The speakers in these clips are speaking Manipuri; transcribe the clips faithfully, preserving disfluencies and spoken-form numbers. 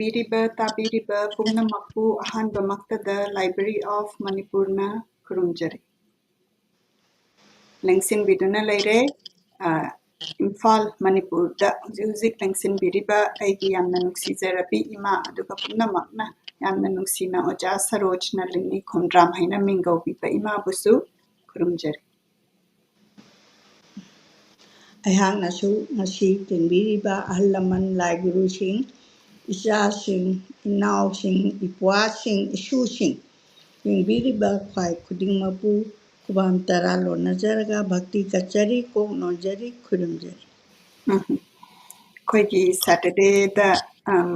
ꯄꯤꯔꯤꯕ, ꯇꯥꯕꯤꯔꯤꯕ ꯄꯨꯝꯅꯃꯛꯄꯨ ꯑꯍꯥꯟꯕꯃꯛꯇꯗ Library of ꯃꯅꯤꯄꯨꯔꯅ ꯈꯨꯔꯨꯝꯖꯔꯤ꯫ ꯂꯦꯡꯁꯤꯟꯕꯤꯗꯨꯅ ꯂꯩꯔꯦ꯫ ꯑ, ꯏꯝꯐꯥꯜ, ꯃꯅꯤꯄꯨꯔꯗ ꯍꯧꯖꯤꯛ ꯍꯧꯖꯤꯛ ꯂꯦꯡꯁꯤꯟꯕꯤꯔꯤꯕ ꯑꯩꯒꯤ ꯌꯥꯝꯅ ꯅꯨꯡꯁꯤꯖꯔꯕꯤ ꯏꯃꯥ, ꯑꯗꯨꯒ ꯄꯨꯝꯅꯃꯛꯅ ꯌꯥꯝꯅ ꯅꯨꯡꯁꯤꯅ ꯑꯣꯖꯥ ꯁꯔꯣꯖ ꯅꯂꯤꯅꯤ ꯈꯣꯡꯗ꯭ꯔꯥꯝ ꯍꯥꯏꯅ ꯃꯤꯡꯒꯧꯕꯤꯕ ꯏꯃꯥꯕꯨꯁꯨ ꯈꯨꯔꯨꯝꯖꯔꯤ꯫ ꯑꯩꯍꯥꯛꯅꯁꯨ ꯉꯁꯤ ꯇꯤꯟꯕꯤꯔꯤꯕ ꯑꯍꯜ ꯂꯃꯟ, ꯂꯥꯏ ꯒꯨꯔꯨꯁꯤꯡ, ꯏꯆꯥꯁꯤꯡ, ꯏꯅꯥꯎꯁꯤꯡ, ꯏꯄ꯭ꯋꯥꯁꯤꯡ, ꯏꯁꯨꯁꯤꯡ, ꯌꯦꯡꯕꯤꯔꯤꯕ ꯈ꯭ꯋꯥꯏ ꯈꯨꯗꯤꯡꯃꯛꯄꯨ ꯈꯨꯕꯥꯝ ꯇꯔꯥ ꯂꯣꯟꯅꯖꯔꯒ ꯚꯛꯇꯤ ꯀꯠꯆꯔꯤ, ꯀꯣꯛ ꯅꯣꯟꯖꯔꯤ, ꯈꯨꯔꯨꯝꯖꯔꯤ꯫ ꯎꯝ꯫ ꯑꯩꯈꯣꯏꯒꯤ Saturdayꯗ, ꯑꯝ,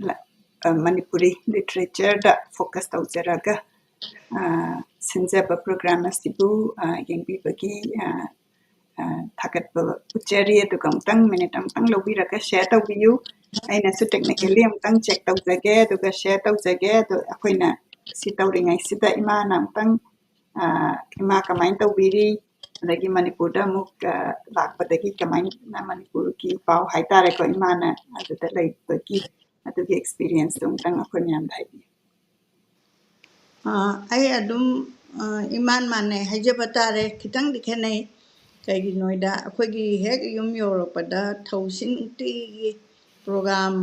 ꯂ-, ꯑ, ꯃꯅꯤꯄꯨꯔꯤ literature ꯗ focus ꯇꯧꯖꯔꯒ, ꯑ, ꯁꯤꯟꯖꯕ program ꯑꯁꯤꯕꯨ, ꯑ, ꯌꯦꯡꯕꯤꯕꯒꯤ, ꯑ, ꯑ, ꯊꯥꯒꯠꯄ ꯎꯠꯆꯔꯤ꯫ ꯑꯗꯨꯒ ꯑꯃꯨꯛꯇꯪ, minute ꯑꯃꯨꯛꯇꯪ ꯂꯧꯕꯤꯔꯒ share ꯇꯧꯕꯤꯌꯨ꯫ ꯑꯩꯅꯁꯨ technically ꯑꯃꯨꯛꯇꯪ check ꯇꯧꯖꯒꯦ, ꯑꯗꯨꯒ share ꯇꯧꯖꯒꯦ꯫ ꯑꯗꯣ ꯑꯩꯈꯣꯏꯅ ꯁꯤ ꯇꯧꯔꯤꯉꯩꯁꯤꯗ ꯏꯃꯥꯅ ꯑꯃꯨꯛꯇꯪ, ꯑ, ꯏꯃꯥ ꯀꯃꯥꯏꯅ ꯇꯧꯕꯤꯔꯤ, ꯑꯗꯒꯤ ꯃꯅꯤꯄꯨꯔꯗ ꯑꯃꯨꯛ, ꯑ, ꯂꯥꯛꯄꯗꯒꯤ ꯀꯃꯥꯏꯅ ꯃꯅꯤꯄꯨꯔꯒꯤ ꯄꯥꯎ ꯍꯥꯏꯇꯥꯔꯦꯀꯣ, ꯏꯃꯥꯅ ꯑꯗꯨꯗ ꯂꯩꯕꯒꯤ ꯑꯗꯨꯒꯤ experience ꯇꯣ ꯑꯃꯨꯛꯇꯪ ꯑꯩꯈꯣꯏ ꯃꯌꯥꯝꯗ ꯍꯥꯏꯕꯤꯌꯨ꯫ ꯑ, ꯑꯩ ꯑꯗꯨꯝ, ꯑ, ꯏꯃꯥꯟ ꯃꯥꯟꯅꯩ ꯍꯥꯏꯖꯕ ꯇꯥꯔꯦ꯫ ꯈꯤꯇꯪꯗꯤ ꯈꯦꯠꯅꯩ꯫ ꯀꯩꯒꯤꯅꯣꯗ ꯑꯩꯈꯣꯏꯒꯤ ꯍꯦꯛ ꯌꯨꯝ ꯌꯧꯔꯛꯄꯗ ꯊꯧꯁꯤ ꯅꯨꯡꯇꯤꯒꯤ program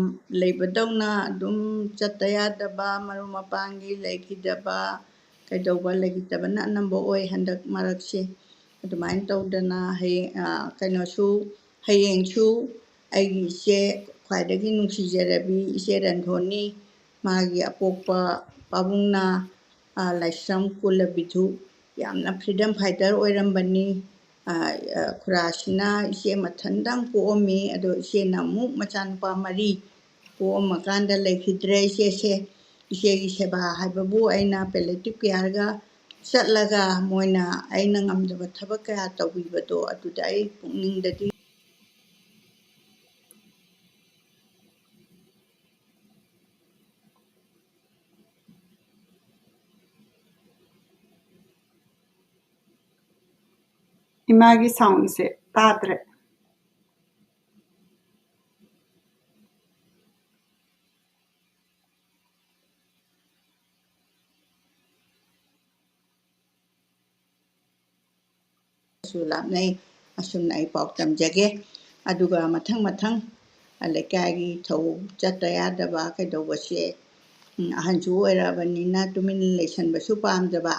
ꯂꯩꯕꯗꯧꯅ ꯑꯗꯨꯝ ꯆꯠꯇ ꯌꯥꯗꯕ, ꯃꯔꯨꯞ ꯃꯄꯥꯡꯒꯤ ꯂꯩꯈꯤꯗꯕ, ꯀꯩꯗꯧꯕ ꯂꯩꯈꯤꯗꯕꯅ ꯑꯅꯝꯕ ꯑꯣꯏ ꯍꯟꯗꯛ ꯃꯔꯛꯁꯦ꯫ ꯑꯗꯨꯃꯥꯏꯅ ꯇꯧꯗꯅ ꯍꯌꯦꯡ, ꯑ, ꯀꯩꯅꯣꯁꯨ, ꯍꯌꯦꯡꯁꯨ ꯑꯩꯒꯤ ꯏꯆꯦ, ꯈ꯭ꯋꯥꯏꯗꯒꯤ ꯅꯨꯡꯁꯤꯖꯔꯕꯤ ꯏꯆꯦ ꯔꯟꯙꯣꯅꯤ, ꯃꯥꯒꯤ ꯑꯄꯣꯛꯄ ꯄꯥꯕꯨꯡꯅ, ꯑ, ꯂꯥꯏꯁ꯭ꯔꯝ ꯀꯨꯂꯕꯤꯙꯨ, ꯌꯥꯝꯅ freedom fighter ꯑꯣꯏꯔꯝꯕꯅꯤ꯫ ꯑ, ꯑ, ꯈꯨꯔꯥꯁꯤꯅ ꯏꯆꯦ ꯃꯊꯟꯇꯪ ꯄꯣꯛꯑꯝꯃꯤ, ꯑꯗꯣ ꯏꯆꯦꯅ ꯑꯃꯨꯛ ꯃꯆꯥꯅꯨꯄꯥ ꯃꯔꯤ ꯄꯣꯛꯑꯝꯃꯀꯥꯟꯗ ꯂꯩꯈꯤꯗ꯭ꯔꯦ ꯏꯆꯦꯁꯦ꯫ ꯏꯆꯦꯒꯤ ꯁꯦꯕꯥ ꯍꯥꯏꯕꯕꯨ ꯑꯩꯅ palliative careꯒ ꯆꯠꯂꯒ ꯃꯣꯏꯅ ꯑꯩꯅ ꯉꯝꯗꯕ ꯊꯕꯛ ꯀꯌꯥ ꯇꯧꯕꯤꯕꯗꯣ ꯑꯗꯨꯗ ꯑꯩ ꯄꯨꯛꯅꯤꯡꯗꯗꯤ ꯏꯃꯥꯒꯤ soundꯁꯦ ꯇꯥꯗ꯭ꯔꯦ꯫ ꯂꯥꯞꯅꯩ꯫ ꯑꯁꯨꯝꯅ ꯑꯩ ꯄꯥꯎ ꯇꯝꯖꯒꯦ꯫ ꯑꯗꯨꯒ ꯃꯊꯪ ꯃꯊꯪ ꯂꯩꯀꯥꯏꯒꯤ ꯊꯧ ꯆꯠꯇ ꯌꯥꯗꯕ ꯀꯩꯗꯧꯕꯁꯦ, ꯎꯝ, ꯑꯍꯟꯁꯨ ꯑꯣꯏꯔꯛꯑꯕꯅꯤꯅ ꯇꯨꯃꯤꯟꯅ ꯂꯩꯁꯟꯕꯁꯨ ꯄꯥꯝꯗꯕ,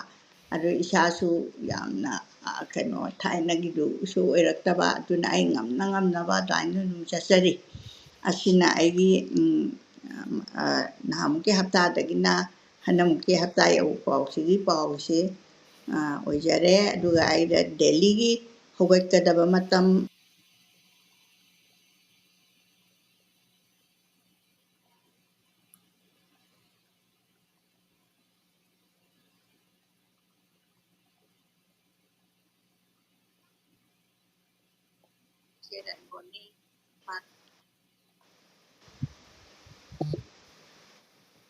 ꯑꯗꯨ ꯏꯁꯥꯁꯨ ꯌꯥꯝꯅ, ꯑ, ꯀꯩꯅꯣ, ꯊꯥꯏꯅꯒꯤꯗꯨꯁꯨ ꯑꯣꯏꯔꯛꯇꯕ, ꯑꯗꯨꯅ ꯑꯩ ꯉꯝꯅ ꯉꯝꯅꯕ ꯑꯗꯨꯃꯥꯏꯅ ꯑꯗꯨꯝ ꯆꯠꯆꯔꯤ꯫ ꯑꯁꯤꯅ ꯑꯩꯒꯤ, ꯎꯝ, ꯑ, ꯅꯍꯥꯟꯃꯨꯛꯀꯤ ꯍꯞꯇꯥꯗꯒꯤꯅ ꯍꯟꯗꯛꯃꯨꯛꯀꯤ ꯍꯞꯇꯥ ꯌꯧꯕ ꯐꯥꯎꯁꯤꯒꯤ ꯄꯥꯎꯁꯤ, ꯑ, ꯑꯣꯏꯖꯔꯦ꯫ ꯑꯗꯨꯒ ꯑꯩꯗ ꯗꯦꯜꯂꯤꯒꯤ ꯍꯧꯒꯠꯀꯗꯕ ꯃꯇꯝ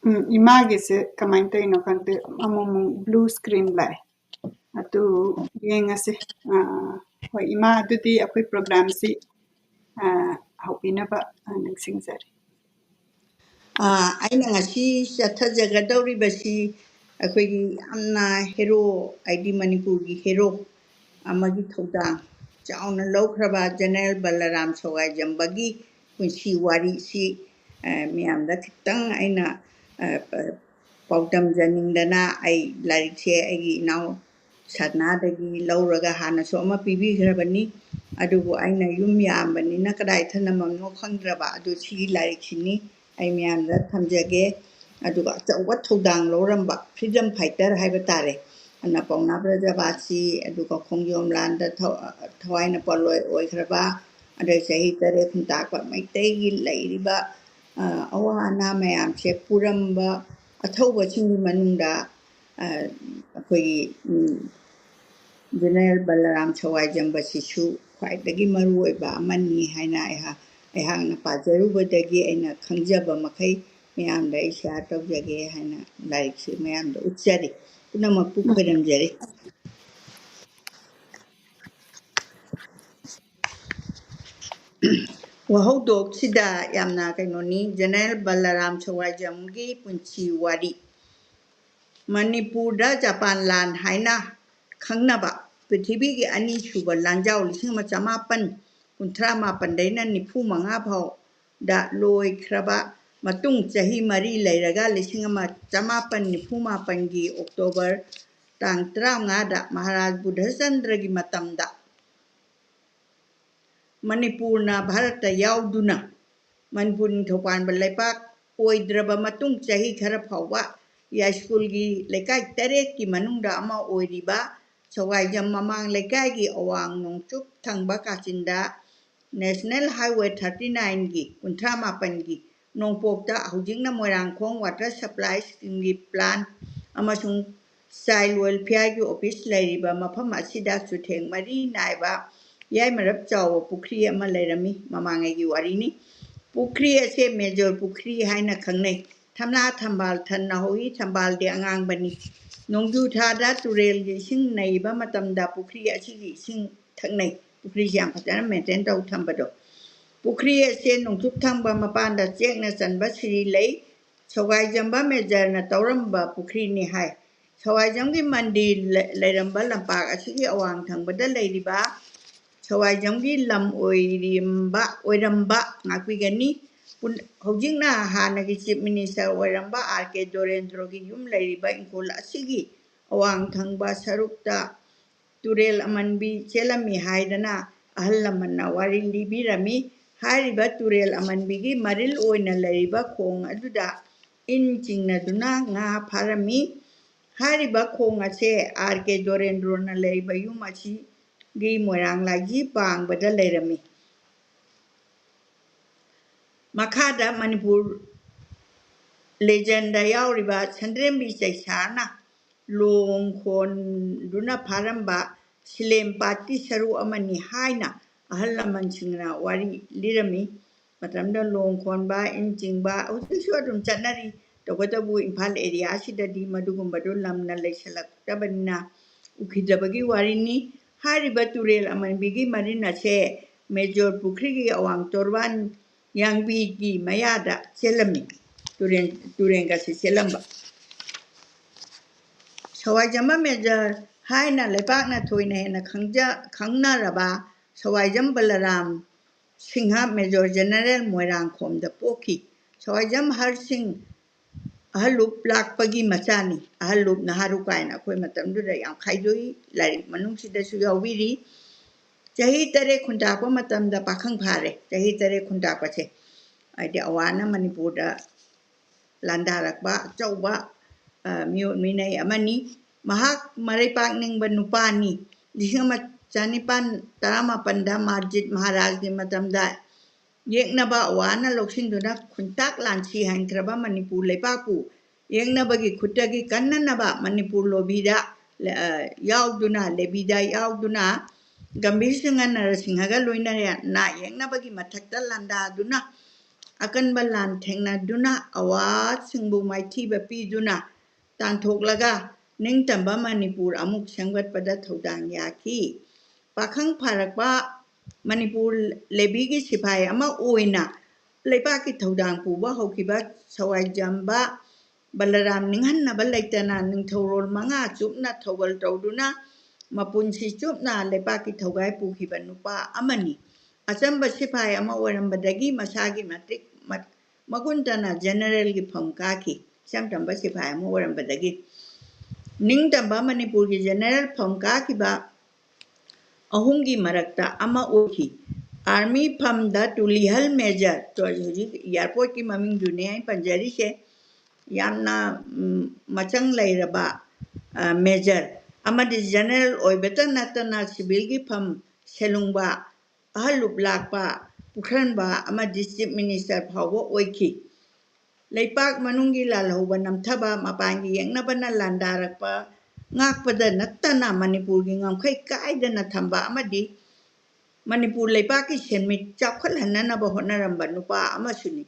ꯎꯝ, ꯏꯃꯥꯒꯤꯁꯦ ꯀꯃꯥꯏꯅ ꯇꯧꯔꯤꯅꯣ ꯈꯪꯗꯦ, ꯑꯃꯨꯛ ꯑꯃꯨꯛ blue screen ꯂꯥꯛꯑꯦ꯫ ꯑꯗꯨ ꯌꯦꯡꯉꯁꯤ꯫ ꯑꯥ, ꯍꯣꯏ, ꯏꯃꯥ, ꯑꯗꯨꯗꯤ ꯑꯩꯈꯣꯏ programꯁꯤ, ꯑꯥ, ꯍꯧꯕꯤꯅꯕ, ꯑꯥ, ꯅꯤꯡꯁꯤꯡꯖꯔꯤ꯫ ꯑꯥ, ꯑꯩꯅ ꯉꯁꯤ ꯆꯠꯊꯖꯒꯗꯧꯔꯤꯕꯁꯤ ꯑꯩꯈꯣꯏꯒꯤ ꯌꯥꯝꯅ hero, ꯍꯥꯏꯗꯤ ꯃꯅꯤꯄꯨꯔꯒꯤ hero ꯑꯃꯒꯤ ꯊꯧꯗꯥꯡ ꯆꯥꯎꯅ ꯂꯧꯈ꯭ꯔꯕ General ꯕꯂꯔꯥꯝ ꯁꯋꯥꯏꯖꯝꯕꯒꯤ ꯄꯨꯟꯁꯤ ꯋꯥꯔꯤꯁꯤ, ꯑ, ꯃꯌꯥꯝꯗ ꯈꯤꯇꯪ ꯑꯩꯅ, ꯑ, ꯑ, ꯄꯥꯎꯗꯝꯖꯅꯤꯡꯗꯅ ꯑꯩ ꯂꯥꯏꯔꯤꯛꯁꯦ ꯑꯩꯒꯤ ꯏꯅꯥꯎ ꯁꯅꯥꯗꯒꯤ ꯂꯧꯔꯒ ꯍꯥꯟꯅꯁꯨ ꯑꯃ ꯄꯤꯕꯤꯈ꯭ꯔꯕꯅꯤ꯫ ꯑꯗꯨꯕꯨ ꯑꯩꯅ ꯌꯨꯝ ꯌꯥꯝꯕꯅꯤꯅ ꯀꯗꯥꯏ ꯊꯅꯝꯃꯝꯅꯣ ꯈꯪꯗ꯭ꯔꯕ꯫ ꯑꯗꯨ ꯁꯤꯒꯤ ꯂꯥꯏꯔꯤꯛꯁꯤꯅꯤ ꯑꯩ ꯃꯌꯥꯝꯗ ꯊꯝꯖꯒꯦ꯫ ꯑꯗꯨꯒ ꯑꯆꯧꯕ ꯊꯧꯗꯥꯡ ꯂꯧꯔꯝꯕ freedom fighter ꯍꯥꯏꯕ ꯇꯥꯔꯦ꯫ ꯑꯗꯨꯅ ꯄꯥꯎꯅꯥ ꯕ꯭ꯔꯖꯕꯥꯁꯤ, ꯑꯗꯨꯒ ꯈꯣꯡꯖꯣꯝ ꯂꯥꯟꯗ ꯊꯋꯥꯏꯅ ꯄꯣꯠꯂꯣꯏ ꯑꯣꯏꯈ꯭ꯔꯕ, ꯑꯗꯩ ꯆꯍꯤ ꯇꯔꯦꯠ ꯈꯨꯟꯇꯥꯛꯄ ꯃꯩꯇꯩꯒꯤ ꯂꯩꯔꯤꯕ, ꯑ, ꯑꯋꯥ ꯑꯅꯥ ꯃꯌꯥꯝꯁꯦ ꯄꯨꯔꯝꯕ ꯑꯊꯧꯕꯁꯤꯡꯒꯤ ꯃꯅꯨꯡꯗ, ꯑ, ꯑꯩꯈꯣꯏꯒꯤ, ꯎꯝ, General ꯕꯂꯔꯥꯝ ꯁꯋꯥꯏꯖꯝꯕꯁꯤꯁꯨ ꯈ꯭ꯋꯥꯏꯗꯒꯤ ꯃꯔꯨꯑꯣꯏꯕ ꯑꯃꯅꯤ ꯍꯥꯏꯅ ꯑꯩꯍꯥꯛ, ꯑꯩꯍꯥꯛꯅ ꯄꯥꯖꯔꯨꯕꯗꯒꯤ ꯑꯩꯅ ꯈꯪꯖꯕ ꯃꯈꯩ ꯃꯌꯥꯝꯗ ꯑꯩ share ꯇꯧꯖꯒꯦ ꯍꯥꯏꯅ ꯂꯥꯏꯔꯤꯛꯁꯤ ꯃꯌꯥꯝꯗ ꯎꯠꯆꯔꯤ꯫ ꯄꯨꯝꯅꯃꯛꯄꯨ ꯈꯣꯏꯔꯝꯖꯔꯤ꯫ ꯋꯥꯍꯧꯗꯣꯛꯁꯤꯗ ꯌꯥꯝꯅ ꯀꯩꯅꯣꯅꯤ, General ꯕꯂꯔꯥꯝ ꯁꯋꯥꯏꯖꯝꯒꯤ ꯄꯨꯟꯁꯤ ꯋꯥꯔꯤ꯫ ꯃꯅꯤꯄꯨꯔꯗ ꯖꯄꯥꯟ ꯂꯥꯟ ꯍꯥꯏꯅ ꯈꯪꯅꯕ ꯄ꯭ꯔꯤꯊꯤꯕꯤꯒꯤ ꯑꯅꯤꯁꯨꯕ ꯂꯥꯟꯖꯥꯎ ꯂꯤꯁꯤꯡ ꯑꯃ ꯆꯃꯥꯄꯟ ꯀꯨꯟꯊ꯭ꯔꯥ ꯃꯥꯄꯟꯗꯩꯅ ꯅꯤꯐꯨ ꯃꯉꯥ ꯐꯥꯎꯗ ꯂꯣꯏꯈ꯭ꯔꯕ ꯃꯇꯨꯡ, ꯆꯍꯤ ꯃꯔꯤ ꯂꯩꯔꯒ ꯂꯤꯁꯤꯡ ꯑꯃ ꯆꯃꯥꯄꯟ ꯅꯤꯐꯨ ꯃꯥꯄꯟꯒꯤ ꯑꯣꯛꯇꯣꯕꯔ ꯇꯥꯡ ꯇꯔꯥꯃꯉꯥꯗ ꯃꯍꯥꯔꯥꯖ ꯕꯨꯙꯆꯟꯗ꯭ꯔꯒꯤ ꯃꯇꯝꯗ ꯃꯅꯤꯄꯨꯔꯅ ꯚꯥꯔꯠꯇ ꯌꯥꯎꯗꯨꯅ ꯃꯅꯤꯄꯨꯔ ꯅꯤꯡꯊꯧ ꯄꯥꯟꯕ ꯂꯩꯄꯥꯛ ꯑꯣꯏꯗ꯭ꯔꯕ ꯃꯇꯨꯡ, ꯆꯍꯤ ꯈꯔ ꯐꯥꯎꯕ ꯌꯥꯏꯁ꯭ꯀꯨꯜꯒꯤ ꯂꯩꯀꯥꯏ ꯇꯔꯦꯠꯀꯤ ꯃꯅꯨꯡꯗ ꯑꯃ ꯑꯣꯏꯔꯤꯕ ꯁꯋꯥꯏꯖꯝ ꯃꯃꯥꯡ ꯂꯩꯀꯥꯏꯒꯤ ꯑꯋꯥꯡ ꯅꯣꯡꯆꯨꯞ ꯊꯪꯕ ꯀꯥꯆꯤꯟꯗ National Highway thirty nineꯒꯤ ꯀꯨꯟꯊ꯭ꯔꯥ ꯃꯥꯄꯟꯒꯤ ꯅꯣꯡꯄꯣꯛꯇ ꯍꯧꯖꯤꯛꯅ ꯃꯣꯏꯔꯥꯡꯈꯣꯡ Water Supply Schemeꯒꯤ plant ꯑꯃꯁꯨꯡ Child Welfareꯒꯤ office ꯂꯩꯔꯤꯕ ꯃꯐꯝ ꯑꯁꯤꯗ ꯆꯨꯊꯦꯡ ꯃꯔꯤ ꯅꯥꯏꯕ ꯌꯥꯏꯃꯔꯞ ꯆꯥꯎꯕ ꯄꯨꯈ꯭ꯔꯤ ꯑꯃ ꯂꯩꯔꯝꯃꯤ꯫ ꯃꯃꯥꯡꯉꯩꯒꯤ ꯋꯥꯔꯤꯅꯤ꯫ ꯄꯨꯈ꯭ꯔꯤ ꯑꯁꯦ ꯃꯦꯖꯣꯔ ꯄꯨꯈ꯭ꯔꯤ ꯍꯥꯏꯅ ꯈꯪꯅꯩ꯫ ꯊꯝꯅꯥ ꯊꯝꯕꯥꯜ ꯊꯟꯅ ꯍꯧꯏ, ꯊꯝꯕꯥꯜꯗꯤ ꯑꯉꯥꯡꯕꯅꯤ꯫ ꯅꯣꯡꯖꯨ ꯊꯥꯗ ꯇꯨꯔꯦꯜꯒꯤ ꯏꯁꯤꯡ ꯅꯩꯕ ꯃꯇꯝꯗ ꯄꯨꯈ꯭ꯔꯤ ꯑꯁꯤꯒꯤ ꯏꯁꯤꯡ ꯊꯛꯅꯩ꯫ ꯄꯨꯈ꯭ꯔꯤꯁꯤ ꯌꯥꯝ ꯐꯖꯅ maintain ꯇꯧ ꯊꯝꯕꯗꯣ꯫ ꯄꯨꯈ꯭ꯔꯤ ꯑꯁꯦ ꯅꯣꯡꯆꯨꯞ ꯊꯪꯕ ꯃꯄꯥꯟꯗ ꯆꯦꯛꯅ ꯆꯟꯕ ꯁꯤꯔꯤ ꯂꯩ꯫ ꯁꯋꯥꯏꯖꯝꯕ ꯃꯦꯖꯔꯅ ꯇꯧꯔꯝꯕ ꯄꯨꯈ꯭ꯔꯤꯅꯤ ꯍꯥꯏ꯫ ꯁꯋꯥꯏꯖꯝꯒꯤ ꯃꯟꯗꯤꯔ ꯂꯩ-, ꯂꯩꯔꯝꯕ ꯂꯝꯄꯥꯛ ꯑꯁꯤꯒꯤ ꯑꯋꯥꯡ ꯊꯪꯕꯗ ꯂꯩꯔꯤꯕ ꯁꯋꯥꯏꯖꯝꯒꯤ ꯂꯝ ꯑꯣꯏꯔꯤꯝꯕ, ꯑꯣꯏꯔꯝꯕ ꯉꯥꯛꯄꯤꯒꯅꯤ꯫ ꯄꯨꯟ-, ꯍꯧꯖꯤꯛꯅ ꯍꯥꯟꯅꯒꯤ Chief Minister ꯑꯣꯏꯔꯝꯕ ꯑꯥꯔ ꯀꯦ ꯗꯣꯔꯦꯟꯗ꯭ꯔꯣꯒꯤ ꯌꯨꯝ ꯂꯩꯔꯤꯕ ꯏꯪꯈꯣꯜ ꯑꯁꯤꯒꯤ ꯑꯋꯥꯡ ꯊꯪꯕ ꯁꯔꯨꯛꯇ ꯇꯨꯔꯦꯜ ꯑꯃꯟꯕꯤ ꯆꯦꯜꯂꯝꯃꯤ ꯍꯥꯏꯗꯅ ꯑꯍꯜ ꯂꯃꯟꯅ ꯋꯥꯔꯤ ꯂꯤꯕꯤꯔꯝꯃꯤ꯫ ꯍꯥꯏꯔꯤꯕ ꯇꯨꯔꯦꯜ ꯑꯃꯟꯕꯤꯒꯤ ꯃꯔꯤꯜ ꯑꯣꯏꯅ ꯂꯩꯔꯤꯕ ꯈꯣꯡ ꯑꯗꯨꯗ ꯏꯟ ꯆꯤꯡꯅꯗꯨꯅ ꯉꯥ ꯐꯥꯔꯝꯃꯤ꯫ ꯍꯥꯏꯔꯤꯕ ꯈꯣꯡ ꯑꯁꯦ ꯑꯥꯔ ꯀꯦ ꯗꯣꯔꯦꯟꯗ꯭ꯔꯣꯅ ꯂꯩꯔꯤꯕ ꯌꯨꯝ ꯑꯁꯤꯒꯤ ꯃꯣꯏꯔꯥꯡ ꯂꯥꯏꯖꯤ ꯄꯥꯡꯕꯗ ꯂꯩꯔꯝꯃꯤ꯫ ꯃꯈꯥꯗ ꯃꯅꯤꯄꯨꯔ Legendꯗ ꯌꯥꯎꯔꯤꯕ ꯁꯟꯗ꯭ꯔꯦꯝꯕꯤ ꯆꯩꯁꯥꯅ ꯂꯣꯡ ꯈꯣꯟꯗꯨꯅ ꯐꯥꯔꯝꯕ ꯁꯤꯂꯦꯝ ꯄꯥꯠꯀꯤ ꯁꯔꯨꯛ ꯑꯃꯅꯤ ꯍꯥꯏꯅ ꯑꯍꯜ ꯂꯃꯟꯁꯤꯡꯅ ꯋꯥꯔꯤ ꯂꯤꯔꯝꯃꯤ꯫ ꯃꯇꯝꯗ ꯂꯣꯡ ꯈꯣꯟꯕ, ꯏꯟ ꯆꯤꯡꯕ ꯍꯧꯖꯤꯛꯁꯨ ꯑꯗꯨꯝ ꯆꯠꯅꯔꯤ꯫ ꯇꯧꯕꯇꯕꯨ ꯏꯝꯐꯥꯜ area ꯁꯤꯗꯗꯤ ꯃꯗꯨꯒꯨꯝꯕꯗꯨ ꯂꯝꯅ ꯂꯩꯁꯜꯂꯛꯇꯕꯅꯤꯅ ꯎꯈꯤꯗꯕꯒꯤ ꯋꯥꯔꯤꯅꯤ꯫ ꯍꯥꯏꯔꯤꯕ ꯇꯨꯔꯦꯜ ꯑꯃꯟꯕꯤꯒꯤ ꯃꯔꯤꯟ ꯑꯁꯦ ꯃꯦꯖꯣꯔ ꯄꯨꯈ꯭ꯔꯤꯒꯤ ꯑꯋꯥꯡ ꯇꯣꯔꯕꯥꯟ ꯌꯥꯡꯕꯤꯒꯤ ꯃꯌꯥꯗ ꯆꯦꯜꯂꯝꯃꯤ꯫ ꯇꯨꯔꯦꯟ, ꯇꯨꯔꯦꯟꯒꯁꯤ ꯆꯦꯜꯂꯝꯕ꯫ ꯁꯋꯥꯏꯖꯝꯕ ꯃꯦꯖꯔ ꯍꯥꯏꯅ ꯂꯩꯄꯥꯛꯅ ꯊꯣꯏꯅ ꯍꯦꯟꯅ ꯈꯪꯖ-, ꯈꯪꯅꯔꯕ ꯁꯋꯥꯏꯖꯝ ꯕꯂꯔꯥꯝ ꯁꯤꯡꯍ, ꯃꯦꯖꯣꯔ ꯖꯦꯅꯔꯦꯜ, ꯃꯣꯏꯔꯥꯡꯈꯣꯝꯗ ꯄꯣꯛꯈꯤ꯫ ꯁꯋꯥꯏꯖꯝ ꯍꯔ ꯁꯤꯡ ꯑꯍꯜꯂꯨꯞ ꯂꯥꯛꯄꯒꯤ ꯃꯆꯥꯅꯤ꯫ ꯑꯍꯜꯂꯨꯞ, ꯅꯍꯥꯔꯨꯞ ꯀꯥꯏꯅ ꯑꯩꯈꯣꯏ ꯃꯇꯝꯗꯨꯗ ꯌꯥꯝ ꯈꯥꯏꯗꯣꯛꯏ, ꯂꯥꯏꯔꯤꯛ ꯃꯅꯨꯡꯁꯤꯗꯁꯨ ꯌꯥꯎꯕꯤꯔꯤ꯫ ꯆꯍꯤ ꯇꯔꯦꯠ ꯈꯨꯟꯇꯥꯛꯄ ꯃꯇꯝꯗ ꯄꯥꯈꯪ ꯐꯥꯔꯦ꯫ ꯆꯍꯤ ꯇꯔꯦꯠ ꯈꯨꯟꯇꯥꯛꯄꯁꯦ, ꯍꯥꯏꯗꯤ ꯑꯋꯥꯅ ꯃꯅꯤꯄꯨꯔꯗ ꯂꯥꯟꯗꯥꯔꯛꯄ ꯑꯆꯧꯕ, ꯑ, ꯃꯤꯑꯣꯠ ꯃꯤꯅꯩ ꯑꯃꯅꯤ꯫ ꯃꯍꯥꯛ ꯃꯔꯩꯄꯥꯛ ꯅꯤꯡꯕ ꯅꯨꯄꯥꯅꯤ꯫ ꯂꯤꯁꯤꯡ ꯑꯃ ꯆꯅꯤꯄꯥꯟ ꯇꯔꯥꯃꯥꯄꯟꯗ ꯃꯥꯔꯖꯤꯠ ꯃꯍꯥꯔꯥꯖꯒꯤ ꯃꯇꯝꯗ ꯌꯦꯛꯅꯕ ꯑꯋꯥꯅ ꯂꯧꯁꯤꯟꯗꯨꯅ ꯈꯨꯟꯇꯥꯛ ꯂꯥꯟꯁꯤ ꯍꯟꯈ꯭ꯔꯕ ꯃꯅꯤꯄꯨꯔ ꯂꯩꯄꯥꯛꯄꯨ ꯌꯦꯛꯅꯕꯒꯤ ꯈꯨꯠꯇꯒꯤ ꯀꯟꯅꯅꯕ ꯃꯅꯤꯄꯨꯔ ꯂꯣꯕꯤꯗ, ꯑ, ꯌꯥꯎꯗꯨꯅ, ꯂꯦꯕꯤꯗ ꯌꯥꯎꯗꯨꯅ ꯒꯝꯚꯤꯔ ꯁꯤꯡꯍ ꯅꯔꯁꯤꯡꯍꯒ ꯂꯣꯏꯅꯅ ꯌꯦꯛꯅꯕꯒꯤ ꯃꯊꯛꯇ ꯂꯥꯟꯗꯥꯗꯨꯅ ꯑꯀꯟꯕ ꯂꯥꯟ ꯊꯦꯡꯅꯗꯨꯅ ꯑꯋꯥꯁꯤꯡꯕꯨ ꯃꯥꯏꯊꯤꯕ ꯄꯤꯗꯨꯅ ꯇꯥꯟꯊꯣꯛꯂꯒ ꯅꯤꯡꯇꯝꯕ ꯃꯅꯤꯄꯨꯔ ꯑꯃꯨꯛ ꯁꯦꯝꯒꯠꯄꯗ ꯊꯧꯗꯥꯡ ꯌꯥꯈꯤ꯫ ꯄꯥꯈꯪ ꯐꯥꯔꯛꯄ ꯃꯅꯤꯄꯨꯔ ꯂꯦꯕꯤꯒꯤ ꯁꯤꯐꯥꯏ ꯑꯃ ꯑꯣꯏꯅ ꯂꯩꯕꯥꯛꯀꯤ ꯊꯧꯗꯥꯡ ꯄꯨꯕ ꯍꯧꯈꯤꯕ ꯁꯋꯥꯏꯖꯝꯕ ꯕꯂꯔꯥꯝ ꯅꯤꯡꯍꯟꯅꯕ ꯂꯩꯇꯅ ꯅꯤꯡꯊꯧꯔꯣꯜ ꯃꯉꯥ ꯆꯨꯞꯅ ꯊꯧꯒꯜ ꯇꯧꯗꯨꯅ ꯃꯄꯨꯟꯁꯤ ꯆꯨꯞꯅ ꯂꯩꯕꯥꯛꯀꯤ ꯊꯧꯒꯥꯏ ꯄꯨꯈꯤꯕ ꯅꯨꯄꯥ ꯑꯃꯅꯤ꯫ ꯑꯆꯝꯕ ꯁꯤꯐꯥꯏ ꯑꯃ ꯑꯣꯏꯔꯝꯕꯗꯒꯤ ꯃꯁꯥꯒꯤ ꯃꯇꯤꯛ ꯃ-, ꯃꯒꯨꯟ ꯇꯅ ꯖꯦꯅꯔꯦꯜꯒꯤ ꯐꯝ ꯀꯥꯈꯤ꯫ ꯏꯆꯝ ꯆꯝꯕ ꯁꯤꯐꯥꯏ ꯑꯃ ꯑꯣꯏꯔꯝꯕꯗꯒꯤ ꯅꯤꯡꯇꯝꯕ ꯃꯅꯤꯄꯨꯔꯒꯤ ꯖꯦꯅꯔꯦꯜ ꯐꯝ ꯀꯥꯈꯤꯕ ꯑꯍꯨꯝꯒꯤ ꯃꯔꯛꯇ ꯑꯃ ꯑꯣꯏꯈꯤ꯫ ꯑꯥꯔꯃꯤ ꯐꯝꯗ ꯇꯨꯂꯤꯍꯜ ꯃꯦꯖꯔ, ꯍꯧꯖꯤꯛ ꯏꯌꯥꯔꯄꯣꯔꯠꯀꯤ ꯃꯃꯤꯡꯗꯨꯅꯦ ꯑꯩ ꯄꯟꯖꯔꯤꯁꯦ, ꯌꯥꯝꯅ, ꯎꯝ, ꯃꯆꯪ ꯂꯩꯔꯕ, ꯑ, ꯃꯦꯖꯔ ꯑꯃꯗꯤ ꯖꯦꯅꯔꯦꯜ ꯑꯣꯏꯕꯇ ꯅꯠꯇꯅ ꯁꯤꯚꯤꯜꯒꯤ ꯐꯝ ꯁꯦꯂꯨꯡꯕ, ꯑꯍꯜꯂꯨꯞ ꯂꯥꯛꯄ, ꯄꯨꯈ꯭ꯔꯟꯕ ꯑꯃꯗꯤ ꯆꯤꯐ ꯃꯤꯅꯤꯁꯇꯔ ꯐꯥꯎꯕ ꯑꯣꯏꯈꯤ꯫ ꯂꯩꯄꯥꯛ ꯃꯅꯨꯡꯒꯤ ꯂꯥꯜꯍꯧꯕ ꯅꯝꯊꯕ, ꯃꯄꯥꯟꯒꯤ ꯌꯦꯛꯅꯕꯅ ꯂꯥꯟꯗꯥꯔꯛꯄ ꯉꯥꯛꯄꯗ ꯅꯠꯇꯅ ꯃꯅꯤꯄꯨꯔꯒꯤ ꯉꯝꯈꯩ ꯀꯥꯏꯗꯅ ꯊꯝꯕ ꯑꯃꯗꯤ ꯃꯅꯤꯄꯨꯔ ꯂꯩꯄꯥꯛꯀꯤ ꯁꯦꯟꯃꯤꯠ ꯆꯥꯎꯈꯠꯍꯟꯅꯅꯕ ꯍꯣꯠꯅꯔꯝꯕ ꯅꯨꯄꯥ ꯑꯃꯁꯨꯅꯤ꯫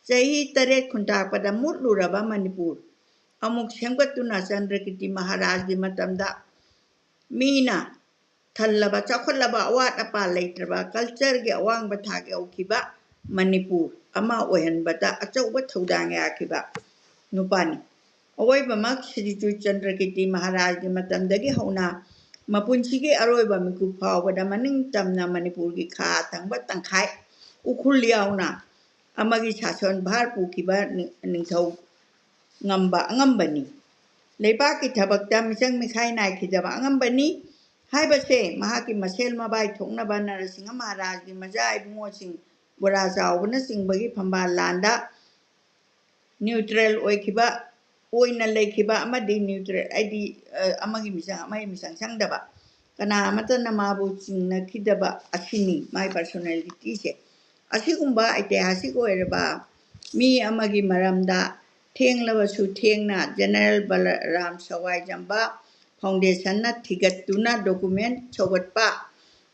ꯆꯍꯤ ꯇꯔꯦꯠ ꯈꯨꯟꯇꯥꯛꯄꯗ ꯃꯨꯠꯂꯨꯔꯕ ꯃꯅꯤꯄꯨꯔ ꯑꯃꯨꯛ ꯁꯦꯝꯒꯠꯇꯨꯅ ꯆꯟꯗ꯭ꯔꯀꯤꯔꯇꯤ ꯃꯍꯥꯔꯥꯖꯒꯤ ꯃꯇꯝꯗ ꯃꯤꯅ ꯊꯜꯂꯕ, ꯆꯥꯎꯈꯠꯂꯕ, ꯑꯋꯥꯠ ꯑꯄꯥ ꯂꯩꯇ꯭ꯔꯕ, ꯀꯜꯆꯔꯒꯤ ꯑꯋꯥꯡꯕ ꯊꯥꯛ ꯌꯧꯈꯤꯕ ꯃꯅꯤꯄꯨꯔ ꯑꯃ ꯑꯣꯏꯍꯟꯕꯗ ꯑꯆꯧꯕ ꯊꯧꯗꯥꯡ ꯌꯥꯈꯤꯕ ꯅꯨꯄꯥꯅꯤ꯫ ꯑꯋꯣꯏꯕꯃꯛ ꯁ꯭ꯔꯤ ꯆꯨꯔꯆꯟꯗ꯭ꯔ ꯀꯤꯔꯇꯤ ꯃꯍꯥꯔꯥꯖꯒꯤ ꯃꯇꯝꯗꯒꯤ ꯍꯧꯅ ꯃꯄꯨꯟꯁꯤꯒꯤ ꯑꯔꯣꯏꯕ ꯃꯤꯀꯨꯞ ꯐꯥꯎꯕꯗ ꯃꯅꯤꯡ ꯇꯝꯅ ꯃꯅꯤꯄꯨꯔꯒꯤ ꯈꯥ ꯊꯪꯕ ꯇꯪꯈꯥꯏ, ꯎꯈ꯭ꯔꯨꯜ ꯌꯥꯎꯅ, ꯑꯃꯒꯤ ꯁꯥꯁꯣꯟ ꯚꯥꯔ ꯄꯨꯈꯤꯕ ꯅꯤ-, ꯅꯤꯡꯊꯧ ꯉꯝꯕ ꯑꯉꯝꯕꯅꯤ꯫ ꯂꯩꯕꯥꯛꯀꯤ ꯊꯕꯛꯇ ꯃꯤꯆꯪ ꯃꯤꯈꯥꯏ ꯅꯥꯏꯈꯤꯗꯕ ꯑꯉꯝꯕꯅꯤ꯫ ꯍꯥꯏꯕꯁꯦ ꯃꯍꯥꯛꯀꯤ ꯃꯁꯦꯜ ꯃꯕꯥꯏ ꯊꯣꯛꯅꯕ ꯅꯔꯁꯤꯡꯍ ꯃꯍꯥꯔꯥꯖꯒꯤ ꯃꯆꯥ ꯏꯕꯨꯡꯉꯣꯁꯤꯡ ꯕꯣꯔꯥ ꯆꯥꯎꯕꯅꯆꯤꯡꯕꯒꯤ ꯐꯝꯕꯥꯜ ꯂꯥꯟꯗ neutral ꯑꯣꯏꯈꯤꯕ, ꯑꯣꯏꯅ ꯂꯩꯈꯤꯕ ꯑꯃꯗꯤ neutral, ꯍꯥꯏꯗꯤ, ꯑ, ꯑꯃꯒꯤ ꯃꯤꯆꯪ ꯑꯃꯒꯤ ꯃꯤꯆꯪ ꯆꯪꯗꯕ, ꯀꯅꯥ ꯑꯃꯠꯇꯅ ꯃꯥꯕꯨ ꯆꯤꯡꯅꯈꯤꯗꯕ ꯑꯁꯤꯅꯤ ꯃꯥꯒꯤ personalityꯁꯦ꯫ ꯑꯁꯤꯒꯨꯝꯕ ꯑꯩꯇꯤꯍꯥꯁꯤꯛ ꯑꯣꯏꯔꯕ ꯃꯤ ꯑꯃꯒꯤ ꯃꯔꯝꯗ ꯊꯦꯡꯂꯕꯁꯨ ꯊꯦꯡꯅ General ꯕꯂꯔꯥꯝ ꯁꯋꯥꯏꯖꯝꯕ Foundationꯅ ꯊꯤꯒꯠꯇꯨꯅ document ꯁꯧꯒꯠꯄ,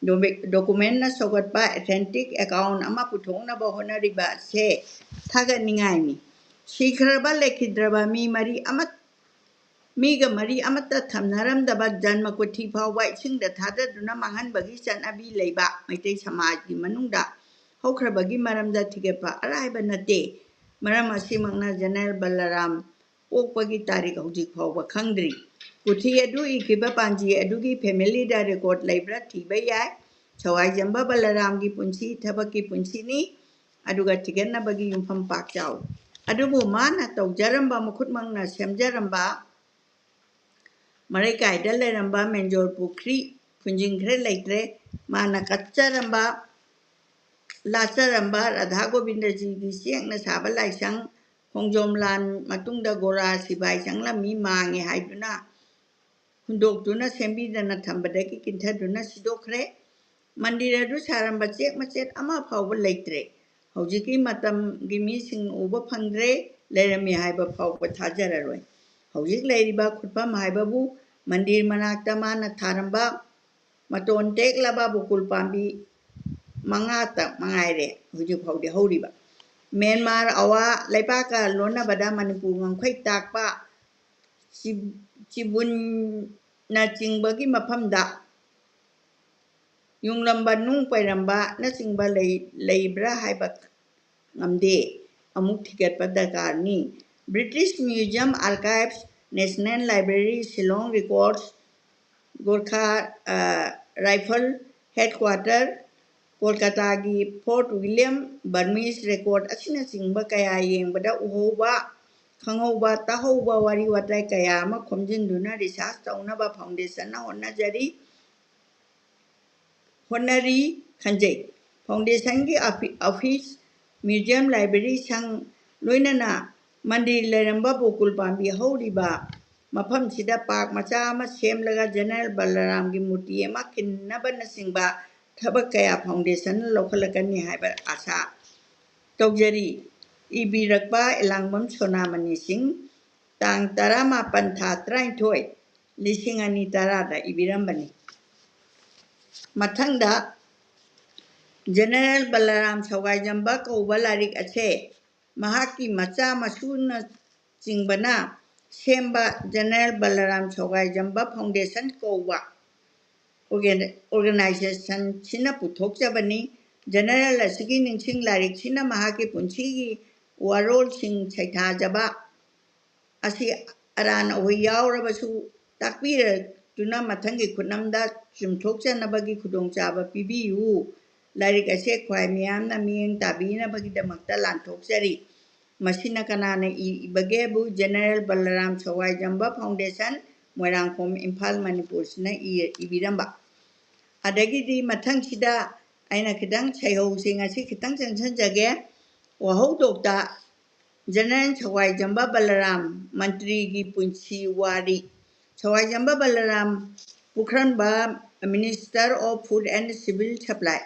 documentꯅ ꯁꯧꯒꯠꯄ authentic account ꯑꯃ ꯄꯨꯊꯣꯛꯅꯕ ꯍꯣꯠꯅꯔꯤꯕ ꯑꯁꯦ ꯊꯥꯒꯠꯅꯤꯡꯉꯥꯏꯅꯤ꯫ ꯁꯤꯈ꯭ꯔꯕ ꯂꯩꯈꯤꯗ꯭ꯔꯕ ꯃꯤ ꯃꯔꯤ ꯑꯃ, ꯃꯤꯒ ꯃꯔꯤ ꯑꯃꯠꯇ ꯊꯝꯅꯔꯝꯗꯕ ꯖꯟꯃ ꯀꯨꯊꯤ ꯐꯥꯎꯕ ꯏꯁꯤꯡꯗ ꯊꯥꯗꯗꯨꯅ ꯃꯥꯡꯍꯟꯕꯒꯤ ꯆꯠꯅꯕꯤ ꯂꯩꯕ ꯃꯩꯇꯩ ꯁꯃꯥꯖꯒꯤ ꯃꯅꯨꯡꯗ ꯍꯧꯈ꯭ꯔꯕꯒꯤ ꯃꯔꯝꯗ ꯊꯤꯒꯠꯄ ꯑꯔꯥꯏꯕ ꯅꯠꯇꯦ꯫ ꯃꯔꯝ ꯑꯁꯤꯃꯛꯅ General ꯕꯂꯔꯥꯝ ꯄꯣꯛꯄꯒꯤ ꯇꯥꯔꯤꯛ ꯍꯧꯖꯤꯛ ꯐꯥꯎꯕ ꯈꯪꯗ꯭ꯔꯤ꯫ ꯀꯨꯊꯤ ꯑꯗꯨ ꯏꯈꯤꯕ ꯄꯥꯟꯖꯤ ꯑꯗꯨꯒꯤ familyꯗ record ꯂꯩꯕ꯭ꯔꯥ ꯊꯤꯕ ꯌꯥꯏ꯫ ꯁꯋꯥꯏꯖꯝꯕ ꯕꯂꯔꯥꯝꯒꯤ ꯄꯨꯟꯁꯤ ꯊꯕꯛꯀꯤ ꯄꯨꯟꯁꯤꯅꯤ, ꯑꯗꯨꯒ ꯊꯤꯒꯠꯅꯕꯒꯤ ꯌꯨꯝꯐꯝ ꯄꯥꯛ ꯆꯥꯎꯏ꯫ ꯑꯗꯨꯕꯨ ꯃꯥꯅ ꯇꯧꯖꯔꯝꯕ, ꯃꯈꯨꯠꯃꯛꯅ ꯁꯦꯝꯖꯔꯝꯕ, ꯃꯔꯩꯀꯥꯏꯗ ꯂꯩꯔꯝꯕ ꯃꯦꯟꯖꯣꯔ ꯄꯨꯈ꯭ꯔꯤ ꯈꯨꯟꯖꯤꯡꯈ꯭ꯔꯦ, ꯂꯩꯇ꯭ꯔꯦ꯫ ꯃꯥꯅ ꯀꯠꯆꯔꯝꯕ, ꯂꯥꯠꯆꯔꯝꯕ ꯔꯥꯙꯥ ꯒꯣꯕꯤꯟꯗꯖꯤꯒꯤ ꯆꯦꯛꯅ ꯁꯥꯕ ꯂꯥꯏꯁꯪ, ꯈꯣꯡꯖꯣꯝ ꯂꯥꯟ ꯃꯇꯨꯡꯗ ꯒꯣꯔꯥ ꯁꯤꯕꯥꯏ ꯆꯪꯂꯝꯃꯤ, ꯃꯥꯡꯉꯦ ꯍꯥꯏꯗꯨꯅ ꯍꯨꯟꯗꯣꯛꯇꯨꯅ ꯁꯦꯝꯕꯤꯗꯅ ꯊꯝꯕꯗꯒꯤ ꯀꯤꯟꯊꯗꯨꯅ ꯁꯤꯗꯣꯛꯈ꯭ꯔꯦ꯫ ꯃꯟꯗꯤꯔ ꯑꯗꯨ ꯁꯥꯔꯝꯕ ꯆꯦꯛ ꯃꯆꯦꯠ ꯑꯃ ꯐꯥꯎꯕ ꯂꯩꯇ꯭ꯔꯦ꯫ ꯍꯧꯖꯤꯛꯀꯤ ꯃꯇꯝꯒꯤ ꯃꯤꯁꯤꯡ ꯎꯕ ꯐꯪꯗ꯭ꯔꯦ, ꯂꯩꯔꯝꯃꯤ ꯍꯥꯏꯕ ꯐꯥꯎꯕ ꯊꯥꯖꯔꯔꯣꯏ꯫ ꯍꯧꯖꯤꯛ ꯂꯩꯔꯤꯕ ꯈꯨꯠꯐꯝ ꯍꯥꯏꯕꯕꯨ ꯃꯟꯗꯤꯔ ꯃꯅꯥꯛꯇ ꯃꯥꯅ ꯊꯥꯔꯝꯕ ꯃꯇꯣꯟ ꯇꯦꯛꯂꯕ ꯕꯨꯀꯨꯜ ꯄꯥꯝꯕꯤ ꯃꯉꯥꯇ ꯃꯉꯥꯏꯔꯦ ꯍꯧꯖꯤꯛ ꯐꯥꯎꯗꯤ ꯍꯧꯔꯤꯕ꯫ ꯃ꯭ꯌꯥꯟꯃꯥꯔ ꯑꯋꯥ ꯂꯩꯄꯥꯛꯀ ꯂꯣꯟꯅꯕꯗ ꯃꯅꯤꯄꯨꯔ ꯉꯝꯈꯩ ꯇꯥꯛꯄ ꯆꯤ-, ꯆꯤꯕꯨꯟꯅꯆꯤꯡꯕꯒꯤ ꯃꯐꯝꯗ ꯌꯨꯡꯂꯝꯕ, ꯅꯨꯡ ꯄꯩꯔꯝꯕꯅꯆꯤꯡꯕ ꯂꯩ-, ꯂꯩꯕ꯭ꯔꯥ ꯍꯥꯏꯕ ꯉꯝꯗꯦ꯫ ꯑꯃꯨꯛ ꯊꯤꯒꯠꯄ ꯗꯔꯀꯥꯔꯅꯤ꯫ British Museum Archives, National Library, Shillong Records, Gorkha, ꯑ, Rifle Headquarter, ꯀꯣꯜꯀꯇꯥꯒꯤ Fort William, Burmese Record ꯑꯁꯤꯅꯆꯤꯡꯕ ꯀꯌꯥ ꯌꯦꯡꯕꯗ ꯎꯍꯧꯕ, ꯈꯪꯍꯧꯕ, ꯇꯥꯍꯧꯕ ꯋꯥꯔꯤ ꯋꯥꯇꯥꯏ ꯀꯌꯥ ꯑꯃ ꯈꯣꯝꯖꯤꯟꯗꯨꯅ research ꯇꯧꯅꯕ foundationꯅ ꯍꯣꯠꯅꯖꯔꯤ꯫ ꯍꯣꯠꯅꯔꯤ ꯈꯟꯖꯩ꯫ Foundationꯒꯤ ꯑꯐꯤ-, office, museum, library ꯁꯪ, ꯂꯣꯏꯅꯅ ꯃꯟꯗꯤꯔ ꯂꯩꯔꯝꯕ ꯕꯣꯀꯨꯜ ꯄꯥꯝꯕꯤ ꯍꯧꯔꯤꯕ ꯃꯐꯝꯁꯤꯗ park ꯃꯆꯥ ꯑꯃ ꯁꯦꯝꯂꯒ General ꯕꯂꯔꯥꯝꯒꯤ ꯃꯨꯔꯇꯤ ꯑꯃ ꯈꯤꯟꯅꯕꯅꯆꯤꯡꯕ ꯊꯕꯛ ꯀꯌꯥ foundationꯅ ꯂꯧꯈꯠꯂꯛꯀꯅꯤ ꯍꯥꯏꯕ ꯑꯥꯁꯥ ꯇꯧꯖꯔꯤ꯫ ꯏꯕꯤꯔꯛꯄ ꯑꯦꯂꯥꯡꯕꯝ ꯁꯣꯅꯥꯃꯅꯤ ꯁꯤꯡ, ꯇꯥꯡ ꯇꯔꯥꯃꯥꯄꯟ ꯊꯥ ꯇꯔꯥꯅꯤꯊꯣꯏ, ꯂꯤꯁꯤꯡ ꯑꯅꯤ ꯇꯔꯥꯗ ꯏꯕꯤꯔꯝꯕꯅꯤ꯫ ꯃꯊꯪꯗ General ꯕꯂꯔꯥꯝ ꯁꯋꯥꯏꯖꯝꯕ ꯀꯧꯕ ꯂꯥꯏꯔꯤꯛ ꯑꯁꯦ ꯃꯍꯥꯛꯀꯤ ꯃꯆꯥ ꯃꯁꯨꯅꯆꯤꯡꯕꯅ ꯁꯦꯝꯕ General ꯕꯂꯔꯥꯝ ꯁꯋꯥꯏꯖꯝꯕ Foundation ꯀꯧꯕ organ-, organizationꯁꯤꯅ ꯄꯨꯊꯣꯛꯆꯕꯅꯤ꯫ General ꯑꯁꯤꯒꯤ ꯅꯤꯡꯁꯤꯡ ꯂꯥꯏꯔꯤꯛꯁꯤꯅ ꯃꯍꯥꯛꯀꯤ ꯄꯨꯟꯁꯤꯒꯤ ꯋꯥꯔꯣꯜꯁꯤꯡ ꯁꯩꯊꯥꯖꯕ ꯑꯁꯤ ꯑꯔꯥꯟ ꯑꯍꯣꯏ ꯌꯥꯎꯔꯕꯁꯨ ꯇꯥꯛꯄꯤꯔꯛꯇꯨꯅ ꯃꯊꯪꯒꯤ ꯈꯨꯠꯅꯝꯗ ꯆꯨꯝꯊꯣꯛꯆꯅꯕꯒꯤ ꯈꯨꯗꯣꯡꯆꯥꯕ ꯄꯤꯕꯤꯌꯨ꯫ ꯂꯥꯏꯔꯤꯛ ꯑꯁꯦ ꯈ꯭ꯋꯥꯏ ꯃꯤꯌꯥꯝꯅ ꯃꯤꯠꯌꯦꯡ ꯇꯥꯕꯤꯅꯕꯒꯤꯗꯃꯛꯇ ꯂꯥꯟꯊꯣꯛꯆꯔꯤ꯫ ꯃꯁꯤꯅ ꯀꯅꯥꯅ ꯏꯕꯒꯦꯕꯨ General ꯕꯂꯔꯥꯝ ꯁꯋꯥꯏꯖꯝꯕ Foundation, Moirangkhom, Imphal, ꯃꯅꯤꯄꯨꯔꯁꯤꯅ E-, ꯏꯕꯤꯔꯝꯕ꯫ ꯑꯗꯒꯤꯗꯤ ꯃꯊꯪꯁꯤꯗ ꯑꯩꯅ ꯈꯤꯇꯪ ꯁꯩꯍꯧꯁꯤꯡ ꯑꯁꯤ ꯈꯤꯇꯪ ꯆꯪꯁꯤꯟꯖꯒꯦ꯫ ꯋꯥꯍꯧꯗꯣꯛꯇ General ꯁꯋꯥꯏꯖꯝꯕ ꯕꯂꯔꯥꯝ, ꯃꯟꯇ꯭ꯔꯤꯒꯤ ꯄꯨꯟꯁꯤ ꯋꯥꯔꯤ꯫ ꯁꯋꯥꯏꯖꯝꯕ ꯕꯂꯔꯥꯝ ꯄꯨꯈ꯭ꯔꯟꯕ, Minister of Food and Civil Supply,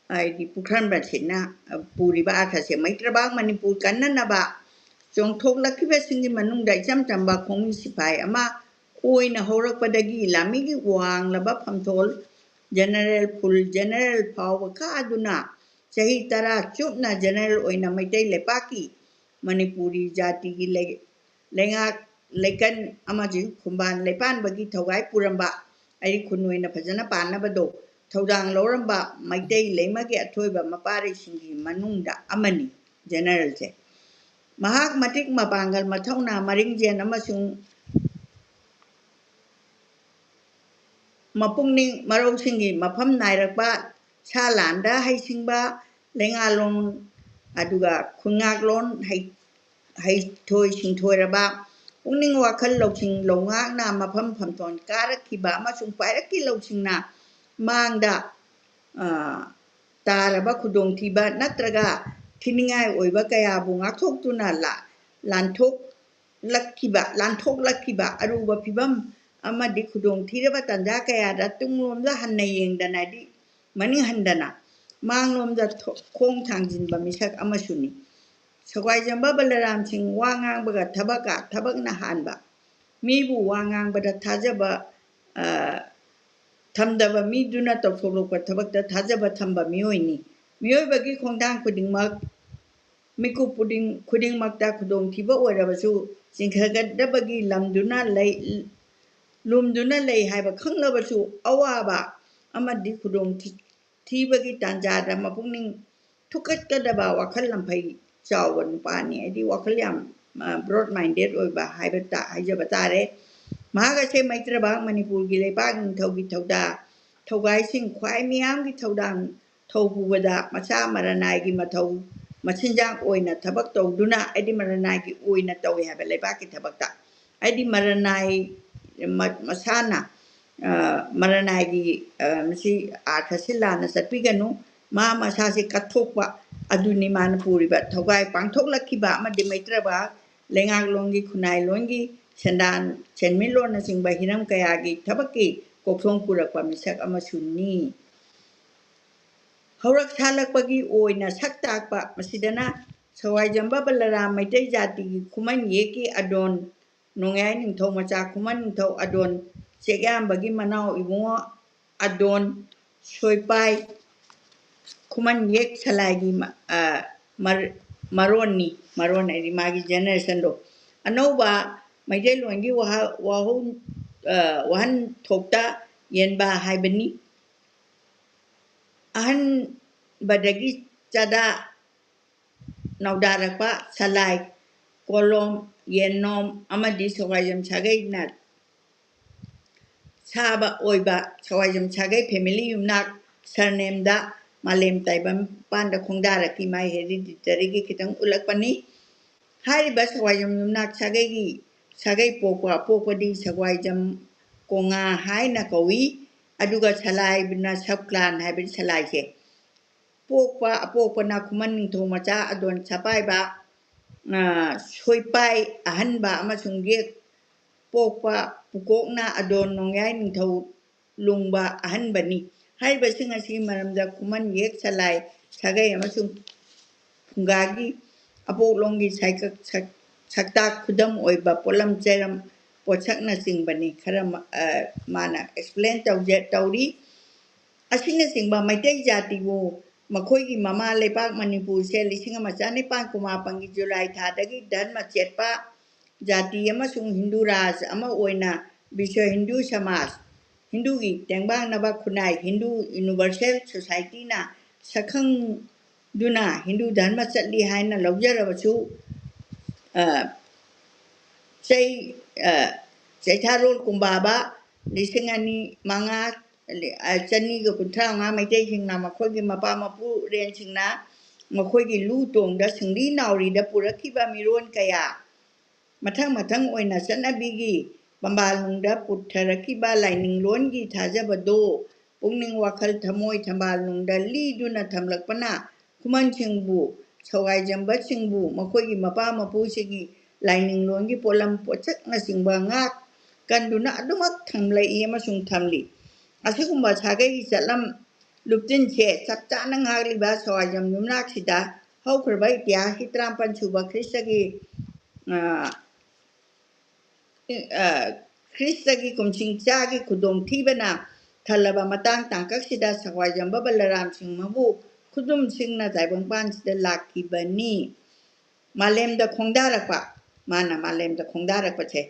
ꯍꯥꯏꯗꯤ ꯄꯨꯈ꯭ꯔꯟꯕꯁꯤꯅ ꯄꯨꯔꯤꯕ ꯑꯥꯔꯊꯁꯦ, ꯃꯩꯇ꯭ꯔꯕꯥꯛ ꯃꯅꯤꯄꯨꯔ ꯀꯟꯅꯅꯕ ꯆꯣꯡꯊꯣꯛꯂꯛꯈꯤꯕꯁꯤꯡꯒꯤ ꯃꯅꯨꯡꯗ ꯏꯆꯝ ꯆꯝꯕ ꯈꯣꯡꯃꯤ ꯁꯤꯐꯥꯏ ꯑꯃ ꯑꯣꯏꯅ ꯍꯧꯔꯛꯄꯗꯒꯤ ꯂꯥꯟꯃꯤꯒꯤ ꯋꯥꯡꯂꯕ ꯐꯝꯊꯣꯜ General, Full General ꯐꯥꯎꯕ ꯀꯥꯗꯨꯅ ꯆꯍꯤ ꯇꯔꯥ ꯆꯨꯞꯅ General ꯑꯣꯏꯅ ꯃꯩꯇꯩ ꯂꯩꯄꯥꯛꯀꯤ ꯃꯅꯤꯄꯨꯔꯤ ꯖꯥꯇꯤꯒꯤ ꯂꯩ-, ꯂꯩꯉꯥꯛ ꯂꯩꯀꯟ ꯑꯃꯁꯨꯡ ꯈꯨꯝꯕꯥꯟ ꯂꯩꯄꯥꯟꯕꯒꯤ ꯊꯧꯒꯥꯏ ꯄꯨꯔꯝꯕ, ꯑꯩ ꯈꯨꯟ ꯑꯣꯏꯅ ꯐꯖꯅ ꯄꯥꯟꯅꯕꯗꯣ ꯊꯧꯗꯥꯡ ꯂꯧꯔꯝꯕ ꯃꯩꯇꯩ ꯂꯩꯃꯒꯤ ꯑꯊꯣꯏꯕ ꯃꯄꯥꯔꯤꯁꯤꯡꯒꯤ ꯃꯅꯨꯡꯗ ꯑꯃꯅꯤ Generalꯁꯦ꯫ ꯃꯍꯥꯛ ꯃꯇꯤꯛ ꯃꯄꯥꯡꯒꯜ, ꯃꯊꯧꯅꯥ, ꯃꯔꯤꯡꯖꯦꯜ ꯑꯃꯁꯨꯡ ꯃꯄꯨꯛꯅꯤꯡ ꯃꯔꯧꯁꯤꯡꯒꯤ ꯃꯐꯝ ꯅꯥꯏꯔꯛꯄ ꯁꯥ ꯂꯥꯟꯗ ꯍꯩꯁꯤꯡꯕ, ꯂꯩꯉꯥꯛꯂꯣꯟ ꯑꯗꯨꯒ ꯈꯨꯟꯉꯥꯛꯂꯣꯟ ꯍꯩ-, ꯍꯩꯊꯣꯏ ꯁꯤꯡꯊꯣꯏꯔꯕ, ꯄꯨꯛꯅꯤꯡ ꯋꯥꯈꯜ ꯂꯧꯁꯤꯡ ꯂꯧꯉꯥꯛꯅ ꯃꯐꯝ ꯐꯝꯇꯣꯟ ꯀꯥꯔꯛꯈꯤꯕ ꯑꯃꯁꯨꯡ ꯄꯥꯏꯔꯛꯀꯤ ꯂꯧꯁꯤꯡꯅ ꯃꯥꯡꯗ, ꯑ, ꯇꯥꯔꯕ ꯈꯨꯗꯣꯡꯊꯤꯕ ꯅꯠꯇ꯭ꯔꯒ ꯊꯤꯅꯤꯡꯉꯥꯏ ꯑꯣꯏꯕ ꯀꯌꯥꯕꯨ ꯉꯥꯛꯊꯣꯛꯇꯨꯅ ꯂꯥ-, ꯂꯥꯟꯊꯣꯛꯂꯛꯈꯤꯕ, ꯂꯥꯟꯊꯣꯛꯂꯛꯈꯤꯕ ꯑꯔꯨꯕ ꯐꯤꯕꯝ ꯑꯃꯗꯤ ꯈꯨꯗꯣꯡꯊꯤꯔꯕ ꯇꯥꯟꯖꯥ ꯀꯌꯥꯗ ꯇꯨꯡꯂꯣꯝꯗ ꯍꯟꯅ ꯌꯦꯡꯗꯅ, ꯍꯥꯏꯗꯤ ꯃꯅꯤꯡ ꯍꯟꯗꯅ ꯃꯥꯡꯂꯣꯝꯗ ꯊꯣ-, ꯈꯣꯡ ꯊꯥꯡꯖꯤꯟꯕ ꯃꯤꯁꯛ ꯑꯃꯁꯨꯅꯤ꯫ ꯁꯒꯥꯏꯖꯝꯕ ꯕꯂꯔꯥꯝ ꯁꯤꯡ ꯋꯥ ꯉꯥꯡꯕꯒ ꯊꯕꯛꯀ ꯊꯕꯛꯅ ꯍꯥꯟꯕ, ꯃꯤꯕꯨ ꯋꯥ ꯉꯥꯡꯕꯗ ꯊꯥꯖꯕ, ꯑ, ꯊꯝꯗꯕ ꯃꯤꯗꯨꯅ ꯇꯧꯊꯣꯛꯂꯛꯄ ꯊꯕꯛꯇ ꯊꯥꯖꯕ ꯊꯝꯕ ꯃꯤꯑꯣꯏꯅꯤ꯫ ꯃꯤꯑꯣꯏꯕꯒꯤ ꯈꯣꯡꯊꯥꯡ ꯈꯨꯗꯤꯡꯃꯛ, ꯃꯤꯀꯨꯞ ꯈꯨꯗꯤꯡ-, ꯈꯨꯗꯤꯡꯃꯛꯇ ꯈꯨꯗꯣꯡꯊꯤꯕ ꯑꯣꯏꯔꯕꯁꯨ ꯆꯤꯡꯈꯠꯀꯗꯕꯒꯤ ꯂꯝꯗꯨꯅ ꯂꯩ, ꯂꯨꯝꯗꯨꯅ ꯂꯩ ꯍꯥꯏꯕ ꯈꯪꯂꯕꯁꯨ ꯑꯋꯥꯕ ꯑꯃꯗꯤ ꯈꯨꯗꯣꯡ ꯊꯤ-, ꯊꯤꯕꯒꯤ ꯇꯥꯟꯖꯥꯗ ꯃꯄꯨꯛꯅꯤꯡ ꯊꯨꯛꯀꯠꯀꯗꯕ ꯋꯥꯈꯜ ꯂꯝꯐꯩ ꯆꯥꯎꯕ ꯅꯨꯄꯥꯅꯤ꯫ ꯍꯥꯏꯗꯤ ꯋꯥꯈꯜ ꯌꯥꯝ, ꯑ, broad minded ꯑꯣꯏꯕ ꯍꯥꯏꯕ ꯇꯥ-, ꯍꯥꯏꯖꯕ ꯇꯥꯔꯦ꯫ ꯃꯍꯥꯛ ꯑꯁꯦ ꯃꯩꯇ꯭ꯔꯕꯥꯛ ꯃꯅꯤꯄꯨꯔꯒꯤ ꯂꯩꯄꯥꯛ ꯅꯤꯡꯊꯧꯒꯤ ꯊꯧꯗꯥ-, ꯊꯧꯒꯥꯏꯁꯤꯡ ꯈ꯭ꯋꯥꯏ ꯃꯤꯌꯥꯝꯒꯤ ꯊꯧꯗꯥꯡ ꯊꯧ ꯄꯨꯕꯗ ꯃꯁꯥ ꯃꯔꯅꯥꯏꯒꯤ ꯃꯊꯧ ꯃꯆꯤꯟꯖꯥꯛ ꯑꯣꯏꯅ ꯊꯕꯛ ꯇꯧꯗꯨꯅ, ꯍꯥꯏꯗꯤ ꯃꯔꯅꯥꯏꯒꯤ ꯑꯣꯏꯅ ꯇꯧꯏ ꯍꯥꯏꯕ ꯂꯩꯕꯥꯛꯀꯤ ꯊꯕꯛꯇ, ꯍꯥꯏꯗꯤ ꯃꯔꯅꯥꯏ ꯃ-, ꯃꯁꯥꯅ, ꯑ, ꯃꯔꯅꯥꯏꯒꯤ, ꯑ, ꯃꯁꯤ ꯑꯥꯔꯊꯁꯤ ꯂꯥꯟꯅ ꯆꯠꯄꯤꯒꯅꯨ, ꯃꯥ ꯃꯁꯥꯁꯤ ꯀꯠꯊꯣꯛꯄ ꯑꯗꯨꯅꯤ ꯃꯥꯅ ꯄꯨꯔꯤꯕ ꯊꯧꯒꯥꯏ꯫ ꯄꯥꯡꯊꯣꯛꯂꯛꯈꯤꯕ ꯑꯃꯗꯤ ꯃꯩꯇ꯭ꯔꯕꯥꯛ ꯂꯩꯉꯥꯛꯂꯣꯟꯒꯤ, ꯈꯨꯟꯅꯥꯏꯂꯣꯟꯒꯤ, ꯁꯦꯟꯗꯥꯟ ꯁꯦꯟꯃꯤꯠꯂꯣꯟꯅꯆꯤꯡꯕ ꯍꯤꯔꯝ ꯀꯌꯥꯒꯤ ꯊꯕꯛꯀꯤ ꯀꯣꯛꯊꯣꯡ ꯄꯨꯔꯛꯄ ꯃꯤꯁꯛ ꯑꯃꯁꯨꯅꯤ꯫ ꯍꯧꯔꯛ ꯁꯥꯠꯂꯛꯄꯒꯤ ꯑꯣꯏꯅ ꯁꯛ ꯇꯥꯛꯄ, ꯃꯁꯤꯗꯅ ꯁꯋꯥꯏꯖꯝꯕ ꯕꯂꯔꯥꯝ ꯃꯩꯇꯩ ꯖꯥꯇꯤꯒꯤ ꯈꯨꯃꯟ ꯌꯦꯛꯀꯤ ꯑꯗꯣꯟ, ꯅꯣꯡꯌꯥꯏ ꯅꯤꯡꯊꯧ ꯃꯆꯥ ꯈꯨꯃꯟ ꯅꯤꯡꯊꯧ ꯑꯗꯣꯟ ꯆꯦꯛꯌꯥꯝꯕꯒꯤ ꯃꯅꯥꯎ ꯏꯕꯨꯡꯉꯣ ꯑꯗꯣꯟ ꯁꯣꯏꯄꯥꯏ ꯈꯨꯃꯟ ꯌꯦꯛ ꯁꯂꯥꯏꯒꯤ ꯃ-, ꯑ, ꯃꯔ-, ꯃꯔꯣꯟꯅꯤ꯫ ꯃꯔꯣꯟ ꯍꯥꯏꯗꯤ ꯃꯥꯒꯤ generationꯗꯣ꯫ ꯑꯅꯧꯕ ꯃꯩꯇꯩꯂꯣꯟꯒꯤ ꯋꯥꯍ-, ꯋꯥꯍꯧ-, ꯑ, ꯋꯥꯍꯟꯊꯣꯛꯇ ꯌꯦꯟꯕ ꯍꯥꯏꯕꯅꯤ꯫ ꯑꯍꯟꯕꯗꯒꯤ ꯆꯥꯗꯥ ꯅꯧꯗꯥꯔꯛꯄ ꯁꯂꯥꯏ, ꯀꯣꯂꯣꯝ, ꯌꯦꯟꯅꯣꯝ ꯑꯃꯗꯤ ꯁꯋꯥꯏꯖꯝ ꯁꯥꯒꯩꯅ ꯁꯥꯕ ꯑꯣꯏꯕ ꯁꯋꯥꯏꯖꯝ ꯁꯥꯒꯩ family ꯌꯨꯝꯅꯥꯛ surnameꯗ ꯃꯥꯂꯦꯝ ꯇꯥꯏꯕꯪ ꯄꯥꯟꯗ ꯈꯣꯡꯗꯥꯔꯛꯈꯤ꯫ ꯃꯥꯏ hereditaryꯒꯤ ꯈꯤꯇꯪ ꯎꯠꯂꯛꯄꯅꯤ꯫ ꯍꯥꯏꯔꯤꯕ ꯁꯋꯥꯏꯖꯝ ꯌꯨꯝꯅꯥꯛ ꯁꯥꯒꯩꯒꯤ ꯁꯥꯒꯩ ꯄꯣꯛꯄ ꯑꯄꯣꯛꯄꯗꯤ ꯁꯋꯥꯏꯖꯝ ꯀꯣꯉꯥ ꯍꯥꯏꯅ ꯀꯧꯏ꯫ ꯑꯗꯨꯒ ꯁꯂꯥꯏꯅ sub clan ꯍꯥꯏꯕꯗꯤ ꯁꯂꯥꯏꯁꯦ ꯄꯣꯛꯄ ꯑꯄꯣꯛꯄꯅ ꯈꯨꯃꯟ ꯅꯤꯡꯊꯧ ꯃꯆꯥ ꯑꯗꯣꯟ ꯁꯄꯥꯏꯕ, ꯑ, ꯁꯣꯏꯄꯥꯏ ꯑꯍꯟꯕ ꯑꯃꯁꯨꯡ ꯌꯦꯛ ꯄꯣꯛꯄ ꯄꯨꯀꯣꯛꯅ ꯑꯗꯣꯟ ꯅꯣꯡꯌꯥꯏ ꯅꯤꯡꯊꯧ ꯂꯨꯡꯕ ꯑꯍꯟꯕꯅꯤ꯫ ꯍꯥꯏꯔꯤꯕꯁꯤꯡ ꯑꯁꯤꯒꯤ ꯃꯔꯝꯗ ꯈꯨꯃꯟ ꯌꯦꯛ ꯁꯂꯥꯏ ꯁꯥꯒꯩ ꯑꯃꯁꯨꯡ ꯐꯨꯡꯒꯥꯒꯤ ꯑꯄꯣꯛꯂꯣꯝꯒꯤ ꯁꯥꯏꯀꯛ-, ꯁꯛ-, ꯁꯛꯇꯥꯛ ꯈꯨꯗꯝ ꯑꯣꯏꯕ ꯄꯣꯠꯂꯝ ꯆꯩꯔꯝ ꯄꯣꯠꯁꯛꯅꯆꯤꯡꯕꯅꯤ꯫ ꯈꯔ ꯃ-, ꯑ, ꯃꯥꯅ explain ꯇꯧꯖ-, ꯇꯧꯔꯤ꯫ ꯑꯁꯤꯅꯆꯤꯡꯕ ꯃꯩꯇꯩ ꯖꯥꯇꯤꯕꯨ ꯃꯈꯣꯏꯒꯤ ꯃꯃꯥ ꯂꯩꯕꯥꯛ ꯃꯅꯤꯄꯨꯔꯁꯦ ꯂꯤꯁꯤꯡ ꯑꯃ ꯆꯅꯤꯄꯥꯟ ꯀꯨꯟꯃꯥꯄꯟꯒꯤ ꯖꯨꯂꯥꯏ ꯊꯥꯗꯒꯤ ꯙꯔꯃ ꯆꯦꯠꯄ ꯖꯥꯇꯤ ꯑꯃꯁꯨꯡ ꯍꯤꯟꯗꯨ ꯔꯥꯖ ꯑꯃ ꯑꯣꯏꯅ ꯕꯤꯁ꯭ꯋ ꯍꯤꯟꯗꯨ ꯁꯃꯥꯖ, ꯍꯤꯟꯗꯨꯒꯤ ꯇꯦꯡꯕꯥꯡꯅꯕ ꯈꯨꯟꯅꯥꯏ, ꯍꯤꯟꯗꯨ ꯌꯨꯅꯤꯚꯔꯁꯦꯜ ꯁꯣꯁꯥꯏꯇꯤꯅ ꯁꯛꯈꯪꯗꯨꯅ ꯍꯤꯟꯗꯨ ꯙꯔꯃ ꯆꯠꯂꯤ ꯍꯥꯏꯅ ꯂꯧꯖꯔꯕꯁꯨ, ꯑ, ꯆꯩ-, ꯑ, ꯆꯩꯊꯥꯔꯣꯜ ꯀꯨꯝꯕꯥꯕ ꯂꯤꯁꯤꯡ ꯑꯅꯤ ꯃꯉꯥ, ꯑ, ꯆꯅꯤꯒ ꯀꯨꯟꯊ꯭ꯔꯥ ꯃꯉꯥ ꯃꯩꯇꯩꯁꯤꯡꯅ ꯃꯈꯣꯏꯒꯤ ꯃꯄꯥ ꯃꯄꯨꯔꯦꯟꯁꯤꯡꯅ ꯃꯈꯣꯏꯒꯤ ꯂꯨ ꯇꯣꯡꯗ ꯁꯤꯡꯂꯤ ꯅꯥꯎꯔꯤꯗ ꯄꯨꯔꯛꯈꯤꯕ ꯃꯤꯔꯣꯟ ꯀꯌꯥ ꯃꯊꯪ ꯃꯊꯪ ꯑꯣꯏꯅ ꯆꯠꯅꯕꯤꯒꯤ ꯄꯥꯝꯕꯥꯜꯅꯨꯡꯗ ꯄꯨꯊꯔꯛꯈꯤꯕ ꯂꯥꯏꯅꯤꯡꯂꯣꯟꯒꯤ ꯊꯥꯖꯕꯗꯨ ꯄꯨꯛꯅꯤꯡ ꯋꯥꯈꯜ ꯊꯃꯣꯏ ꯊꯝꯕꯥꯜꯅꯨꯡꯗ ꯂꯤꯗꯨꯅ ꯊꯝꯂꯛꯄꯅ ꯈꯨꯃꯟꯁꯤꯡꯕꯨ, ꯁꯋꯥꯏꯖꯝꯕꯁꯤꯡꯕꯨ ꯃꯈꯣꯏꯒꯤ ꯃꯄꯥ ꯃꯄꯨꯁꯤꯡꯒꯤ ꯂꯥꯏꯅꯤꯡꯂꯣꯟꯒꯤ ꯄꯣꯠꯂꯝ ꯄꯣꯠꯁꯛꯅꯆꯤꯡꯕ ꯉꯥꯛ ꯀꯟꯗꯨꯅ ꯑꯗꯨꯃꯛ ꯊꯝꯂꯛꯏ ꯑꯃꯁꯨꯡ ꯊꯝꯂꯤ꯫ ꯑꯁꯤꯒꯨꯝꯕ ꯁꯥꯒꯩꯒꯤ ꯆꯠꯂꯝ ꯂꯨꯞꯇꯤꯟꯁꯦ ꯆꯞ ꯆꯥꯅ ꯉꯥꯛꯂꯤꯕ ꯁꯋꯥꯏꯖꯝ ꯌꯨꯝꯅꯥꯛꯁꯤꯗ ꯍꯧꯈ꯭ꯔꯕ ꯏꯇꯤꯍꯥꯁꯀꯤ ꯇꯔꯥꯃꯥꯄꯟ ꯁꯨꯕ ꯈ꯭ꯔꯤꯁꯇꯒꯤ, ꯑ, ꯑ, ꯈ꯭ꯔꯤꯁꯇꯒꯤ ꯀꯨꯝꯁꯤꯡ ꯆꯥꯒꯤ ꯈꯨꯗꯣꯡꯊꯤꯕꯅ ꯊꯜꯂꯕ ꯃꯇꯥꯡ ꯇꯥꯡꯀꯛꯁꯤꯗ ꯁꯋꯥꯏꯖꯝꯕ ꯕꯂꯔꯥꯝ ꯁꯤꯡꯍꯕꯨ ꯈꯨꯗꯨꯝꯁꯤꯡꯅ ꯇꯥꯏꯕꯪꯄꯥꯟꯁꯤꯗ ꯂꯥꯛꯈꯤꯕꯅꯤ꯫ ꯃꯥꯂꯦꯝꯗ ꯈꯣꯡꯗꯥꯔꯛꯄ, ꯃꯥꯅ ꯃꯥꯂꯦꯝꯗ ꯈꯣꯡꯗꯥꯔꯛꯄꯁꯦ꯫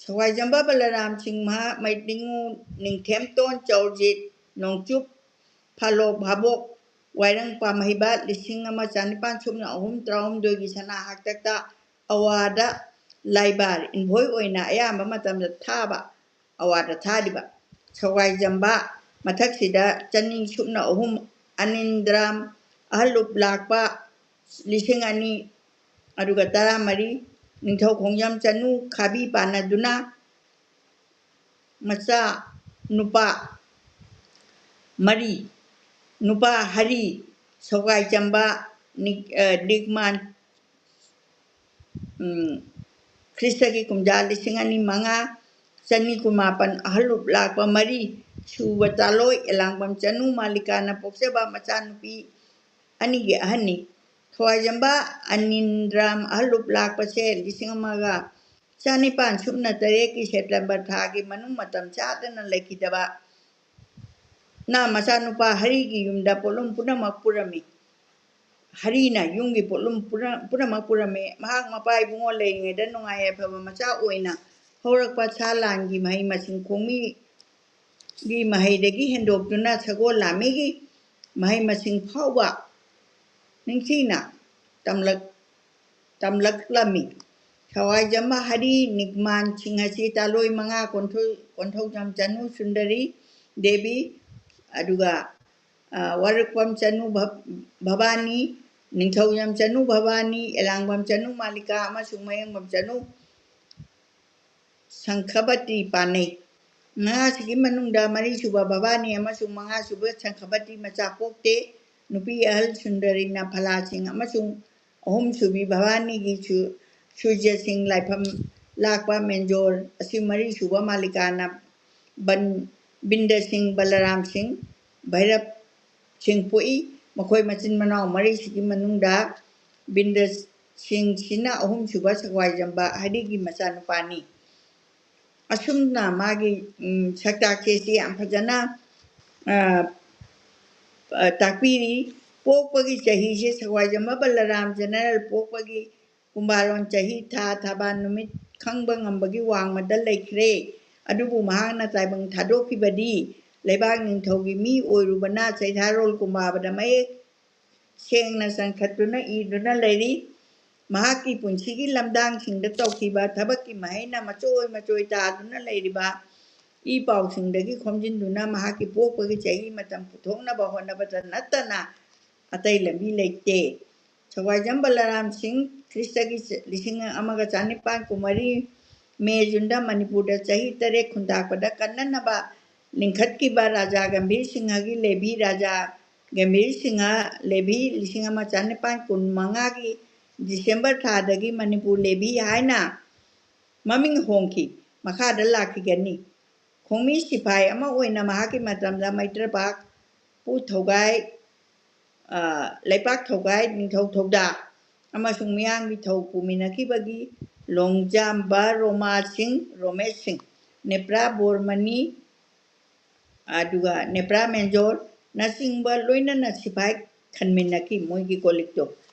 ꯁꯋꯥꯏꯖꯝꯕ ꯕꯂꯔꯥꯝ ꯁꯤꯡꯍ, ꯃꯩꯇꯤꯡꯉꯨ, ꯅꯤꯡꯊꯦꯝꯇꯣꯟ, ꯆꯧꯔꯖꯤꯠ, ꯅꯣꯡꯆꯨꯞ, ꯐꯥꯂꯣꯛ ꯚꯥꯕꯣꯛ, ꯋꯥꯏꯔꯪ ꯄꯥꯝꯍꯩꯕ ꯂꯤꯁꯤꯡ ꯑꯃ ꯆꯅꯤꯄꯥꯟ ꯁꯨꯞꯅ ꯑꯍꯨꯝ ꯇꯔꯥꯍꯨꯝꯗꯣꯏꯒꯤ ꯁꯅꯥ ꯍꯥꯛꯇꯛꯇ ꯑꯋꯥꯗ ꯂꯥꯏꯕꯥꯔ ꯏꯟꯚꯣꯏ ꯑꯣꯏꯅ ꯑꯌꯥꯝꯕ ꯃꯇꯝꯗ ꯊꯥꯕ ꯑꯋꯥꯗ ꯊꯥꯔꯤꯕ ꯁꯒꯥꯏꯖꯝꯕ ꯃꯊꯛꯁꯤꯗ ꯆꯅꯤ ꯁꯨꯞꯅ ꯑꯍꯨꯝ ꯑꯅꯤꯟꯗ꯭ꯔꯥꯝ ꯑꯍꯜꯂꯨꯞ ꯂꯥꯛꯄ ꯂꯤꯁꯤꯡ ꯑꯅꯤ ꯑꯗꯨꯒ ꯇꯔꯥꯃꯔꯤ ꯅꯤꯡꯊꯧ ꯈꯣꯡꯖꯝ ꯆꯅꯨ ꯈꯥꯕꯤ ꯄꯥꯟꯅꯗꯨꯅ ꯃꯆꯥ ꯅꯨꯄꯥ ꯃꯔꯤ ꯅꯨꯄꯥ ꯍꯔꯤ ꯁꯒꯥꯏꯖꯝꯕ ꯅꯤꯛ- ꯑ, ꯅꯤꯒꯃꯥꯟ ꯎꯝ, ꯈ꯭ꯔꯤꯁꯇꯒꯤ ꯀꯨꯝꯖꯥ ꯂꯤꯁꯤꯡ ꯑꯅꯤ ꯃꯉꯥ ꯆꯅꯤ ꯀꯨꯟꯃꯥꯄꯟ ꯑꯍꯜꯂꯨꯞ ꯂꯥꯛꯄ ꯃꯔꯤ ꯁꯨꯕ ꯆꯥꯂꯣꯏ ꯑꯦꯂꯥꯡꯕꯝ ꯆꯅꯨ ꯃꯥꯂꯤꯀꯥꯅ ꯄꯣꯛꯆꯕ ꯃꯆꯥꯅꯨꯄꯤ ꯑꯅꯤꯒꯤ ꯑꯍꯟꯅꯤ꯫ ꯁꯒꯥꯏꯖꯝꯕ ꯑꯅꯤꯟꯗ꯭ꯔꯥꯝ ꯑꯍꯜꯂꯨꯞ ꯂꯥꯛꯄꯁꯦ ꯂꯤꯁꯤꯡ ꯑꯃꯒ ꯆꯅꯤꯄꯥꯟ ꯁꯨꯞꯅ ꯇꯔꯦꯠꯀꯤ ꯁꯦꯞꯇꯦꯝꯕꯔ ꯊꯥꯒꯤ ꯃꯅꯨꯡ ꯃꯇꯝ ꯆꯥꯗꯅ ꯂꯩꯈꯤꯗꯕ ꯅ ꯃꯆꯥꯅꯨꯄꯥ ꯍꯔꯤꯒꯤ ꯌꯨꯝꯗ ꯄꯣꯠꯂꯨꯝ ꯄꯨꯝꯅꯃꯛ ꯄꯨꯔꯝꯃꯤ꯫ ꯍꯔꯤꯅ ꯌꯨꯝꯒꯤ ꯄꯣꯠꯂꯨꯝ ꯄꯨꯔ- ꯄꯨꯝꯅꯃꯛ ꯄꯨꯔꯝꯃꯤ꯫ ꯃꯍꯥꯛ ꯃꯄꯥ ꯏꯕꯨꯡꯉꯣ ꯂꯩꯔꯤꯉꯩꯗ ꯅꯨꯡꯉꯥꯏ ꯌꯥꯏꯐꯕ ꯃꯆꯥ ꯑꯣꯏꯅ ꯍꯧꯔꯛꯄ ꯁꯥ ꯂꯥꯟꯒꯤ ꯃꯍꯩ ꯃꯁꯤꯡ ꯈꯣꯡꯃꯤꯒꯤ ꯃꯍꯩꯗꯒꯤ ꯍꯦꯟꯗꯣꯛꯇꯨꯅ ꯁꯒꯣꯜ ꯂꯥꯃꯤꯒꯤ ꯃꯍꯩ ꯃꯁꯤꯡ ꯐꯥꯎꯕ ꯅꯤꯡꯊꯤꯅ ꯇꯝꯂꯛ- ꯇꯝꯂꯛꯂꯝꯃꯤ꯫ ꯁꯒꯥꯏꯖꯝꯕ ꯍꯔꯤ ꯅꯤꯒꯃꯥꯟꯁꯤꯡ ꯑꯁꯤ ꯆꯥꯂꯣꯏ ꯃꯉꯥ ꯀꯣꯟꯊꯧ- ꯀꯣꯟꯊꯧꯖꯝ ꯆꯅꯨ ꯁꯨꯟꯗꯔꯤ ꯗꯦꯕꯤ, ꯑꯗꯨꯒ ꯑ, ꯋꯥꯔꯛꯄꯝ ꯆꯅꯨ ꯚ- ꯚꯕꯥꯅꯤ, ꯅꯤꯡꯊꯧꯖꯝ ꯆꯅꯨ ꯚꯕꯥꯅꯤ, ꯑꯦꯂꯥꯡꯕꯝ ꯆꯅꯨ ꯃꯥꯂꯤꯀꯥ ꯑꯃꯁꯨꯡ ꯃꯌꯦꯡꯕꯝ ꯆꯅꯨ ꯁꯪꯈꯕꯇꯤ ꯄꯥꯟꯅꯩ꯫ ꯃꯉꯥꯁꯤꯒꯤ ꯃꯅꯨꯡꯗ ꯃꯔꯤꯁꯨꯕ ꯚꯕꯥꯅꯤ ꯑꯃꯁꯨꯡ ꯃꯉꯥꯁꯨꯕ ꯁꯪꯈꯕꯇꯤ ꯃꯆꯥ ꯄꯣꯛꯇꯦ꯫ ꯅꯨꯄꯤ ꯑꯍꯜ ꯁꯨꯟꯗꯔꯤꯅ ꯐꯂꯥꯁꯤꯡ ꯑꯃꯁꯨꯡ ꯑꯍꯨꯝꯁꯨꯕꯤ ꯚꯕꯥꯅꯤꯒꯤ ꯁꯨ- ꯁꯨꯔꯖ ꯁꯤꯡ ꯂꯥꯏꯐꯝ ꯂꯥꯛꯄ ꯃꯦꯟꯖꯣꯔ ꯑꯁꯤ ꯃꯔꯤꯁꯨꯕ ꯃꯥꯂꯤꯀꯥꯅ ꯕꯟ- ꯕꯤꯟꯗ ꯁꯤꯡ, ꯕꯂꯔꯥꯝ ꯁꯤꯡ, ꯚꯩꯔꯞ ꯁꯤꯡ ꯄꯣꯛꯏ꯫ ꯃꯈꯣꯏ ꯃꯆꯤꯟ ꯃꯅꯥꯎ ꯃꯔꯤꯁꯤꯒꯤ ꯃꯅꯨꯡꯗ ꯕꯤꯟꯗ ꯁꯤꯡꯁꯤꯅ ꯑꯍꯨꯝꯁꯨꯕ ꯁꯒꯥꯏꯖꯝꯕ ꯍꯔꯤꯒꯤ ꯃꯆꯥꯅꯨꯄꯥꯅꯤ꯫ ꯑꯁꯨꯝꯅ ꯃꯥꯒꯤ, ꯎꯝ, ꯁꯛꯇꯥꯛꯁꯦ ꯁꯤ ꯌꯥꯝ ꯐꯖꯅ, ꯑ, ꯑ, ꯇꯥꯛꯄꯤꯔꯤ꯫ ꯄꯣꯛꯄꯒꯤ ꯆꯍꯤꯁꯦ ꯁꯒꯥꯏꯖꯝꯕ ꯕꯂꯔꯥꯝ ꯖꯦꯅꯔꯦꯜ ꯄꯣꯛꯄꯒꯤ ꯀꯨꯝꯕꯥꯔꯣꯟ ꯆꯍꯤ, ꯊꯥ, ꯊꯕꯥꯜ ꯅꯨꯃꯤꯠ ꯈꯪꯕ ꯉꯝꯕꯒꯤ ꯋꯥꯡꯃꯗ ꯂꯩꯈ꯭ꯔꯦ꯫ ꯑꯗꯨꯕꯨ ꯃꯍꯥꯛꯅ ꯇꯥꯏꯕꯪ ꯊꯥꯗꯣꯛꯈꯤꯕꯗꯤ ꯂꯩꯕꯥꯛ ꯅꯤꯡꯊꯧꯒꯤ ꯃꯤ ꯑꯣꯏꯔꯨꯕꯅ ꯆꯩꯊꯥꯔꯣꯜ ꯀꯨꯝꯕꯥꯕꯗ ꯃꯌꯦꯛ ꯁꯦꯡꯅ ꯆꯟꯈꯠꯇꯨꯅ ꯏꯗꯨꯅ ꯂꯩꯔꯤ꯫ ꯃꯍꯥꯛꯀꯤ ꯄꯨꯟꯁꯤꯒꯤ ꯂꯝꯗꯥꯡꯁꯤꯡꯗ ꯇꯧꯈꯤꯕ ꯊꯕꯛꯀꯤ ꯃꯍꯩꯅ ꯃꯆꯣꯏ ꯃꯆꯣꯏ ꯇꯥꯗꯨꯅ ꯂꯩꯔꯤꯕ ꯏ ꯄꯥꯎꯁꯤꯡꯗꯒꯤ ꯈꯣꯝꯖꯤꯟꯗꯨꯅ ꯃꯍꯥꯛꯀꯤ ꯄꯣꯛꯄꯒꯤ ꯆꯍꯤ ꯃꯇꯝ ꯄꯨꯊꯣꯛꯅꯕ ꯍꯣꯠꯅꯕꯗ ꯅꯠꯇꯅ ꯑꯇꯩ ꯂꯝꯕꯤ ꯂꯩꯇꯦ꯫ ꯁꯒ꯭ꯋꯥꯏꯖꯝ ꯕꯂꯔꯥꯝ ꯁꯤꯡ ꯈ꯭ꯔꯤꯁꯇꯒꯤ ꯂꯤꯁꯤꯡ ꯑꯃꯒ ꯆꯅꯤꯄꯥꯟ ꯀꯨꯟꯃꯔꯤ ꯃꯦ ꯖꯨꯟꯗ ꯃꯅꯤꯄꯨꯔꯗ ꯆꯍꯤ ꯇꯔꯦꯠ ꯈꯨꯟꯇꯥꯛꯄꯗ ꯀꯟꯅꯅꯕ ꯂꯤꯡꯈꯠꯈꯤꯕ ꯔꯥꯖꯥ ꯒꯝꯚꯤꯔ ꯁꯤꯡꯍꯒꯤ ꯂꯦꯚꯤ, ꯔꯥꯖꯥ ꯒꯝꯚꯤꯔ ꯁꯤꯡꯍ ꯂꯦꯚꯤ ꯂꯤꯁꯤꯡ ꯑꯃ ꯆꯅꯤꯄꯥꯟ ꯀꯨꯟ ꯃꯉꯥꯒꯤ ꯗꯤꯁꯦꯝꯕꯔ ꯊꯥꯗꯒꯤ ꯃꯅꯤꯄꯨꯔ ꯂꯦꯚꯤ ꯍꯥꯏꯅ ꯃꯃꯤꯡ ꯍꯣꯡꯈꯤ꯫ ꯃꯈꯥꯗ ꯂꯥꯛꯈꯤꯒꯅꯤ꯫ ꯈꯣꯡꯃꯤ ꯁꯤꯐꯥꯏ ꯑꯃ ꯑꯣꯏꯅ ꯃꯍꯥꯛꯀꯤ ꯃꯇꯝꯗ ꯃꯩꯇ꯭ꯔꯄꯥꯛ ꯄꯨ ꯊꯧꯒꯥꯏ, ꯑ, ꯂꯩꯄꯥꯛ ꯊꯧꯒꯥꯏ, ꯅꯤꯡꯊꯧ ꯊꯧꯗꯥ ꯑꯃꯁꯨꯡ ꯃꯤꯌꯥꯝꯒꯤ ꯊꯧ ꯄꯨꯃꯤꯟꯅꯈꯤꯕꯒꯤ ꯂꯣꯡꯖꯥꯝꯕ ꯔꯣꯃꯥ ꯁꯤꯡ, ꯔꯣꯃꯦꯁ ꯁꯤꯡ, ꯅꯦꯄ꯭ꯔꯥ ꯕꯣꯔꯃꯅꯤ, ꯑꯗꯨꯒ ꯅꯦꯄ꯭ꯔꯥ ꯃꯦꯟꯖꯣꯔꯅꯆꯤꯡꯕ ꯂꯣꯏꯅꯅ ꯁꯤꯐꯥꯏ ꯈꯟꯃꯤꯟꯅꯈꯤ ꯃꯣꯏꯒꯤ ꯀꯣꯂꯤꯛꯇꯣ꯫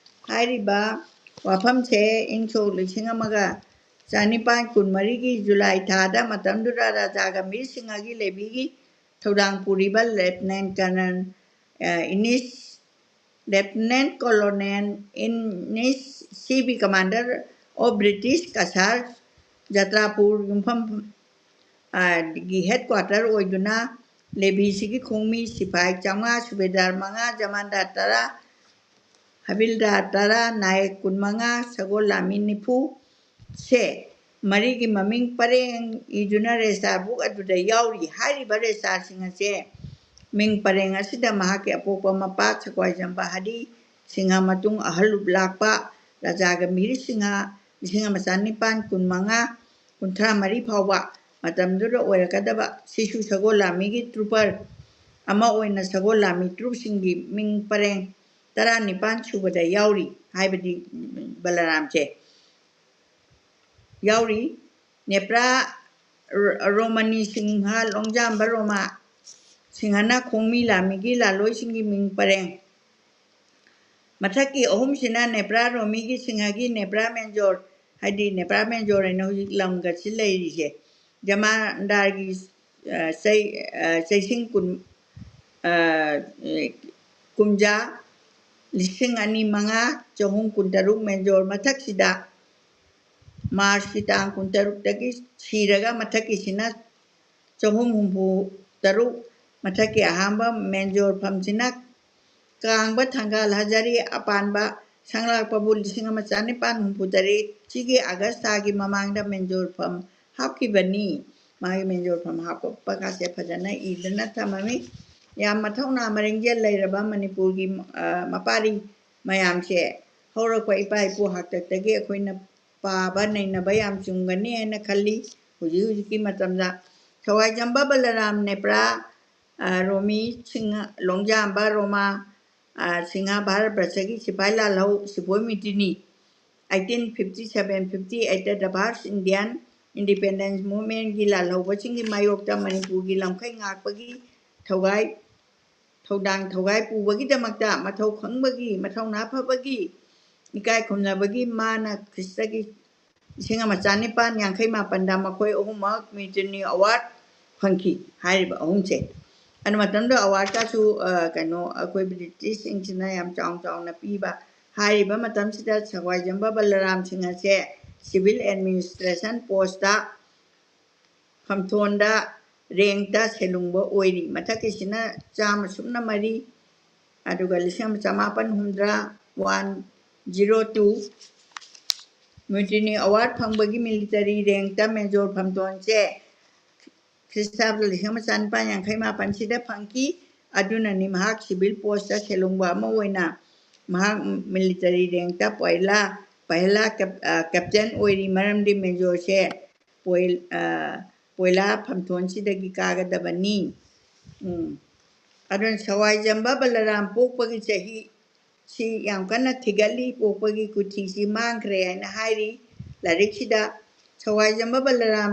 ꯍꯥꯏꯔꯤꯕ ꯋꯥꯐꯝꯁꯦ ꯏꯪ ꯁꯣꯛ ꯂꯤꯁꯤꯡ ꯑꯃꯒ ꯆꯅꯤꯄꯥꯟ ꯀꯨꯟꯃꯔꯤꯒꯤ ꯖꯨꯂꯥꯏ ꯊꯥꯗ ꯃꯇꯝꯗꯨꯗ ꯔꯥꯖꯥ ꯒꯝꯚꯤꯔ ꯁꯤꯡꯍꯒꯤ ꯂꯦꯚꯤꯒꯤ ꯊꯧꯗꯥꯡ ꯄꯨꯔꯤꯕ ꯂꯦꯐꯇꯤꯅꯦꯟ ꯀꯔꯅꯜ, ꯑ, ꯏꯅꯤꯁ Lieutenant Colonel Innis C B, Commander of British Cachar, ꯖꯇ꯭ꯔꯥꯄꯨꯔ ꯌꯨꯝꯐꯝ, ꯑ, ꯒꯤ headquarter ꯑꯣꯏꯗꯨꯅ ꯂꯦꯚꯤꯁꯤꯒꯤ ꯈꯣꯡꯃꯤ ꯁꯤꯐꯥꯏ ꯆꯥꯝꯃꯉꯥ, ꯁꯨꯕꯦꯗꯥꯔ ꯃꯉꯥ, ꯖꯃꯥꯟꯗꯥꯔ ꯇꯔꯥ, ꯍꯕꯤꯜꯗꯥꯔ ꯇꯔꯥ, ꯅꯥꯌꯦꯛ ꯀꯨꯟꯃꯉꯥ, ꯁꯒꯣꯜ ꯂꯥꯟꯃꯤ ꯅꯤꯐꯨ ꯁꯦ ꯃꯔꯤꯒꯤ ꯃꯃꯤꯡ ꯄꯔꯦꯡ ꯏꯗꯨꯅ ꯔꯦꯖꯤꯁꯇꯥꯔ ꯕꯨꯛ ꯑꯗꯨꯗ ꯌꯥꯎꯔꯤ꯫ ꯍꯥꯏꯔꯤꯕ ꯔꯦꯖꯤꯁꯇꯥꯔꯁꯤꯡ ꯑꯁꯦ ꯃꯤꯡ ꯄꯔꯦꯡ ꯑꯁꯤꯗ ꯃꯍꯥꯛꯀꯤ ꯑꯄꯣꯛꯄ ꯃꯄꯥ ꯁꯒ꯭ꯋꯥꯏꯖꯝꯕ ꯍꯔꯤ ꯁꯤꯡꯍ, ꯃꯇꯨꯡ ꯑꯍꯜ ꯂꯨꯞ ꯂꯥꯛꯄ ꯔꯥꯖꯥ ꯒꯝꯚꯤꯔ ꯁꯤꯡꯍ, ꯂꯤꯁꯤꯡ ꯑꯃ ꯆꯅꯤꯄꯥꯟ ꯀꯨꯟꯃꯉꯥ, ꯀꯨꯟꯊ꯭ꯔꯥ ꯃꯔꯤ ꯐꯥꯎꯕ ꯃꯇꯝꯗꯨꯗ ꯑꯣꯏꯔꯛꯀꯗꯕ ꯁꯤꯁꯨ ꯁꯒꯣꯜ ꯂꯥꯟꯃꯤꯒꯤ trooper ꯑꯃ ꯑꯣꯏꯅ ꯁꯒꯣꯜ ꯂꯥꯟꯃꯤ troopꯁꯤꯡꯒꯤ ꯃꯤꯡ ꯄꯔꯦꯡ ꯇꯔꯥꯅꯤꯄꯥꯟ ꯁꯨꯕꯗ ꯌꯥꯎꯔꯤ꯫ ꯍꯥꯏꯕꯗꯤ ꯕꯂꯔꯥꯝꯁꯦ ꯌꯥꯎꯔꯤ꯫ ꯅꯦꯄ꯭ꯔꯥ ꯔꯣ-, ꯔꯣꯃꯅꯤ ꯁꯤꯡꯍ, ꯂꯣꯡꯖꯥꯝꯕ ꯔꯣꯃꯥ ꯁꯤꯡꯍꯅ ꯈꯣꯡꯃꯤ ꯂꯥꯟꯃꯤꯒꯤ ꯂꯥꯜꯂꯣꯏꯁꯤꯡꯒꯤ ꯃꯤꯡ ꯄꯔꯦꯡ꯫ ꯃꯊꯛꯀꯤ ꯑꯍꯨꯝꯁꯤꯅ ꯅꯦꯄ꯭ꯔꯥ ꯔꯣꯃꯤꯒꯤ ꯁꯤꯡꯍꯒꯤ ꯅꯦꯄ꯭ꯔꯥ ꯃꯦꯟꯖꯣꯔ, ꯍꯥꯏꯗꯤ ꯅꯦꯄ꯭ꯔꯥ ꯃꯦꯟꯖꯣꯔ ꯍꯥꯏꯅ ꯍꯧꯖꯤꯛ ꯂꯝꯒꯁꯤ ꯂꯩꯔꯤꯁꯦ, ꯖꯃꯥꯟꯗꯥꯔꯒꯤ ꯑ, ꯆꯩ-, ꯑ, ꯆꯩꯁꯤꯡ ꯀꯨꯟ, ꯑ, ꯀꯨꯝꯖꯥ, ꯂꯤꯁꯤꯡ ꯑꯅꯤ ꯃꯉꯥ ꯆꯍꯨꯝ ꯀꯨꯟꯇꯔꯨꯛ ꯃꯦꯟꯖꯣꯔ ꯃꯊꯛꯁꯤꯗ ꯃꯥꯔꯁꯀꯤ ꯇꯥꯡ ꯀꯨꯟꯇꯔꯨꯛꯇꯒꯤ ꯁꯤꯔꯒ ꯃꯊꯛꯀꯤꯁꯤꯅ ꯆꯍꯨꯝ ꯍꯨꯝꯐꯨ ꯇꯔꯨꯛ, ꯃꯊꯛꯀꯤ ꯑꯍꯥꯟꯕ ꯃꯦꯟꯖꯣꯔ ꯐꯝꯁꯤꯅ ꯀꯥꯡꯕ ꯊꯪꯒꯥꯜ ꯍꯖꯔꯤ ꯑꯄꯥꯟꯕ ꯁꯪꯂꯥꯛꯄꯕꯨ ꯂꯤꯁꯤꯡ ꯑꯃ ꯆꯥꯅꯤꯄꯥꯟ ꯍꯨꯝꯐꯨ ꯇꯔꯦꯠ ꯁꯤꯒꯤ ꯑꯥꯒꯁ ꯊꯥꯒꯤ ꯃꯃꯥꯡꯗ ꯃꯦꯟꯖꯣꯔ ꯐꯝ ꯍꯥꯞꯈꯤꯕꯅꯤ꯫ ꯃꯥꯒꯤ ꯃꯦꯟꯖꯣꯔ ꯐꯝ ꯍꯥꯞꯄ ꯀꯥꯁꯦ ꯐꯖꯅ ꯏꯗꯅ ꯊꯝꯃꯝꯃꯤ꯫ ꯌꯥꯝ ꯃꯊꯧꯅꯥ ꯃꯔꯤꯡꯖꯦꯜ ꯂꯩꯔꯕ ꯃꯅꯤꯄꯨꯔꯒꯤ, ꯑ, ꯃꯄꯥꯔꯤ ꯃꯌꯥꯝꯁꯦ ꯍꯧꯔꯛꯄ ꯏꯄꯥ ꯏꯄꯨ ꯍꯥꯛꯇꯛꯇꯒꯤ ꯑꯩꯈꯣꯏꯅ ꯄꯥꯕ ꯅꯩꯅꯕ ꯌꯥꯝ ꯆꯨꯝꯒꯅꯤ ꯍꯥꯏꯅ ꯈꯜꯂꯤ꯫ ꯍꯧꯖꯤꯛ ꯍꯧꯖꯤꯛꯀꯤ ꯃꯇꯝꯗ ꯁꯋꯥꯏꯖꯝꯕ ꯕꯂꯔꯥꯝ ꯅꯦꯄ꯭ꯔꯥ, ꯑ, ꯔꯣꯃꯤ ꯁꯤꯡꯍ, ꯂꯣꯡꯖꯥꯝꯕ ꯔꯣꯃꯥ, ꯑ, Singh Bharat ꯕꯔꯁꯒꯤ ꯁꯤꯐꯥꯏ ꯂꯥꯜꯍꯧ, ꯁꯤꯄꯣꯏ ꯃꯤꯇꯤꯅꯤ, eighteen fifty seven fifty eight, the first Indian independence movementꯀꯤ ꯂꯥꯜꯍꯧꯕꯁꯤꯡꯒꯤ ꯃꯥꯌꯣꯛꯇ ꯃꯅꯤꯄꯨꯔꯒꯤ ꯂꯝꯈꯩ ꯉꯥꯛꯄꯒꯤ ꯊꯧꯒꯥꯏ, ꯊꯧꯗꯥꯡ ꯊꯧꯒꯥꯏ ꯄꯨꯕꯒꯤꯗꯃꯛꯇ ꯃꯊꯧ ꯈꯪꯕꯒꯤ, ꯃꯊꯧꯅꯥ ꯐꯕꯒꯤ, ꯏꯀꯥꯏ ꯈꯨꯝꯅꯕꯒꯤ ꯃꯥꯅ ꯈ꯭ꯔꯤꯁꯇꯒꯤ ꯂꯤꯁꯤꯡ ꯑꯃ ꯆꯥꯅꯤꯄꯥꯟ ꯌꯥꯡꯈꯩ ꯃꯥꯄꯟꯗ ꯃꯈꯣꯏ ꯑꯍꯨꯝꯃꯛ ꯃ꯭ꯌꯨꯇꯤꯅꯤ ꯑꯦꯋꯥꯔꯗ ꯐꯪꯈꯤ꯫ ꯍꯥꯏꯔꯤꯕ ꯑꯍꯨꯝꯁꯦ, ꯑꯗꯨ ꯃꯇꯝꯗ ꯑꯦꯋꯥꯔꯗꯀꯁꯨ, ꯑ, ꯀꯩꯅꯣ, ꯑꯩꯈꯣꯏ ꯕ꯭ꯔꯤꯇꯤꯁꯁꯤꯡꯁꯤꯅ ꯌꯥꯝ ꯆꯥꯎ ꯆꯥꯎꯅ ꯄꯤꯕ꯫ ꯍꯥꯏꯔꯤꯕ ꯃꯇꯝꯁꯤꯗ ꯁꯋꯥꯏꯖꯝꯕ ꯕꯂꯔꯥꯝ ꯁꯤꯡ ꯑꯁꯦ ꯁꯤꯚꯤꯜ ꯑꯦꯗꯃꯤꯅꯤꯁꯇ꯭ꯔꯦꯁꯟ ꯄꯣꯁꯇ ꯐꯝꯊꯣꯟꯗ ꯔꯦꯡꯇ ꯁꯦꯂꯨꯡꯕ ꯑꯣꯏꯔꯤ꯫ ꯃꯊꯛꯀꯤꯁꯤꯅ ꯆꯥꯝꯃ ꯁꯨꯞꯅ ꯃꯔꯤ, ꯑꯗꯨꯒ ꯂꯤꯁꯤꯡ ꯑꯃ ꯆꯃꯥꯄꯟ ꯍꯨꯝꯗ꯭ꯔꯥ, one zero two, ꯃ꯭ꯌꯨꯇꯤꯅꯤ ꯑꯦꯋꯥꯔꯗ ꯐꯪꯕꯒꯤ ꯃꯤꯂꯤꯇꯔꯤ ꯔꯦꯡꯇ ꯃꯦꯖꯣꯔ ꯐꯝꯊꯣꯟꯁꯦ ꯈ꯭ꯔꯤꯁꯇꯥꯕꯗ ꯂꯤꯁꯤꯡ ꯑꯃ ꯆꯥꯅꯤꯄꯥꯟ ꯌꯥꯡꯈꯩ ꯃꯥꯄꯟꯁꯤꯗ ꯐꯪꯈꯤ꯫ ꯑꯗꯨꯅꯅꯤ ꯃꯍꯥꯛ ꯁꯤꯚꯤꯜ ꯄꯣꯁꯇ ꯁꯦꯂꯨꯡꯕ ꯑꯃ ꯑꯣꯏꯅ ꯃꯍꯥꯛ ꯃꯤꯂꯤꯇꯔꯤ ꯔꯦꯡꯇ ꯄꯣꯏꯂꯥ, ꯄꯍꯦꯂꯥ ꯀꯦꯞ-, ꯑ, ꯀꯦꯞꯇꯦꯟ ꯑꯣꯏꯔꯤ꯫ ꯃꯔꯝꯗꯤ ꯃꯦꯖꯣꯔꯁꯦ ꯄꯣꯏ-, ꯑ, ꯄꯣꯏꯂꯥ ꯐꯝꯊꯣꯟꯁꯤꯗꯒꯤ ꯀꯥꯒꯗꯕꯅꯤ꯫ ꯎꯝ꯫ ꯑꯗꯨꯅ ꯁꯋꯥꯏꯖꯝꯕ ꯕꯂꯔꯥꯝ ꯄꯣꯛꯄꯒꯤ ꯆꯍꯤ ꯁꯤ ꯌꯥꯝ ꯀꯟꯅ ꯊꯤꯒꯠꯂꯤ, ꯄꯣꯛꯄꯒꯤ ꯀꯨꯊꯤꯁꯤ ꯃꯥꯡꯈ꯭ꯔꯦ ꯍꯥꯏꯅ ꯍꯥꯏꯔꯤ ꯂꯥꯏꯔꯤꯛꯁꯤꯗ꯫ ꯁꯋꯥꯏꯖꯝꯕ ꯕꯂꯔꯥꯝ,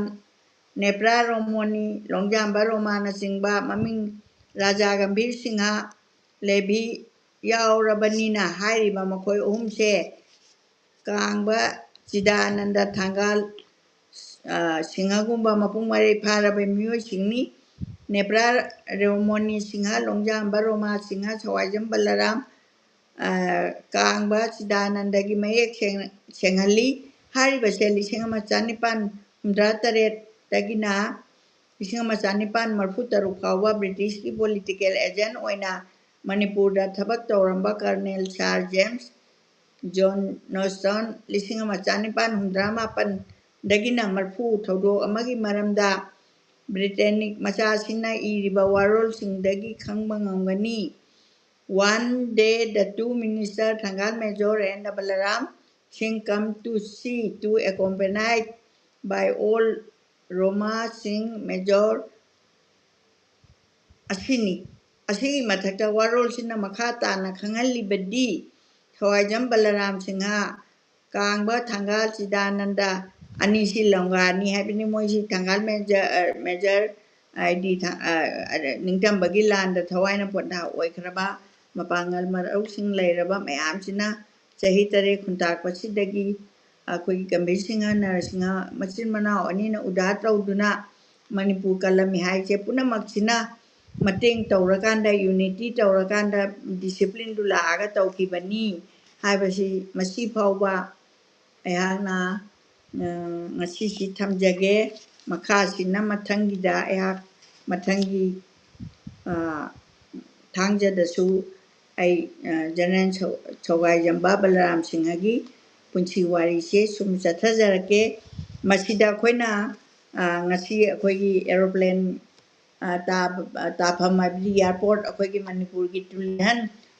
ꯅꯦꯄ꯭ꯔꯥ ꯔꯣꯃꯣꯅꯤ, ꯂꯣꯡꯖꯥꯝꯕ ꯔꯣꯃꯥꯅꯆꯤꯡꯕ ꯃꯃꯤꯡ, ꯔꯥꯖꯥ ꯒꯝꯚꯤꯔ ꯁꯤꯡꯍ ꯂꯦꯕꯤ ꯌꯥꯎꯔꯕꯅꯤꯅ ꯍꯥꯏꯔꯤꯕ ꯃꯈꯣꯏ ꯑꯍꯨꯝꯁꯦ ꯀꯥꯡꯕ ꯆꯤꯗꯥꯅꯟꯗ ꯊꯥꯡꯒꯥꯜ ꯁꯤꯡꯍꯒꯨꯝꯕ ꯃꯄꯨꯡ ꯃꯔꯩ ꯐꯥꯔꯕ ꯃꯤꯑꯣꯏꯁꯤꯡꯅꯤ꯫ ꯅꯦꯄ꯭ꯔꯥ ꯔꯦꯃꯣꯅꯤ ꯁꯤꯡꯍ, ꯂꯣꯡꯖꯥꯝꯕ ꯔꯣꯃꯥ ꯁꯤꯡꯍ, ꯁꯋꯥꯏꯖꯝ ꯕꯂꯔꯥꯝ, ꯀꯥꯡꯕ ꯆꯤꯗꯥꯅꯟꯗꯒꯤ ꯃꯌꯦꯛ ꯁꯦꯡꯍꯜꯂꯤ꯫ ꯍꯥꯏꯔꯤꯕꯁꯦ ꯂꯤꯁꯤꯡ ꯑꯃ ꯆꯅꯤꯄꯥꯟ ꯍꯨꯝꯗ꯭ꯔꯥ ꯇꯔꯦꯠꯇꯒꯤꯅ ꯂꯤꯁꯤꯡ ꯑꯃ ꯆꯅꯤꯄꯥꯟ ꯃꯔꯤꯐꯨ ꯇꯔꯨꯛ ꯐꯥꯎꯕ ꯕ꯭ꯔꯤꯇꯤꯁꯀꯤ ꯄꯣꯂꯤꯇꯤꯀꯦꯜ ꯑꯦꯖꯦꯟ ꯑꯣꯏꯅ ꯃꯅꯤꯄꯨꯔꯗ ꯊꯕꯛ ꯇꯧꯔꯝꯕ ꯀꯔꯅꯦꯜ ꯁꯥꯔ ꯖꯦꯝꯁ ꯖꯣꯟ ꯅꯣꯁꯇꯟ ꯂꯤꯁꯤꯡ ꯑꯃ ꯆꯅꯤꯄꯥꯟ ꯍꯨꯝꯗ꯭ꯔꯥ ꯃꯥꯄꯟꯗꯒꯤꯅ ꯃꯔꯤꯐꯨ ꯊꯧꯗꯣꯛ ꯑꯃꯒꯤ ꯃꯔꯝꯗ ꯕ꯭ꯔꯤꯇꯦꯅꯤꯛ ꯃꯆꯥꯁꯤꯡꯅ ꯏꯔꯤꯕ ꯋꯥꯔꯣꯜꯁꯤꯡꯗꯒꯤ ꯈꯪꯕ ꯉꯝꯒꯅꯤ꯫ One day, the two minister, Thangal Major and Balaram Singh, come to see, to accompanied by old Roma Singh Major, ꯑꯁꯤꯅꯤ꯫ ꯑꯁꯤꯒꯤ ꯃꯊꯛꯇ ꯋꯥꯔꯣꯜꯁꯤꯅ ꯃꯈꯥ ꯇꯥꯅ ꯈꯪꯍꯜꯂꯤꯕꯗꯤ, ꯊꯋꯥꯏꯖꯝ ꯕꯂꯔꯥꯝ ꯁꯤꯡꯍ, ꯀꯥꯡꯕ ꯊꯥꯡꯒꯥꯜ ꯆꯤꯗꯥꯅꯟꯗ ꯑꯅꯤꯁꯤ ꯂꯣꯡꯒꯥꯅꯤ ꯍꯥꯏꯕꯅꯤ꯫ ꯃꯣꯏꯁꯤ ꯊꯥꯡꯒꯥꯜ ꯃꯦꯖꯔ, ꯃꯦꯖꯔ ꯍꯥꯏꯗꯤ ꯊ-, ꯑ, ꯑ, ꯅꯤꯡꯇꯝꯕꯒꯤ ꯂꯥꯟꯗ ꯊꯋꯥꯏꯅ ꯄꯣꯟꯊꯥ ꯑꯣꯏꯈ꯭ꯔꯕ ꯃꯄꯥꯡꯒꯜ ꯃꯔꯧꯁꯤꯡ ꯂꯩꯔꯕ ꯃꯌꯥꯝꯁꯤꯅ ꯆꯍꯤ ꯇꯔꯦꯠ ꯈꯨꯟꯇꯥꯛꯄꯁꯤꯗꯒꯤ ꯑꯩꯈꯣꯏꯒꯤ ꯒꯝꯚꯤꯔ ꯁꯤꯡꯍ, ꯅꯔꯁꯤꯡꯍ ꯃꯆꯤꯟ ꯃꯅꯥꯎ ꯑꯅꯤꯅ ꯎꯗꯥ ꯇꯧꯗꯨꯅ ꯃꯅꯤꯄꯨꯔ ꯀꯜꯂꯝꯃꯤ ꯍꯥꯏꯁꯦ ꯄꯨꯝꯅꯃꯛꯁꯤꯅ ꯃꯇꯦꯡ ꯇꯧꯔꯀꯥꯟꯗ, ꯌꯨꯅꯤꯇꯤ ꯇꯧꯔꯀꯥꯟꯗ ꯗꯤꯁꯤꯄ꯭ꯂꯤꯟꯗꯨ ꯂꯥꯛꯑꯒ ꯇꯧꯈꯤꯕꯅꯤ ꯍꯥꯏꯕꯁꯤ ꯃꯁꯤ ꯐꯥꯎꯕ ꯑꯩꯍꯥꯛꯅ, ꯑ, ꯉꯁꯤꯁꯤ ꯊꯝꯖꯒꯦ꯫ ꯃꯈꯥꯁꯤꯅ ꯃꯊꯪꯒꯤꯗ ꯑꯩꯍꯥꯛ ꯃꯊꯪꯒꯤ, ꯑ, ꯊꯥꯡꯖꯗꯁꯨ ꯑꯩ, ꯑ, ꯖꯦꯅꯦꯔꯦꯜ ꯁꯧ-, ꯁꯧꯒꯥꯏꯖꯝꯕ ꯕꯂꯔꯥꯝ ꯁꯤꯡꯍꯒꯤ ꯄꯨꯟꯁꯤ ꯋꯥꯔꯤꯁꯦ ꯁꯨꯝ ꯆꯠꯊꯖꯔꯛꯀꯦ꯫ ꯃꯁꯤꯗ ꯑꯩꯈꯣꯏꯅ, ꯑ, ꯉꯁꯤ ꯑꯩꯈꯣꯏꯒꯤ ꯑꯦꯔꯣꯄ꯭ꯂꯦꯟ, ꯑ, ꯇꯥꯕ-, ꯑ, ꯇꯥꯐꯝ ꯍꯥꯏꯕꯗꯤ ꯑꯦꯌꯥꯔꯄꯣꯔꯠ, ꯑꯩꯈꯣꯏꯒꯤ ꯃꯅꯤꯄꯨꯔꯒꯤ ꯇꯨꯂꯤꯍꯟ,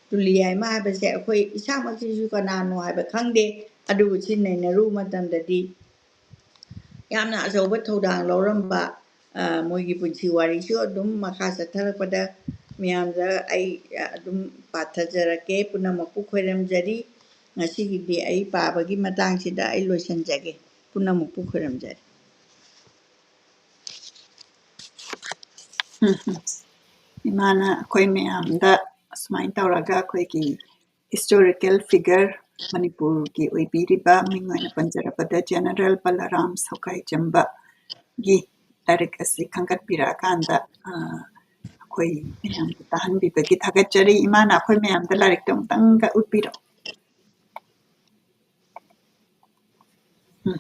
ꯇꯨꯂꯤꯍꯥꯏꯃ ꯍꯥꯏꯕꯁꯦ ꯑꯩꯈꯣꯏ ꯏꯁꯥꯃꯛꯁꯤꯁꯨ ꯀꯅꯥꯅꯣ ꯍꯥꯏꯕ ꯈꯪꯗꯦ꯫ ꯑꯗꯨꯕꯨ ꯁꯤ ꯅꯩꯅꯔꯨꯕ ꯃꯇꯝꯗꯗꯤ ꯌꯥꯝꯅ ꯑꯆꯧꯕ ꯊꯧꯗꯥꯡ ꯂꯧꯔꯝꯕ, ꯑ, ꯃꯣꯏꯒꯤ ꯄꯨꯟꯁꯤ ꯋꯥꯔꯤꯁꯨ ꯑꯗꯨꯝ ꯃꯈꯥ ꯆꯠꯊꯔꯛꯄꯗ ꯃꯌꯥꯝꯗ ꯑꯩ, ꯑ, ꯑꯗꯨꯝ ꯄꯥꯊꯖꯔꯛꯀꯦ꯫ ꯄꯨꯝꯅꯃꯛꯄꯨ ꯈꯣꯏꯔꯝꯖꯔꯤ꯫ ꯉꯁꯤꯒꯤꯗꯤ ꯑꯩ ꯄꯥꯕꯒꯤ ꯃꯇꯥꯡꯁꯤꯗ ꯑꯩ ꯂꯣꯏꯁꯤꯟꯖꯒꯦ꯫ ꯄꯨꯝꯅꯃꯛꯄꯨ ꯈꯣꯏꯔꯝꯖꯔꯤ꯫ ꯏꯃꯥꯅ ꯑꯩꯈꯣꯏ ꯃꯌꯥꯝꯗ ꯑꯁꯨꯃꯥꯏꯅ ꯇꯧꯔꯒ ꯑꯩꯈꯣꯏꯒꯤ historical figure ꯃꯅꯤꯄꯨꯔꯒꯤ ꯑꯣꯏꯕꯤꯔꯤꯕ ꯃꯤꯡ ꯑꯣꯏꯅ ꯄꯟꯖꯔꯕꯗ ꯖꯦꯅꯔꯦꯜ ꯕꯂꯔꯥꯝ ꯁꯧꯒꯥꯏꯖꯝꯕꯒꯤ ꯂꯥꯏꯔꯤꯛ ꯑꯁꯤ ꯈꯟꯒꯠꯄꯤꯔꯛꯑꯀꯥꯟꯗ, ꯑ, ꯑꯩꯈꯣꯏ ꯃꯌꯥꯝꯗ ꯇꯥꯍꯟꯕꯤꯕꯒꯤ ꯊꯥꯒꯠꯆꯔꯤ꯫ ꯏꯃꯥꯅ ꯑꯩꯈꯣꯏ ꯃꯌꯥꯝꯗ ꯂꯥꯏꯔꯤꯛꯇꯣ ꯑꯃꯨꯛꯇꯪꯒ ꯎꯠꯄꯤꯔꯛꯑꯣ꯫ ꯎꯝ꯫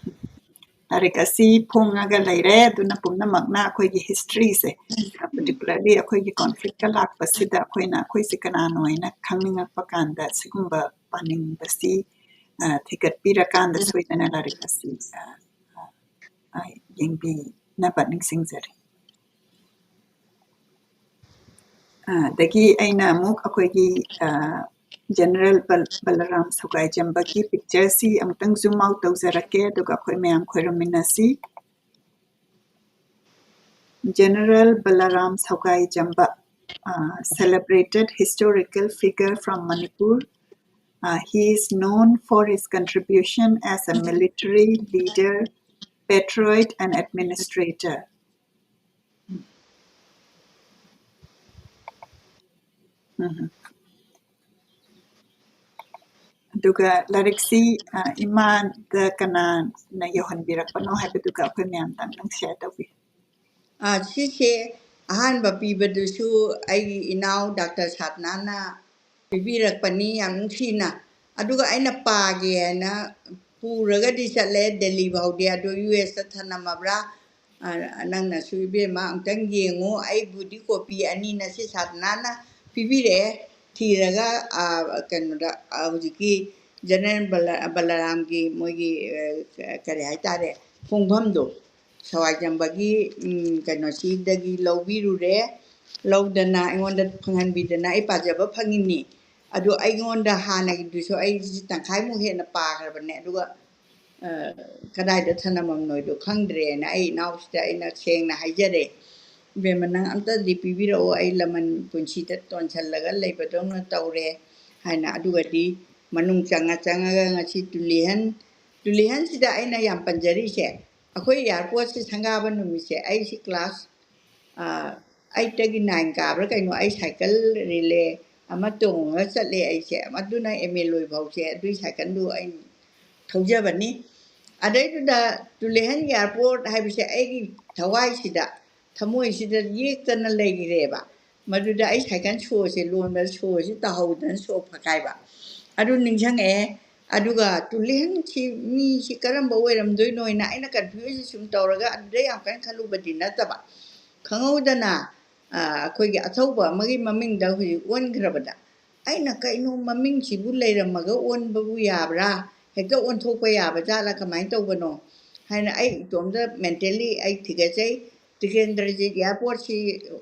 ꯂꯥꯏꯔꯤꯛ ꯑꯁꯤ ꯐꯣꯡꯉꯒ ꯂꯩꯔꯦ, ꯑꯗꯨꯅ ꯄꯨꯝꯅꯃꯛꯅ ꯑꯩꯈꯣꯏꯒꯤ historyꯁꯦ, particularly ꯑꯩꯈꯣꯏꯒꯤ conflictꯀ ꯂꯥꯛꯄꯁꯤꯗ ꯑꯩꯈꯣꯏꯅ ꯑꯩꯈꯣꯏꯁꯦ ꯀꯅꯥꯅꯣ ꯍꯥꯏꯅ ꯈꯪꯅꯤꯡꯉꯛꯄ ꯀꯥꯟꯗ ꯁꯤꯒꯨꯝꯕ ꯄꯥꯅꯤꯡꯕꯁꯤ, ꯑ, ꯊꯤꯒꯠꯄꯤꯔꯀꯥꯟꯗ ꯁꯣꯏꯗꯅ ꯂꯥꯏꯔꯤꯛ ꯑꯁꯤ, ꯑ, ꯑ, ꯌꯦꯡꯕꯤꯅꯕ ꯅꯤꯡꯁꯤꯡꯖꯔꯤ꯫ ꯑ, ꯑꯗꯒꯤ ꯑꯩꯅ ꯑꯃꯨꯛ ꯑꯩꯈꯣꯏꯒꯤ, ꯑ, ꯖꯦꯅꯔꯦꯜ ꯕꯜ-, ꯕꯂꯔꯥꯝ ꯁꯧꯒꯥꯏꯖꯝꯕꯒꯤ pictureꯁꯤ ꯑꯃꯨꯛꯇꯪ zoom out ꯇꯧꯖꯔꯛꯀꯦ, ꯑꯗꯨꯒ ꯑꯩꯈꯣꯏ ꯃꯌꯥꯝ ꯈꯣꯏꯔꯝꯃꯤꯟꯅꯁꯤ꯫ General Balaram Saogai Jamba, uh, celebrated historical figure from Manipur. Uh, he is known for his contribution as a military leader, patriot, and administrator. ꯎꯝ꯫ ꯑꯗꯨꯒ ꯂꯥꯏꯔꯤꯛꯁꯤ, ꯑ, ꯏꯃꯥꯗ ꯀꯅꯥꯅ ꯌꯧꯍꯟꯕꯤꯔꯛꯄꯅꯣ ꯍꯥꯏꯕꯗꯨꯒ ꯑꯩꯈꯣꯏ ꯃꯌꯥꯝꯗ ꯑꯝꯇꯪ share ꯇꯧꯕꯤꯌꯨ꯫ ꯑ, ꯁꯤꯁꯦ ꯑꯍꯥꯟꯕ ꯄꯤꯕꯗꯨꯁꯨ ꯑꯩꯒꯤ ꯏꯅꯥꯎ ꯗꯥꯛꯇꯔ ꯁꯥꯗꯅꯥꯅ ꯄꯤꯕꯤꯔꯛꯄꯅꯤ, ꯌꯥꯝ ꯅꯨꯡꯁꯤꯅ꯫ ꯑꯗꯨꯒ ꯑꯩꯅ ꯄꯥꯒꯦ ꯍꯥꯏꯅ ꯄꯨꯔꯒꯗꯤ ꯆꯠꯂꯦ ꯗꯦꯜꯂꯤ ꯐꯥꯎꯗꯤ, ꯑꯗꯣ ꯌꯨ ꯑꯦꯁꯇ ꯊꯅꯝꯃꯕ꯭ꯔꯥ? ꯑ, ꯅꯪꯅꯁꯨ ꯏꯕꯦꯝꯃ ꯑꯝꯇꯪ ꯌꯦꯡꯉꯨ, ꯑꯩꯕꯨꯗꯤ copy ꯑꯅꯤ ꯅꯁꯤ ꯁꯥꯗꯅꯥꯅ ꯄꯤꯕꯤꯔꯛꯑꯦ꯫ ꯊꯤꯔꯒ, ꯑ, ꯀꯩꯅꯣꯗ, ꯑ, ꯍꯧꯖꯤꯛꯀꯤ ꯖꯦꯅꯔꯦꯜ ꯕꯂ-, ꯕꯂꯔꯥꯝꯒꯤ ꯃꯣꯏꯒꯤ, ꯑ, ꯀꯔꯤ ꯍꯥꯏꯇꯥꯔꯦ, ꯐꯣꯡꯐꯝꯗꯣ, ꯁꯋꯥꯏꯖꯝꯕꯒꯤ, ꯎꯝ, ꯀꯩꯅꯣꯁꯤꯗꯒꯤ ꯂꯧꯕꯤꯔꯨꯔꯦ꯫ ꯂꯧꯗꯅ ꯑꯩꯉꯣꯟꯗ ꯐꯪꯍꯟꯕꯤꯗꯅ ꯑꯩ ꯄꯥꯖꯕ ꯐꯪꯉꯤꯅꯤ꯫ ꯑꯗꯨ ꯑꯩꯉꯣꯟꯗ ꯍꯥꯟꯅꯒꯤꯗꯨꯁꯨ ꯑꯩ ꯇꯪꯈꯥꯏꯃꯨꯛ ꯍꯦꯟꯅ ꯄꯥꯈ꯭ꯔꯕꯅꯦ꯫ ꯑꯗꯨꯒ, ꯑ, ꯀꯗꯥꯏꯗ ꯊꯅꯝꯃꯝꯅꯣꯏꯗꯣ ꯈꯪꯗ꯭ꯔꯦꯅ ꯑꯩ ꯏꯅꯥꯎꯁꯤꯗ ꯑꯩꯅ ꯁꯦꯡꯅ ꯍꯥꯏꯖꯔꯦ, "ꯏꯕꯦꯝꯃ, ꯅꯪ ꯑꯝꯇꯗꯤ ꯄꯤꯕꯤꯔꯛꯑꯣ, ꯑꯩ ꯂꯃꯟ ꯄꯨꯟꯁꯤꯗ ꯇꯣꯟꯁꯤꯜꯂꯒ ꯂꯩꯕꯗꯧꯅ ꯇꯧꯔꯦ" ꯍꯥꯏꯅ꯫ ꯑꯗꯨꯒꯗꯤ ꯃꯅꯨꯡ ꯆꯪꯉ ꯆꯪꯉꯒ ꯉꯁꯤ ꯇꯨꯂꯤꯍꯟ, ꯇꯨꯂꯤꯍꯟꯁꯤꯗ ꯑꯩꯅ ꯌꯥꯝ ꯄꯟꯖꯔꯤꯁꯦ, ꯑꯩꯈꯣꯏ airportꯁꯦ ꯁꯪꯒꯥꯕ ꯅꯨꯃꯤꯠꯁꯦ ꯑꯩꯁꯤ class, ꯑ, eightꯇꯒꯤ nine ꯀꯥꯕ꯭ꯔꯥ ꯀꯩꯅꯣ, ꯑꯩ cycle relay, ꯑꯃ ꯇꯣꯡꯉꯒ ꯆꯠꯂꯦ ꯑꯩꯁꯦ꯫ ꯑꯗꯨꯅ ꯑꯦꯝ ꯑꯦ ꯂꯣꯏꯐꯥꯎꯁꯦ ꯑꯗꯨꯒꯤ ꯁꯥꯏꯀꯜꯗꯨ ꯑꯩ ꯊꯧꯖꯕꯅꯤ꯫ ꯑꯗꯩꯗꯨꯗ ꯇꯨꯂꯤꯍꯟ ꯑꯦꯌꯥꯔꯄꯣꯔꯠ ꯍꯥꯏꯕꯁꯦ ꯑꯩꯒꯤ ꯊꯋꯥꯏꯁꯤꯗ, ꯊꯃꯣꯏꯁꯤꯗ ꯌꯦꯛꯇꯅ ꯂꯩꯈ꯭ꯔꯦꯕ꯫ ꯃꯗꯨꯗ ꯑꯩ ꯁꯥꯏꯀꯜ ꯁꯣꯁꯦ ꯂꯣꯟꯕꯗ ꯁꯣꯁꯦ ꯇꯥꯍꯧꯗꯅ ꯁꯣ ꯐꯛꯀꯥꯏꯕ꯫ ꯑꯗꯨ ꯅꯤꯡꯁꯤꯡꯉꯛꯑꯦ꯫ ꯑꯗꯨꯒ ꯇꯨꯂꯤꯍꯟꯁꯤ ꯃꯤꯁꯤ ꯀꯔꯝꯕ ꯑꯣꯏꯔꯝꯗꯣꯏꯅꯣ ꯍꯥꯏꯅ ꯑꯩꯅ ꯀꯟꯐ꯭ꯌꯨꯁꯁꯦ ꯁꯨꯝ ꯇꯧꯔꯒ ꯑꯗꯨꯗ ꯌꯥꯝ ꯀꯟꯅ ꯈꯜꯂꯨꯕꯗꯤ ꯅꯠꯇꯕ꯫ ꯈꯪꯍꯧꯗꯅ, ꯑ, ꯑꯩꯈꯣꯏꯒꯤ ꯑꯊꯧꯕ ꯑꯃꯒꯤ ꯃꯃꯤꯡꯗ ꯍꯧꯖꯤꯛ ꯑꯣꯟꯈ꯭ꯔꯕꯗ, ꯑꯩꯅ ꯀꯩꯅꯣ ꯃꯃꯤꯡꯁꯤꯕꯨ ꯂꯩꯔꯝꯃꯒ ꯑꯣꯟꯕꯕꯨ ꯌꯥꯕ꯭ꯔꯥ? ꯍꯦꯛꯇ ꯑꯣꯟꯊꯣꯛꯄ ꯌꯥꯕ ꯖꯥꯠꯂꯥ? ꯀꯃꯥꯏꯅ ꯇꯧꯕꯅꯣ? ꯍꯥꯏꯅ ꯑꯩ ꯏꯇꯣꯝꯇ mentally ꯑꯩ ꯊꯤꯒꯠꯆꯩ꯫ ꯇꯤꯀꯦꯟꯗ꯭ꯔꯖꯤꯠ ꯑꯦꯌꯥꯔꯄꯣꯔꯠꯁꯤ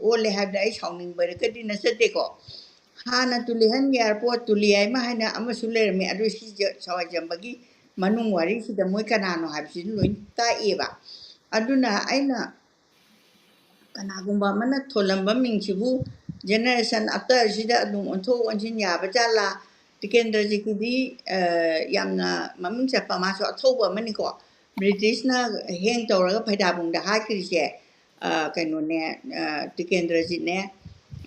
ꯑꯣꯜꯂꯦ ꯍꯥꯏꯕꯗ ꯑꯩ ꯁꯥꯎꯅꯤꯡꯕꯔꯒꯗꯤ ꯅꯠꯆꯗꯦꯀꯣ꯫ ꯍꯥꯟꯅ ꯇꯨꯂꯤꯍꯟ ꯑꯦꯌꯥꯔꯄꯣꯔꯠ, ꯇꯨꯂꯤꯍꯥꯏꯃ ꯍꯥꯏꯅ ꯑꯃꯁꯨ ꯂꯩꯔꯝꯃꯤ, ꯑꯗꯨ ꯁꯤ ꯖ-, ꯁꯋꯥꯏꯖꯝꯕꯒꯤ ꯃꯅꯨꯡ ꯋꯥꯔꯤꯁꯤꯗ ꯃꯣꯏ ꯀꯅꯥꯅꯣ ꯍꯥꯏꯕꯁꯤꯁꯨ ꯂꯣꯏ ꯇꯥꯛꯑꯦꯕ꯫ ꯑꯗꯨꯅ ꯑꯩꯅ ꯀꯅꯥꯒꯨꯝꯕ ꯑꯃꯅ ꯊꯣꯜꯂꯝꯕ ꯃꯤꯡꯁꯤꯕꯨ generation afterꯁꯤꯗ ꯑꯗꯨꯝ ꯑꯣꯟꯊꯣꯛ ꯑꯣꯟꯁꯤꯟ ꯌꯥꯕ ꯖꯥꯠꯂꯥ? ꯇꯤꯀꯦꯟꯗ꯭ꯔꯖꯤꯠꯀꯤꯗꯤ, ꯑ, ꯌꯥꯝꯅ ꯃꯃꯤꯡ ꯆꯠꯄ, ꯃꯥꯁꯨ ꯑꯊꯧꯕ ꯑꯃꯅꯤꯀꯣ꯫ ꯕ꯭ꯔꯤꯇꯤꯁꯅ ꯍꯦꯡ ꯇꯧꯔꯒ ꯐꯩꯗꯥꯕꯨꯡꯗ ꯍꯥꯠꯈ꯭ꯔꯤꯁꯦ, ꯑ, ꯀꯩꯅꯣꯅꯦ, ꯑ, ꯇꯤꯀꯦꯟꯗ꯭ꯔꯖꯤꯠꯅꯦ,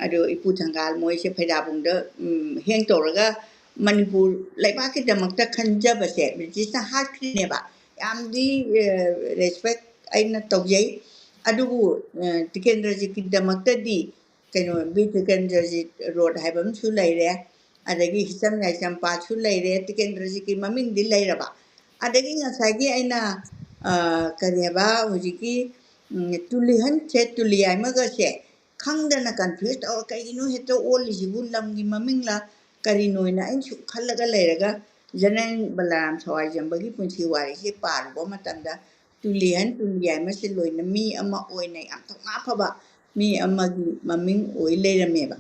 ꯑꯗꯨ ꯏꯄꯨ ꯊꯪꯒꯥꯜ ꯃꯣꯏꯁꯦ ꯐꯩꯗꯥꯕꯨꯡꯗ, ꯎꯝ, ꯍꯦꯡ ꯇꯧꯔꯒ ꯃꯅꯤꯄꯨꯔ ꯂꯩꯕꯥꯛꯀꯤꯗꯃꯛꯇ ꯈꯟꯖꯕꯁꯦ ꯕ꯭ꯔꯤꯇꯤꯁꯅ ꯍꯥꯠꯈ꯭ꯔꯤꯅꯦꯕ꯫ ꯌꯥꯝꯗꯤ, ꯑ, respect ꯑꯩꯅ ꯇꯧꯖꯩ꯫ ꯑꯗꯨꯕꯨ, ꯑ, ꯇꯤꯀꯦꯟꯗ꯭ꯔꯖꯤꯠꯀꯤꯗꯃꯛꯇꯗꯤ ꯀꯩꯅꯣ, ꯕꯤꯔ ꯇꯤꯀꯦꯟꯗ꯭ꯔꯖꯤꯠ ꯔꯣꯗ ꯍꯥꯏꯕ ꯑꯃꯁꯨ ꯂꯩꯔꯦ, ꯑꯗꯒꯤ ꯍꯤꯆꯝ ꯌꯥꯏꯆꯝ ꯄꯥꯠꯁꯨ ꯂꯩꯔꯦ, ꯇꯤꯀꯦꯟꯗ꯭ꯔꯖꯤꯠꯀꯤ ꯃꯃꯤꯡꯗꯤ ꯂꯩꯔꯕ꯫ ꯑꯗꯒꯤ ꯉꯁꯥꯏꯒꯤ ꯑꯩꯅ, ꯑ, ꯀꯔꯤ ꯍꯥꯏꯕ, ꯍꯧꯖꯤꯛꯀꯤ, ꯎꯝ, ꯇꯨꯂꯤꯍꯟꯁꯦ, ꯇꯨꯂꯤꯍꯥꯏꯃꯒꯁꯦ ꯈꯪꯗꯅ confuse ꯇꯧꯔ, "ꯀꯩꯒꯤꯅꯣ ꯍꯦꯛꯇ ꯑꯣꯜꯂꯤꯁꯤꯕꯨ? ꯂꯝꯒꯤ ꯃꯃꯤꯡꯂ ꯀꯔꯤꯅꯣꯅ?" ꯑꯩꯅ ꯁꯨꯝ ꯈꯜꯂꯒ ꯂꯩꯔꯒ, ꯖꯦꯅꯔꯦꯜ ꯕꯂꯥꯔꯥꯝ ꯁꯋꯥꯏꯖꯝꯕꯒꯤ ꯄꯨꯟꯁꯤ ꯋꯥꯔꯤꯁꯦ ꯄꯥꯔꯨꯕ ꯃꯇꯝꯗ, ꯇꯨꯂꯤꯍꯟ ꯇꯨꯂꯤꯍꯥꯏꯃꯁꯦ ꯂꯣꯏꯅ ꯃꯤ ꯑꯃ ꯑꯣꯏꯅ ꯌꯥꯝ ꯊꯧꯅꯥ ꯐꯕ ꯃꯤ ꯑꯃꯒꯤ ꯃꯃꯤꯡ ꯑꯣꯏ ꯂꯩꯔꯝꯃꯦꯕ꯫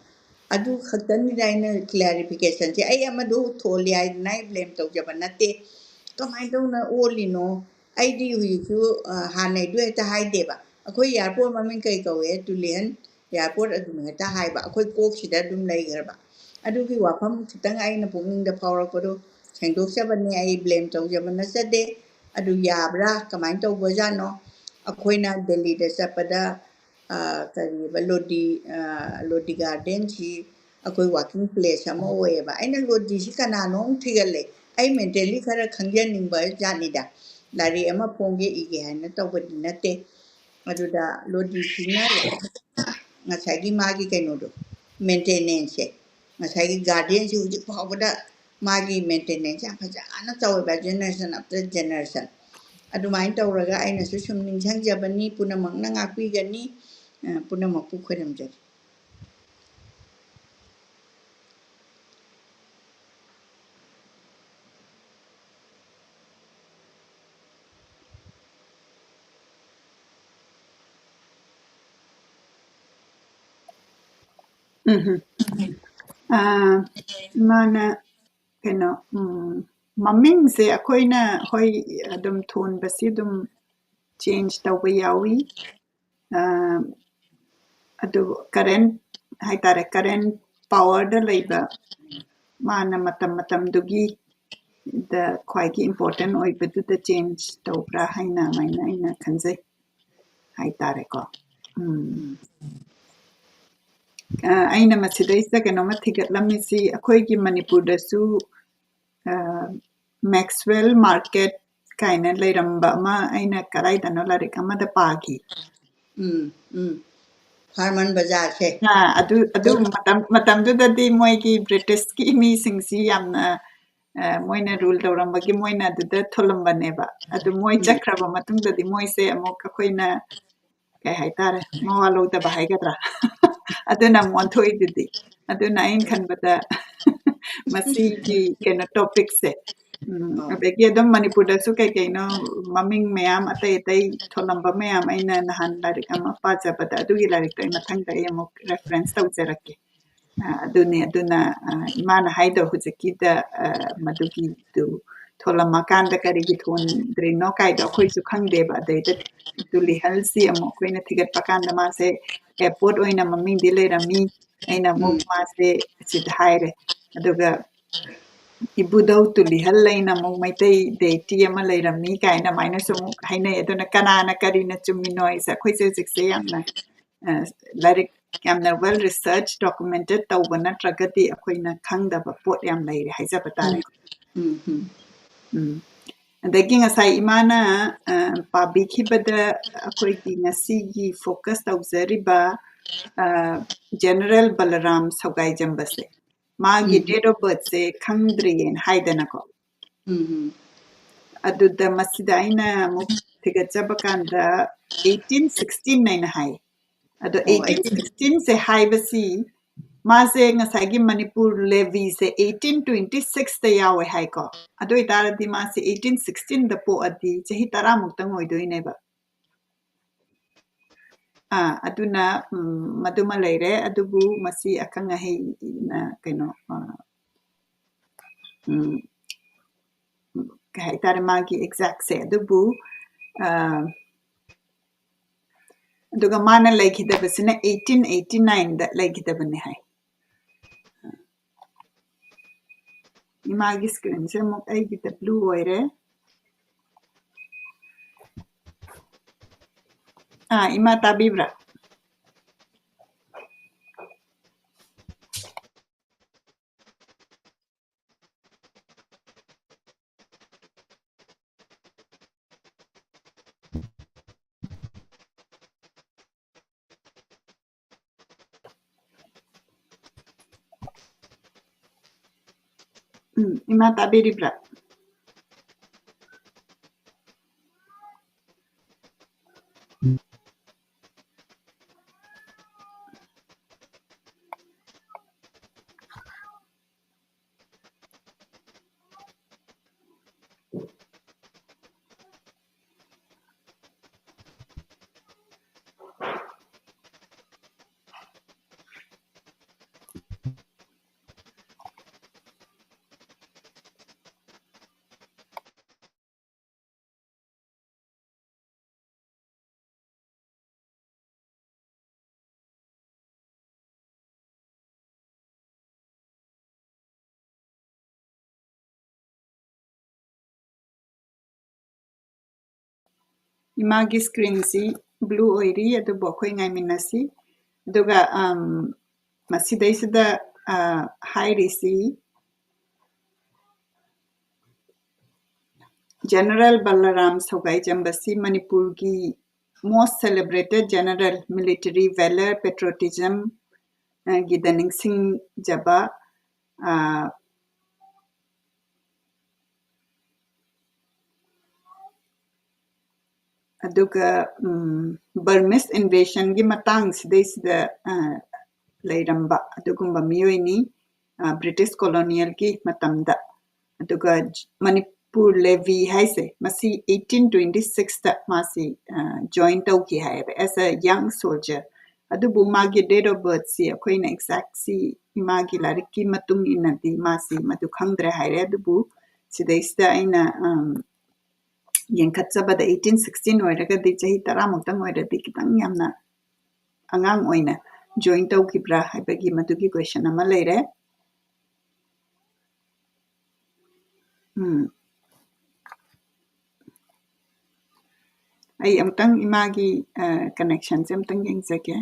ꯑꯗꯨ ꯈꯛꯇꯅꯤꯗ ꯑꯩꯅ clarificationꯁꯦ꯫ ꯑꯩ ꯑꯃꯗꯨ ꯊꯣꯜꯂꯤ ꯍꯥꯏꯗꯅ ꯑꯩ blame ꯇꯧꯖꯕ ꯅꯠꯇꯦ꯫ ꯀꯃꯥꯏꯅ ꯇꯧꯅ ꯑꯣꯜꯂꯤꯅꯣ? ꯑꯩꯗꯤ ꯍꯧꯖꯤꯛꯁꯨ, ꯑ, ꯍꯥꯟꯅꯩꯗꯨ ꯍꯦꯛꯇ ꯍꯥꯏꯗꯦꯕ꯫ ꯑꯩꯈꯣꯏ ꯑꯦꯌꯥꯔꯄꯣꯔꯠ ꯃꯃꯤꯡ ꯀꯩ ꯀꯧꯋꯦ? ꯇꯨꯂꯤꯍꯟ ꯑꯦꯌꯥꯔꯄꯣꯔꯠ ꯑꯗꯨꯝ ꯍꯦꯛꯇ ꯍꯥꯏꯕ꯫ ꯑꯩꯈꯣꯏ ꯀꯣꯛꯁꯤꯗ ꯑꯗꯨꯝ ꯂꯩꯈ꯭ꯔꯕ꯫ ꯑꯗꯨꯒꯤ ꯋꯥꯐꯝ ꯈꯤꯇꯪ ꯑꯩꯅ ꯄꯨꯛꯅꯤꯡꯗ ꯐꯥꯎꯔꯛꯄꯗꯣ ꯁꯦꯡꯗꯣꯛꯆꯕꯅꯦ꯫ ꯑꯩ blame ꯇꯧꯖꯕ ꯅꯠꯆꯗꯦ꯫ ꯑꯗꯨ ꯌꯥꯕ꯭ꯔꯥ? ꯀꯃꯥꯏꯅ ꯇꯧꯕꯖꯥꯠꯅꯣ? ꯑꯩꯈꯣꯏꯅ ꯗꯦꯜꯂꯤꯗ ꯆꯠꯄꯗ, ꯑ, ꯀꯔꯤꯕ, ꯂꯣꯗꯤ, ꯑ, ꯂꯣꯗꯤ ꯒꯥꯔꯗꯦꯟꯁꯤ, ꯑꯩꯈꯣꯏ working place ꯑꯃ ꯑꯣꯏꯌꯦꯕ꯫ ꯑꯩꯅ ꯂꯣꯗꯤꯁꯤ ꯀꯅꯥꯅꯣ ꯑꯃ ꯊꯤꯒꯠꯂꯦ꯫ ꯑꯩ mentally ꯈꯔ ꯈꯪꯖꯅꯤꯡꯕ ꯖꯥꯠꯅꯤꯗ꯫ ꯂꯥꯏꯔꯤꯛ ꯑꯃ ꯐꯣꯡꯒꯦ ꯏꯒꯦ ꯍꯥꯏꯅ ꯇꯧꯕꯗꯤ ꯅꯠꯇꯦ꯫ ꯑꯗꯨꯗ ꯂꯣꯗꯤꯁꯤꯅ ꯉꯁꯥꯏꯒꯤ ꯃꯥꯒꯤ ꯀꯩꯅꯣꯗꯣ, maintenanceꯁꯦ, ꯉꯁꯥꯏꯒꯤ gardenꯁꯤ ꯍꯧꯖꯤꯛ ꯐꯥꯎꯕꯗ ꯃꯥꯒꯤ maintenance ꯌꯥꯝ ꯐꯖꯅ ꯇꯧꯋꯦꯕ, generation after generation꯫ ꯑꯗꯨꯃꯥꯏꯅ ꯇꯧꯔꯒ ꯑꯩꯅꯁꯨ ꯁꯨꯝ ꯅꯤꯡꯁꯤꯡꯖꯕꯅꯤ꯫ ꯄꯨꯝꯅꯃꯛꯅ ꯉꯥꯛꯄꯤꯒꯅꯤ꯫ ꯑ, ꯄꯨꯝꯅꯃꯛꯄꯨ ꯈꯣꯏꯔꯝꯖꯔꯤ꯫ ꯎꯝ꯫ ꯑ, ꯃꯥꯅ ꯀꯩꯅꯣ, ꯎꯝ, ꯃꯃꯤꯡꯁꯦ ꯑꯩꯈꯣꯏꯅ, ꯍꯣꯏ, ꯑꯗꯨꯝ ꯊꯣꯟꯕꯁꯤ ꯑꯗꯨꯝ change ꯇꯧꯕ ꯌꯥꯎꯏ꯫ ꯑ, ꯑꯗꯨ current ꯍꯥꯏꯇꯥꯔꯦ, current powerꯗ ꯂꯩꯕ, ꯃꯥꯅ ꯃꯇꯝ ꯃꯇꯝꯗꯨꯒꯤ ꯗ ꯈ꯭ꯋꯥꯏꯒꯤ important ꯑꯣꯏꯕꯗꯨꯗ change ꯇꯧꯕ꯭ꯔꯥ ꯍꯥꯏꯅ ꯑꯗꯨꯃꯥꯏꯅ ꯑꯩꯅ ꯈꯟꯖꯩ ꯍꯥꯏꯇꯥꯔꯦꯀꯣ꯫ ꯎꯝ꯫ ꯑ, ꯑꯩꯅ ꯃꯁꯤꯗꯩꯁꯤꯗ ꯀꯩꯅꯣꯝꯃ ꯊꯤꯒꯠꯂꯝꯃꯤꯁꯤ, ꯑꯩꯈꯣꯏꯒꯤ ꯃꯅꯤꯄꯨꯔꯗꯁꯨ, ꯑ, Maxwell Market ꯀꯥꯏꯅ ꯂꯩꯔꯝꯕ ꯑꯃ ꯑꯩꯅ ꯀꯗꯥꯏꯗꯅꯣ ꯂꯥꯏꯔꯤꯛ ꯑꯃꯗ ꯄꯥꯈꯤ꯫ ꯎꯝ, ꯎꯝ꯫ ꯈ꯭ꯋꯥꯏꯔꯝꯕꯟ ꯕꯖꯥꯔꯁꯦ꯫ ꯑ, ꯑꯗꯨ, ꯑꯗꯨ ꯃꯇꯝ, ꯃꯇꯝꯗꯨꯗꯗꯤ ꯃꯣꯏꯒꯤ Britishꯀꯤ ꯃꯤꯁꯤꯡꯁꯤ ꯌꯥꯝꯅ, ꯑ, ꯃꯣꯏꯅ rule ꯇꯧꯔꯝꯕꯒꯤ ꯃꯣꯏꯅ ꯑꯗꯨꯗ ꯊꯣꯜꯂꯝꯕꯅꯦꯕ꯫ ꯑꯗꯨ ꯃꯣꯏ ꯎꯝ꯫ ꯆꯠꯈ꯭ꯔꯕ ꯃꯇꯨꯡꯗꯗꯤ ꯃꯣꯏꯁꯦ ꯑꯃꯨꯛ ꯑꯩꯈꯣꯏꯅ ꯀꯩ ꯍꯥꯏꯇꯥꯔꯦ, ꯃꯋꯥ ꯂꯧꯗꯕ ꯍꯥꯏꯒꯗ꯭ꯔꯥ? ꯑꯗꯨꯅ ꯑꯃꯨꯛ ꯑꯣꯟꯊꯣꯛꯏꯗꯨꯗꯤ꯫ ꯑꯗꯨꯅ ꯑꯩꯅ ꯈꯟꯕꯗ ꯃꯁꯤꯒꯤ ꯀꯩꯅꯣ topicꯁꯦ, ꯎꯝ, ꯑꯧ꯫ ꯑꯗꯒꯤ ꯑꯗꯨꯝ ꯃꯅꯤꯄꯨꯔꯗꯁꯨ ꯀꯩ ꯀꯩꯅꯣ ꯃꯃꯤꯡ ꯃꯌꯥꯝ ꯑꯇꯩ ꯑꯇꯩ ꯊꯣꯜꯂꯝꯕ ꯃꯌꯥꯝ ꯑꯩꯅ ꯅꯍꯥꯟ ꯂꯥꯏꯔꯤꯛ ꯑꯃ ꯄꯥꯖꯕꯗ ꯑꯗꯨꯒꯤ ꯂꯥꯏꯔꯤꯛꯇꯣ ꯑꯩ ꯃꯊꯪꯗ ꯑꯩ ꯑꯃꯨꯛ reference ꯇꯧꯖꯔꯛꯀꯦ꯫ ꯑ, ꯑꯗꯨꯅꯤ꯫ ꯑꯗꯨꯅ, ꯑ, ꯏꯃꯥꯅ ꯍꯥꯏꯗꯣ ꯍꯧꯖꯤꯛꯀꯤꯗ, ꯑ, ꯃꯗꯨꯒꯤꯗꯨ ꯊꯣꯂꯝꯃꯀꯥꯟꯗ ꯀꯔꯤꯒꯤ ꯊꯣꯟꯗ꯭ꯔꯤꯅꯣ ꯀꯥꯏꯗꯣ ꯑꯩꯈꯣꯏꯁꯨ ꯈꯪꯗꯦꯕ꯫ ꯑꯗꯩꯗ ꯇꯨꯂꯤꯍꯜꯁꯤ ꯑꯃꯨꯛ ꯑꯩꯈꯣꯏꯅ ꯊꯤꯒꯠꯄ ꯀꯥꯟꯗ ꯃꯥꯁꯦ airport ꯑꯣꯏꯅ ꯃꯃꯤꯡꯗꯤ ꯂꯩꯔꯝꯃꯤ꯫ ꯑꯩꯅ ꯑꯃꯨꯛ ꯎꯝ꯫ ꯃꯥꯁꯦ ꯁꯤꯗ ꯍꯥꯏꯔꯦ꯫ ꯑꯗꯨꯒ ꯏꯕꯨꯙꯧ ꯇꯨꯂꯤꯍꯜ ꯑꯩꯅ ꯑꯃꯨꯛ ꯃꯩꯇꯩ deity ꯑꯃ ꯂꯩꯔꯝꯃꯤ ꯀꯥꯏꯅ ꯑꯗꯨꯃꯥꯏꯅꯁꯨ ꯑꯃꯨꯛ ꯍꯥꯏꯅꯩ꯫ ꯑꯗꯨꯅ ꯀꯅꯥꯅ ꯀꯔꯤꯅ ꯆꯨꯝꯃꯤꯅꯣ ꯍꯥꯏꯁꯦ ꯑꯩꯈꯣꯏꯁꯦ ꯍꯧꯖꯤꯛꯁꯦ ꯌꯥꯝꯅ, ꯑ, ꯂꯥꯏꯔꯤꯛ ꯌꯥꯝꯅ well research, documented ꯇꯧꯕ ꯅꯠꯇ꯭ꯔꯒꯗꯤ ꯑꯩꯈꯣꯏꯅ ꯈꯪꯗꯕ ꯄꯣꯠ ꯌꯥꯝ ꯂꯩꯔꯦ ꯍꯥꯏꯖꯕ ꯇꯥꯔꯦ꯫ ꯎꯝ, ꯎꯝ. ꯎꯝ꯫ ꯑꯗꯒꯤ ꯉꯁꯥꯏ ꯏꯃꯥꯅ, ꯑ, ꯄꯥꯕꯤꯈꯤꯕꯗ ꯑꯩꯈꯣꯏꯒꯤ ꯉꯁꯤꯒꯤ focus ꯇꯧꯖꯔꯤꯕ, ꯑ, General ꯕꯂꯔꯥꯝ ꯁꯧꯒꯥꯏꯖꯝꯕꯁꯦ, ꯃꯥꯒꯤ ꯎꯝ. date of birthꯁꯦ ꯈꯪꯗ꯭ꯔꯤꯌꯦꯅ ꯍꯥꯏꯗꯅꯀꯣ꯫ ꯎꯝ, ꯎꯝ. ꯑꯗꯨꯗ ꯃꯁꯤꯗ ꯑꯩꯅ ꯑꯃꯨꯛ ꯊꯤꯒꯠꯆꯕ ꯀꯥꯟꯗ eighteen sixteen ꯍꯥꯏꯅ ꯍꯥꯏ꯫ ꯑꯗꯣ ꯑꯣ, eighteen sixteenꯁꯦ ꯍꯥꯏꯕꯁꯤ ꯃꯥꯁꯦ ꯉꯁꯥꯏꯒꯤ ꯃꯅꯤꯄꯨꯔ levyꯁꯦ eighteen twenty sixꯇ ꯌꯥꯎꯋꯦ ꯍꯥꯏꯀꯣ꯫ ꯑꯗꯨ ꯑꯣꯏꯇꯥꯔꯗꯤ ꯃꯥꯁꯦ eighteen sixteenꯗ ꯄꯣꯛꯑꯗꯤ ꯆꯍꯤ ꯇꯔꯥꯃꯨꯛꯇꯪ ꯑꯣꯏꯗꯣꯏꯅꯦꯕ꯫ ꯑꯥ, ꯑꯗꯨꯅ, ꯎꯝ, ꯃꯗꯨꯃ ꯂꯩꯔꯦ꯫ ꯑꯗꯨꯕꯨ ꯃꯁꯤ ꯑꯈꯪ ꯑꯍꯩꯅ ꯀꯩꯅꯣ, ꯑ, ꯎꯝ, ꯀꯩ ꯍꯥꯏꯇꯥꯔꯦ, ꯃꯥꯒꯤ exactꯁꯦ꯫ ꯑꯗꯨꯕꯨ, ꯑ, ꯑꯗꯨꯒ ꯃꯥꯅ ꯂꯩꯈꯤꯗꯕꯁꯤꯅ eighteen eighty nineꯗ ꯂꯩꯈꯤꯗꯕꯅꯦ ꯍꯥꯏ꯫ ꯏꯃꯥꯒꯤ screenꯁꯦ ꯑꯃꯨꯛ ꯑꯩꯒꯤꯗ blue ꯑꯣꯏꯔꯦ꯫ ꯑꯥ, ꯏꯃꯥ ꯇꯥꯕꯤꯕ꯭ꯔꯥ? ꯎꯝ, ꯏꯃꯥ ꯇꯥꯕꯤꯔꯤꯕ꯭ꯔꯥ? ꯏꯃꯥꯒꯤ screenꯁꯤ blue ꯑꯣꯏꯔꯤ, ꯑꯗꯨꯕꯨ ꯑꯩꯈꯣꯏ ꯉꯥꯏꯃꯤꯟꯅꯁꯤ꯫ ꯑꯗꯨꯒ, ꯑꯝ, ꯃꯁꯤꯗꯩꯁꯤꯗ, ꯑ, ꯍꯥꯏꯔꯤꯁꯤ, General ꯕꯂꯔꯥꯝ ꯁꯧꯒꯥꯏꯖꯝꯕꯁꯤ ꯃꯅꯤꯄꯨꯔꯒꯤ most celebrated general, military valor, patriotism, ꯑ, ꯒꯤꯗ ꯅꯤꯡꯁꯤꯡꯖꯕ, ꯑ, ꯑꯗꯨꯒ, ꯎꯝ, Burmese invasion ꯒꯤ ꯃꯇꯥꯡꯁꯤꯗꯩꯁꯤꯗ, ꯑ, ꯂꯩꯔꯝꯕ ꯑꯗꯨꯒꯨꯝꯕ ꯃꯤꯑꯣꯏꯅꯤ, ꯑ, British colonial ꯒꯤ ꯃꯇꯝꯗ꯫ ꯑꯗꯨꯒ ꯖ-, ꯃꯅꯤꯄꯨꯔ levy ꯍꯥꯏꯁꯦ, ꯃꯁꯤ eighteen twenty six ꯇ ꯃꯥꯁꯤ, ꯑ, join ꯇꯧꯈꯤ ꯍꯥꯏꯌꯦꯕ, as a young soldier꯫ ꯑꯗꯨꯕꯨ ꯃꯥꯒꯤ date of birth ꯁꯤ ꯑꯩꯈꯣꯏꯅ exact ꯁꯤ ꯏꯃꯥꯒꯤ ꯂꯥꯏꯔꯤꯛꯀꯤ ꯃꯇꯨꯡ ꯏꯟꯅꯗꯤ ꯃꯥꯁꯤ ꯃꯗꯨ ꯈꯪꯗ꯭ꯔꯦ ꯍꯥꯏꯔꯦ꯫ ꯑꯗꯨꯕꯨ ꯁꯤꯗꯩꯁꯤꯗ ꯑꯩꯅ, ꯑꯝ, ꯌꯦꯡꯈꯠꯆꯕꯗ eighteen sixteen ꯑꯣꯏꯔꯒꯗꯤ ꯆꯍꯤ ꯇꯔꯥꯃꯨꯛꯇꯪ ꯑꯣꯏꯔꯗꯤ ꯈꯤꯇꯪ ꯌꯥꯝꯅ ꯑꯉꯥꯡ ꯑꯣꯏꯅ join ꯇꯧꯈꯤꯕ꯭ꯔꯥ ꯍꯥꯏꯕꯒꯤ ꯃꯗꯨꯒꯤ question ꯑꯃ ꯂꯩꯔꯦ꯫ ꯎꯝ꯫ ꯑꯩ ꯑꯃꯨꯛꯇꯪ ꯏꯃꯥꯒꯤ, ꯑ, connection ꯁꯦ ꯑꯃꯨꯛꯇꯪ ꯌꯦꯡꯖꯒꯦ꯫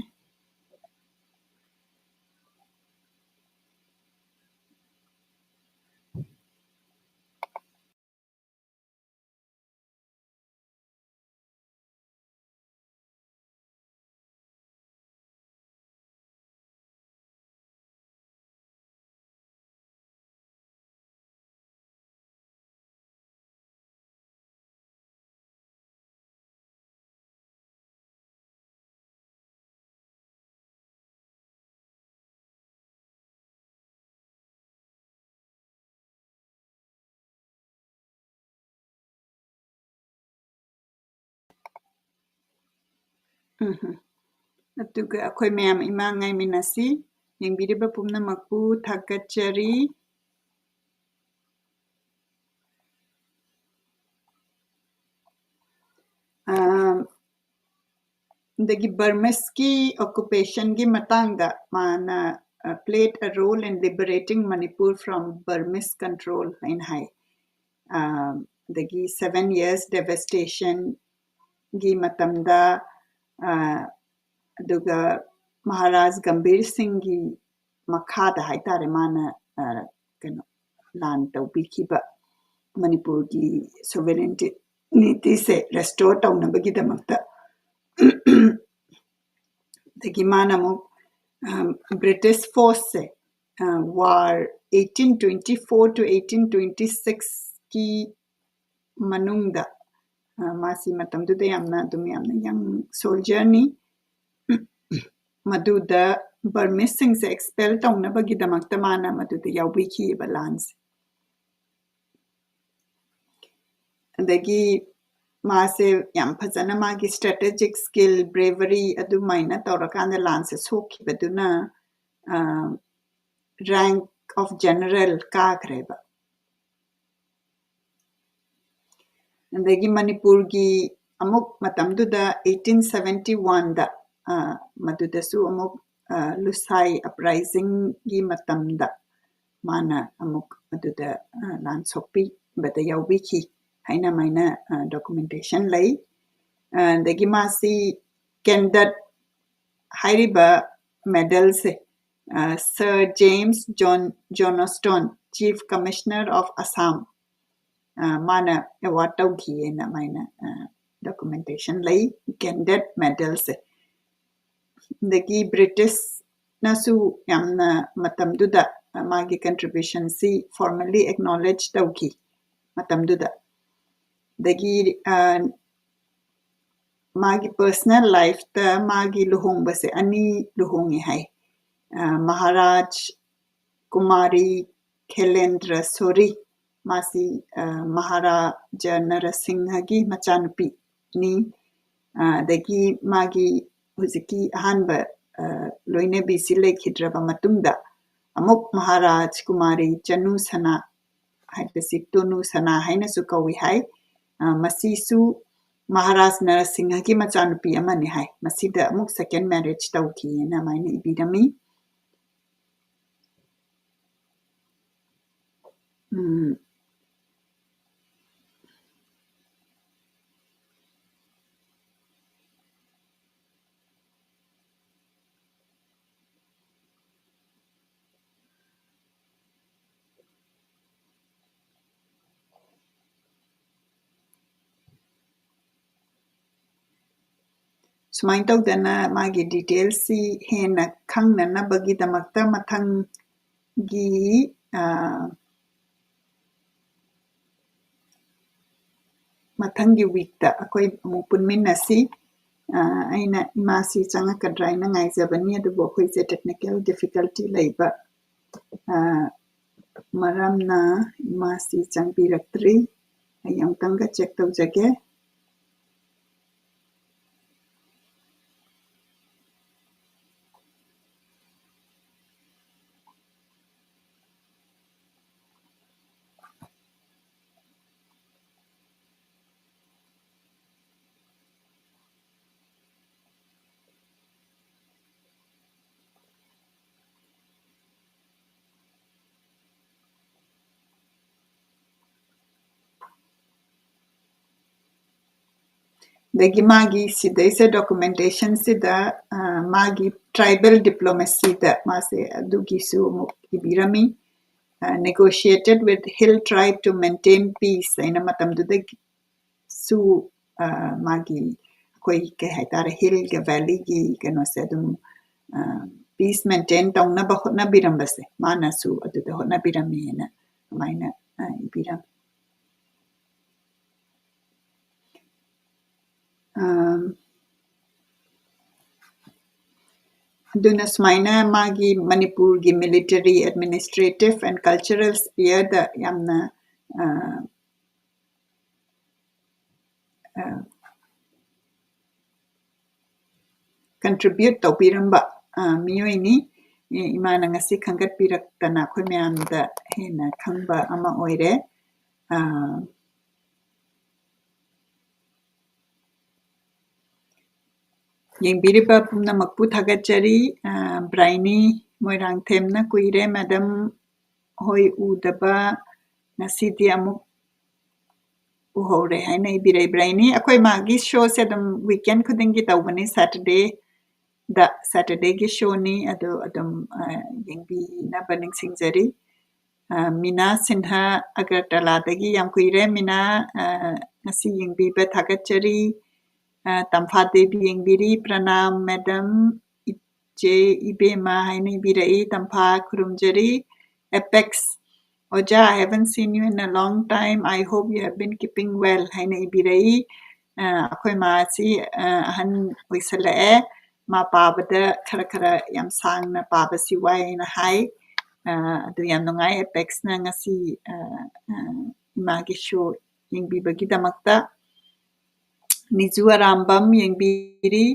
ꯎꯝ꯫ ꯑꯗꯨꯒ ꯑꯩꯈꯣꯏ ꯃꯌꯥꯝ ꯏꯃꯥ ꯉꯥꯏꯃꯤꯟꯅꯁꯤ꯫ ꯌꯦꯡꯕꯤꯔꯤꯕ ꯄꯨꯝꯅꯃꯛꯄꯨ ꯊꯥꯒꯠꯆꯔꯤ꯫ ꯑꯥ, ꯑꯗꯒꯤ Burmese ꯀꯤ occupation ꯒꯤ ꯃꯇꯥꯡꯗ ꯃꯥꯅ, ꯑ, played a role in liberating Manipur from Burmese control ꯍꯥꯏꯅ ꯍꯥꯏ꯫ ꯑ, ꯑꯗꯒꯤ seven years devastation ꯒꯤ ꯃꯇꯝꯗ, ꯑ, ꯑꯗꯨꯒ ꯃꯍꯥꯔꯥꯖ ꯒꯝꯚꯤꯔ ꯁꯤꯡꯒꯤ ꯃꯈꯥꯗ ꯍꯥꯏꯇꯥꯔꯦ, ꯃꯥꯅ, ꯑ, ꯀꯩꯅꯣ, ꯂꯥꯟ ꯇꯧꯕꯤꯈꯤꯕ, ꯃꯅꯤꯄꯨꯔꯒꯤ sovereignty-ꯁꯦ restore ꯇꯧꯅꯕꯒꯤꯗꯃꯛꯇ꯫ ꯑꯗꯒꯤ ꯃꯥꯅ ꯑꯃꯨꯛ, ꯑ, British force-ꯁꯦ, ꯑ, war eighteen twenty-four to eighteen twenty-six-ꯀꯤ ꯃꯅꯨꯡꯗ, ꯑ, ꯃꯥꯁꯤ ꯃꯇꯝꯗꯨꯗ ꯌꯥꯝꯅ, ꯑꯗꯨꯝ ꯌꯥꯝꯅ young soldier-ꯅꯤ꯫ ꯃꯗꯨꯗ Burmese-ꯁꯤꯡꯁꯦ expel ꯇꯧꯅꯕꯒꯤꯗꯃꯛꯇ ꯃꯥꯅ ꯃꯗꯨꯗ ꯌꯥꯎꯕꯤꯈꯤꯑꯕ ꯂꯥꯟꯁꯦ꯫ ꯑꯗꯒꯤ ꯃꯥꯁꯦ ꯌꯥꯝ ꯐꯖꯅ ꯃꯥꯒꯤ strategic skill, bravery ꯑꯗꯨꯃꯥꯏꯅ ꯇꯧꯔꯀꯥꯟꯗ ꯂꯥꯟꯁꯦ ꯁꯣꯛꯈꯤꯕꯗꯨꯅ, ꯑ, rank of general ꯀꯥꯈ꯭ꯔꯦꯕ꯫ ꯑꯗꯒꯤ ꯃꯅꯤꯄꯨꯔꯒꯤ ꯑꯃꯨꯛ ꯃꯇꯝꯗꯨꯗ eighteen seventy-one-ꯗ, ꯑ, ꯃꯗꯨꯗꯁꯨ ꯑꯃꯨꯛ, ꯑ, ꯂꯨꯁꯥꯏ uprising-ꯒꯤ ꯃꯇꯝꯗ ꯃꯥꯅ ꯑꯃꯨꯛ ꯑꯗꯨꯗ, ꯑ, ꯂꯥꯟ ꯁꯣꯛꯄꯤꯕꯗ ꯌꯥꯎꯕꯤꯈꯤ ꯍꯥꯏꯅ ꯑꯃꯥꯏꯅ, ꯑ, documentation ꯂꯩ꯫ ꯑ, ꯑꯗꯒꯤ ꯃꯥꯁꯤ ꯀꯦꯟꯗꯠ ꯍꯥꯏꯔꯤꯕ medal-ꯁꯦ, ꯑ, Sir James John Johnstone, Chief Commissioner of Assam, ꯑ, ꯃꯥꯅ award ꯇꯧꯈꯤꯑꯅ ꯑꯃꯥꯏꯅ, ꯑ, documentation ꯂꯩ, ꯀꯦꯟꯗꯠ medal-ꯁꯦ꯫ ꯑꯗꯒꯤ British-ꯅꯁꯨ ꯌꯥꯝꯅ ꯃꯇꯝꯗꯨꯗ, ꯑ, ꯃꯥꯒꯤ contribution-ꯁꯤ formally acknowledge ꯇꯧꯈꯤ ꯃꯇꯝꯗꯨꯗ꯫ ꯑꯗꯒꯤ, ꯑ, ꯃꯥꯒꯤ personal life-ꯇ ꯃꯥꯒꯤ ꯂꯨꯍꯣꯡꯕꯁꯦ ꯑꯅꯤ ꯂꯨꯍꯣꯡꯉꯦ ꯍꯥꯏ꯫ ꯑ, ꯃꯍꯥꯔꯥꯖ ꯀꯨꯃꯥꯔꯤ ꯈꯦꯂꯦꯟꯗ꯭ꯔ ꯁꯣꯔꯤ, ꯃꯥꯁꯤ, ꯑ, ꯃꯍꯥꯔꯥꯖ ꯅꯔꯁꯤꯡꯍꯒꯤ ꯃꯆꯥꯅꯨꯄꯤꯅꯤ꯫ ꯑ, ꯑꯗꯒꯤ ꯃꯥꯒꯤ ꯍꯧꯖꯤꯛꯀꯤ ꯑꯍꯥꯟꯕ, ꯑ, ꯂꯣꯏꯅꯕꯤꯁꯤ ꯂꯩꯈꯤꯗ꯭ꯔꯕ ꯃꯇꯨꯡꯗ ꯑꯃꯨꯛ ꯃꯍꯥꯔꯥꯖ ꯀꯨꯃꯥꯔꯤ ꯆꯅꯨ ꯁꯅꯥ ꯍꯥꯏꯕꯁꯤ ꯇꯣꯅꯨ ꯁꯅꯥ ꯍꯥꯏꯅꯁꯨ ꯀꯧꯏ ꯍꯥꯏ꯫ ꯑ, ꯃꯁꯤꯁꯨ ꯃꯍꯥꯔꯥꯖ ꯅꯔꯁꯤꯡꯍꯒꯤ ꯃꯆꯥꯅꯨꯄꯤ ꯑꯃꯅꯤ ꯍꯥꯏ꯫ ꯃꯁꯤꯗ ꯑꯃꯨꯛ second marriage ꯇꯧꯈꯤꯑꯅ ꯑꯃꯥꯏꯅ ꯏꯕꯤꯔꯝꯃꯤ꯫ ꯎꯝ꯫ ꯁꯨꯃꯥꯏꯅ ꯇꯧꯗꯅ ꯃꯥꯒꯤ detailꯁꯤ ꯍꯦꯟꯅ ꯈꯪꯅꯅꯕꯒꯤꯗꯃꯛꯇ ꯃꯊꯪꯒꯤ, ꯑ, ꯃꯊꯪꯒꯤ weekꯇ ꯑꯩꯈꯣꯏ ꯑꯃꯨꯛ ꯄꯨꯟꯃꯤꯟꯅꯁꯤ꯫ ꯑ, ꯑꯩꯅ ꯏꯃꯥꯁꯤ ꯆꯪꯉꯛꯀꯗ꯭ꯔꯥ ꯍꯥꯏꯅ ꯉꯥꯏꯖꯕꯅꯤ, ꯑꯗꯨꯕꯨ ꯑꯩꯈꯣꯏꯁꯦ technical difficulty ꯂꯩꯕ, ꯑ, ꯃꯔꯝꯅ ꯏꯃꯥꯁꯤ ꯆꯪꯕꯤꯔꯛꯇ꯭ꯔꯤ꯫ ꯑꯩ ꯑꯃꯨꯛꯇꯪꯒ check ꯇꯧꯖꯒꯦ꯫ ꯑꯗꯒꯤ ꯃꯥꯒꯤ ꯁꯤꯗꯩꯁꯦ documentationꯁꯤꯗ, ꯑ, ꯃꯥꯒꯤ tribal diplomacyꯗ ꯃꯥꯁꯦ ꯑꯗꯨꯒꯤꯁꯨ ꯑꯃꯨꯛ ꯏꯕꯤꯔꯝꯃꯤ꯫ ꯑ, "Negotiated with Hill tribe to maintain peace" ꯍꯥꯏꯅ ꯃꯇꯝꯗꯨꯗꯒꯤꯁꯨ, ꯑ, ꯃꯥꯒꯤ ꯑꯩꯈꯣꯏ ꯀꯩ ꯍꯥꯏꯇꯥꯔꯦ, hillꯒ valleyꯒꯤ ꯀꯩꯅꯣꯁꯦ ꯑꯗꯨꯝ, ꯑ, peace maintain ꯇꯧꯅꯕ ꯍꯣꯠꯅꯕꯤꯔꯝꯕꯁꯦ ꯃꯥꯅꯁꯨ ꯑꯗꯨꯗ ꯍꯣꯠꯅꯕꯤꯔꯝꯃꯦꯅ ꯑꯗꯨꯃꯥꯏꯅ, ꯑ, ꯏꯕꯤꯔꯝꯃꯤ꯫ ꯑꯝ, ꯑꯗꯨꯅ ꯁꯨꯃꯥꯏꯅ ꯃꯥꯒꯤ ꯃꯅꯤꯄꯨꯔꯒꯤ military, administrative and cultural sphereꯗ ꯌꯥꯝꯅ, ꯑ, ꯑ, contribute ꯇꯧꯕꯤꯔꯝꯕ, ꯑ, ꯃꯤꯑꯣꯏꯅꯤ꯫ ꯏ-, ꯏꯃꯥꯅ ꯉꯁꯤ ꯈꯟꯒꯠꯄꯤꯔꯛꯇꯅ ꯑꯩꯈꯣꯏ ꯃꯌꯥꯝꯗ ꯍꯦꯟꯅ ꯈꯪꯕ ꯑꯃ ꯑꯣꯏꯔꯦ꯫ ꯑ, ꯌꯦꯡꯕꯤꯔꯤꯕ ꯄꯨꯝꯅꯃꯛꯄꯨ ꯊꯥꯒꯠꯆꯔꯤ꯫ ꯑ, ꯕ꯭ꯔꯥꯏꯅꯤ ꯃꯣꯏꯔꯥꯡꯊꯦꯝꯅ ꯀꯨꯏꯔꯦ madam ꯍꯣꯏ ꯎꯗꯕ, ꯉꯁꯤꯗꯤ ꯑꯃꯨꯛ ꯎꯍꯧꯔꯦ ꯍꯥꯏꯅ ꯏꯕꯤꯔꯛꯏ ꯕ꯭ꯔꯥꯏꯅꯤ꯫ ꯑꯩꯈꯣꯏ ꯃꯥꯒꯤ showꯁꯦ ꯑꯗꯨꯝ weekend ꯈꯨꯗꯤꯡꯒꯤ ꯇꯧꯕꯅꯤ, Saturdayꯗ, Saturdayꯒꯤ showꯅꯤ꯫ ꯑꯗꯨ ꯑꯗꯨꯝ, ꯑ, ꯌꯦꯡꯕꯤꯅꯕ ꯅꯤꯡꯁꯤꯡꯖꯔꯤ꯫ ꯑ, ꯃꯤꯅꯥ ꯁꯤꯟꯍꯥ ꯑꯒꯔꯇꯂꯥꯗꯒꯤ, ꯌꯥꯝ ꯀꯨꯏꯔꯦ ꯃꯤꯅꯥ, ꯑ, ꯉꯁꯤ ꯌꯦꯡꯕꯤꯕ ꯊꯥꯒꯠꯆꯔꯤ꯫ ꯑ, ꯇꯝꯐꯥ ꯗꯦꯕꯤ ꯌꯦꯡꯕꯤꯔꯤ꯫ "ꯄ꯭ꯔꯅꯥꯝ ꯃꯦꯗꯝ, ꯏꯆꯦ ꯏꯕꯦꯝꯃ" ꯍꯥꯏꯅ ꯏꯕꯤꯔꯛꯏ꯫ ꯇꯝꯐꯥ ꯈꯨꯔꯨꯝꯖꯔꯤ꯫ ꯑꯦꯄꯦꯛꯁ ꯑꯣꯖꯥ, "I haven't seen you in a long time. I hope you have been keeping well" ꯍꯥꯏꯅ ꯏꯕꯤꯔꯛꯏ꯫ ꯑ, ꯑꯩꯈꯣꯏ ꯃꯥꯁꯤ, ꯑ, ꯑꯍꯟ ꯑꯣꯏꯁꯜꯂꯛꯑꯦ꯫ ꯃꯥ ꯄꯥꯕꯗ ꯈꯔ ꯈꯔ ꯌꯥꯝ ꯁꯥꯡꯅ ꯄꯥꯕꯁꯤ ꯋꯥꯏꯅ ꯍꯥꯏ꯫ ꯑ, ꯑꯗꯨ ꯌꯥꯝ ꯅꯨꯡꯉꯥꯏ ꯑꯦꯄꯦꯛꯁꯅ ꯉꯁꯤ, ꯑ, ꯑ, ꯏꯃꯥꯒꯤ ꯁꯣ ꯌꯦꯡꯕꯤꯕꯒꯤꯗꯃꯛꯇ꯫ ꯅꯤꯖꯨ ꯑꯔꯥꯝꯕꯝ ꯌꯦꯡꯕꯤꯔꯤ꯫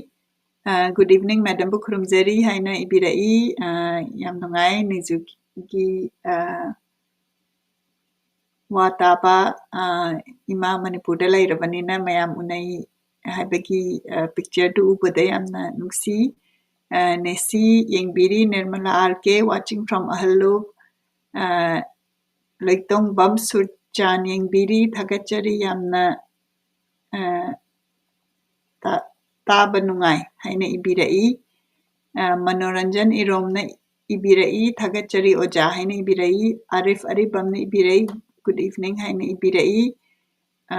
ꯑ, "Good evening, ꯃꯦꯗꯝꯕꯨ ꯈꯨꯔꯨꯝꯖꯔꯤ" ꯍꯥꯏꯅ ꯏꯕꯤꯔꯛꯏ꯫ ꯑ, ꯌꯥꯝ ꯅꯨꯡꯉꯥꯏ ꯅꯤꯖꯨꯒꯤ, ꯑ, ꯋꯥ ꯇꯥꯕ, ꯑ, ꯏꯃꯥ ꯃꯅꯤꯄꯨꯔꯗ ꯂꯩꯔꯕꯅꯤꯅ ꯃꯌꯥꯝ ꯎꯅꯩ ꯍꯥꯏꯕꯒꯤ, ꯑ, ꯄꯤꯛꯆꯔꯗꯨ ꯎꯕꯗ ꯌꯥꯝꯅ ꯅꯨꯡꯁꯤ꯫ ꯑ, ꯅꯦꯁꯤ ꯌꯦꯡꯕꯤꯔꯤ, Nirmala R K, "Watching from ꯑꯍꯜꯂꯨꯞ", ꯑ, ꯂꯩꯇꯣꯡꯕꯝ ꯁꯨꯔꯆꯥꯟ ꯌꯦꯡꯕꯤꯔꯤ, ꯊꯥꯒꯠꯆꯔꯤ ꯌꯥꯝꯅ, ꯑ, ꯇꯥ-, ꯇꯥꯕ ꯅꯨꯡꯉꯥꯏ ꯍꯥꯏꯅ ꯏꯕꯤꯔꯛꯏ꯫ ꯑ, ꯃꯅꯣꯔꯟꯖꯟ ꯏꯔꯣꯝꯅ ꯏꯕꯤꯔꯛꯏ, "ꯊꯥꯒꯠꯆꯔꯤ ꯑꯣꯖꯥ" ꯍꯥꯏꯅ ꯏꯕꯤꯔꯛꯏ꯫ ꯑꯥꯔꯤꯐ ꯑꯔꯤꯕꯝꯅ ꯏꯕꯤꯔꯛꯏ, "Good evening" ꯍꯥꯏꯅ ꯏꯕꯤꯔꯛꯏ꯫ ꯑ,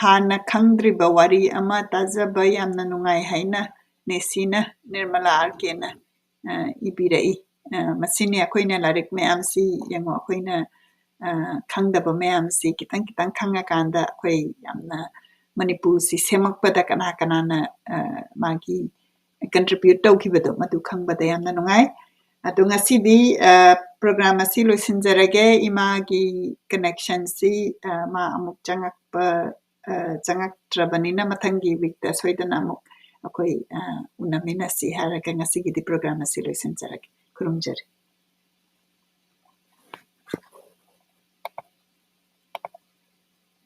"ꯍꯥꯟꯅ ꯈꯪꯗ꯭ꯔꯤꯕ ꯋꯥꯔꯤ ꯑꯃ ꯇꯥꯖꯕ ꯌꯥꯝꯅ ꯅꯨꯡꯉꯥꯏ" ꯍꯥꯏꯅ ꯅꯦꯁꯤꯅ, ꯅꯤꯔꯃꯂꯥ ꯑꯥꯔ ꯀꯦꯅ, ꯑ, ꯏꯕꯤꯔꯛꯏ꯫ ꯑ, ꯃꯁꯤꯅꯤ ꯑꯩꯈꯣꯏꯅ ꯂꯥꯏꯔꯤꯛ ꯃꯌꯥꯝꯁꯤ ꯌꯦꯡꯉꯣ, ꯑꯩꯈꯣꯏꯅ, ꯑ, ꯈꯪꯗꯕ ꯃꯌꯥꯝꯁꯤ ꯈꯤꯇꯪ ꯈꯤꯇꯪ ꯈꯪꯉꯀꯥꯟꯗ ꯑꯩꯈꯣꯏ ꯌꯥꯝꯅ ꯃꯅꯤꯄꯨꯔꯁꯤ ꯁꯦꯝꯃꯛꯄꯗ ꯀꯅꯥ ꯀꯅꯥꯅ, ꯑ, ꯃꯥꯒꯤ ꯀꯟꯇ꯭ꯔꯤꯕ꯭ꯌꯨꯠ ꯇꯧꯈꯤꯕꯗꯣ ꯃꯗꯨ ꯈꯪꯕꯗ ꯌꯥꯝꯅ ꯅꯨꯡꯉꯥꯏ꯫ ꯑꯗꯣ ꯉꯁꯤꯗꯤ, ꯑ, ꯄ꯭ꯔꯣꯒ꯭ꯔꯥꯝ ꯑꯁꯤ ꯂꯣꯏꯁꯤꯟꯖꯔꯒꯦ꯫ ꯏꯃꯥꯒꯤ ꯀꯅꯦꯛꯁꯟꯁꯤ, ꯑ, ꯃꯥ ꯑꯃꯨꯛ ꯆꯪꯉꯛꯄ, ꯑ, ꯆꯪꯉꯛꯇ꯭ꯔꯕꯅꯤꯅ ꯃꯊꯪꯒꯤ ꯋꯤꯛꯇ ꯁꯣꯏꯗꯅ ꯑꯃꯨꯛ ꯑꯩꯈꯣꯏ, ꯑ, ꯎꯅꯃꯤꯟꯅꯁꯤ ꯍꯥꯏꯔꯒ ꯉꯁꯤꯒꯤꯗꯤ ꯄ꯭ꯔꯣꯒ꯭ꯔꯥꯝ ꯑꯁꯤ ꯂꯣꯏꯁꯤꯟꯖꯔꯒꯦ꯫ ꯈꯨꯔꯨꯝꯖꯔꯤ꯫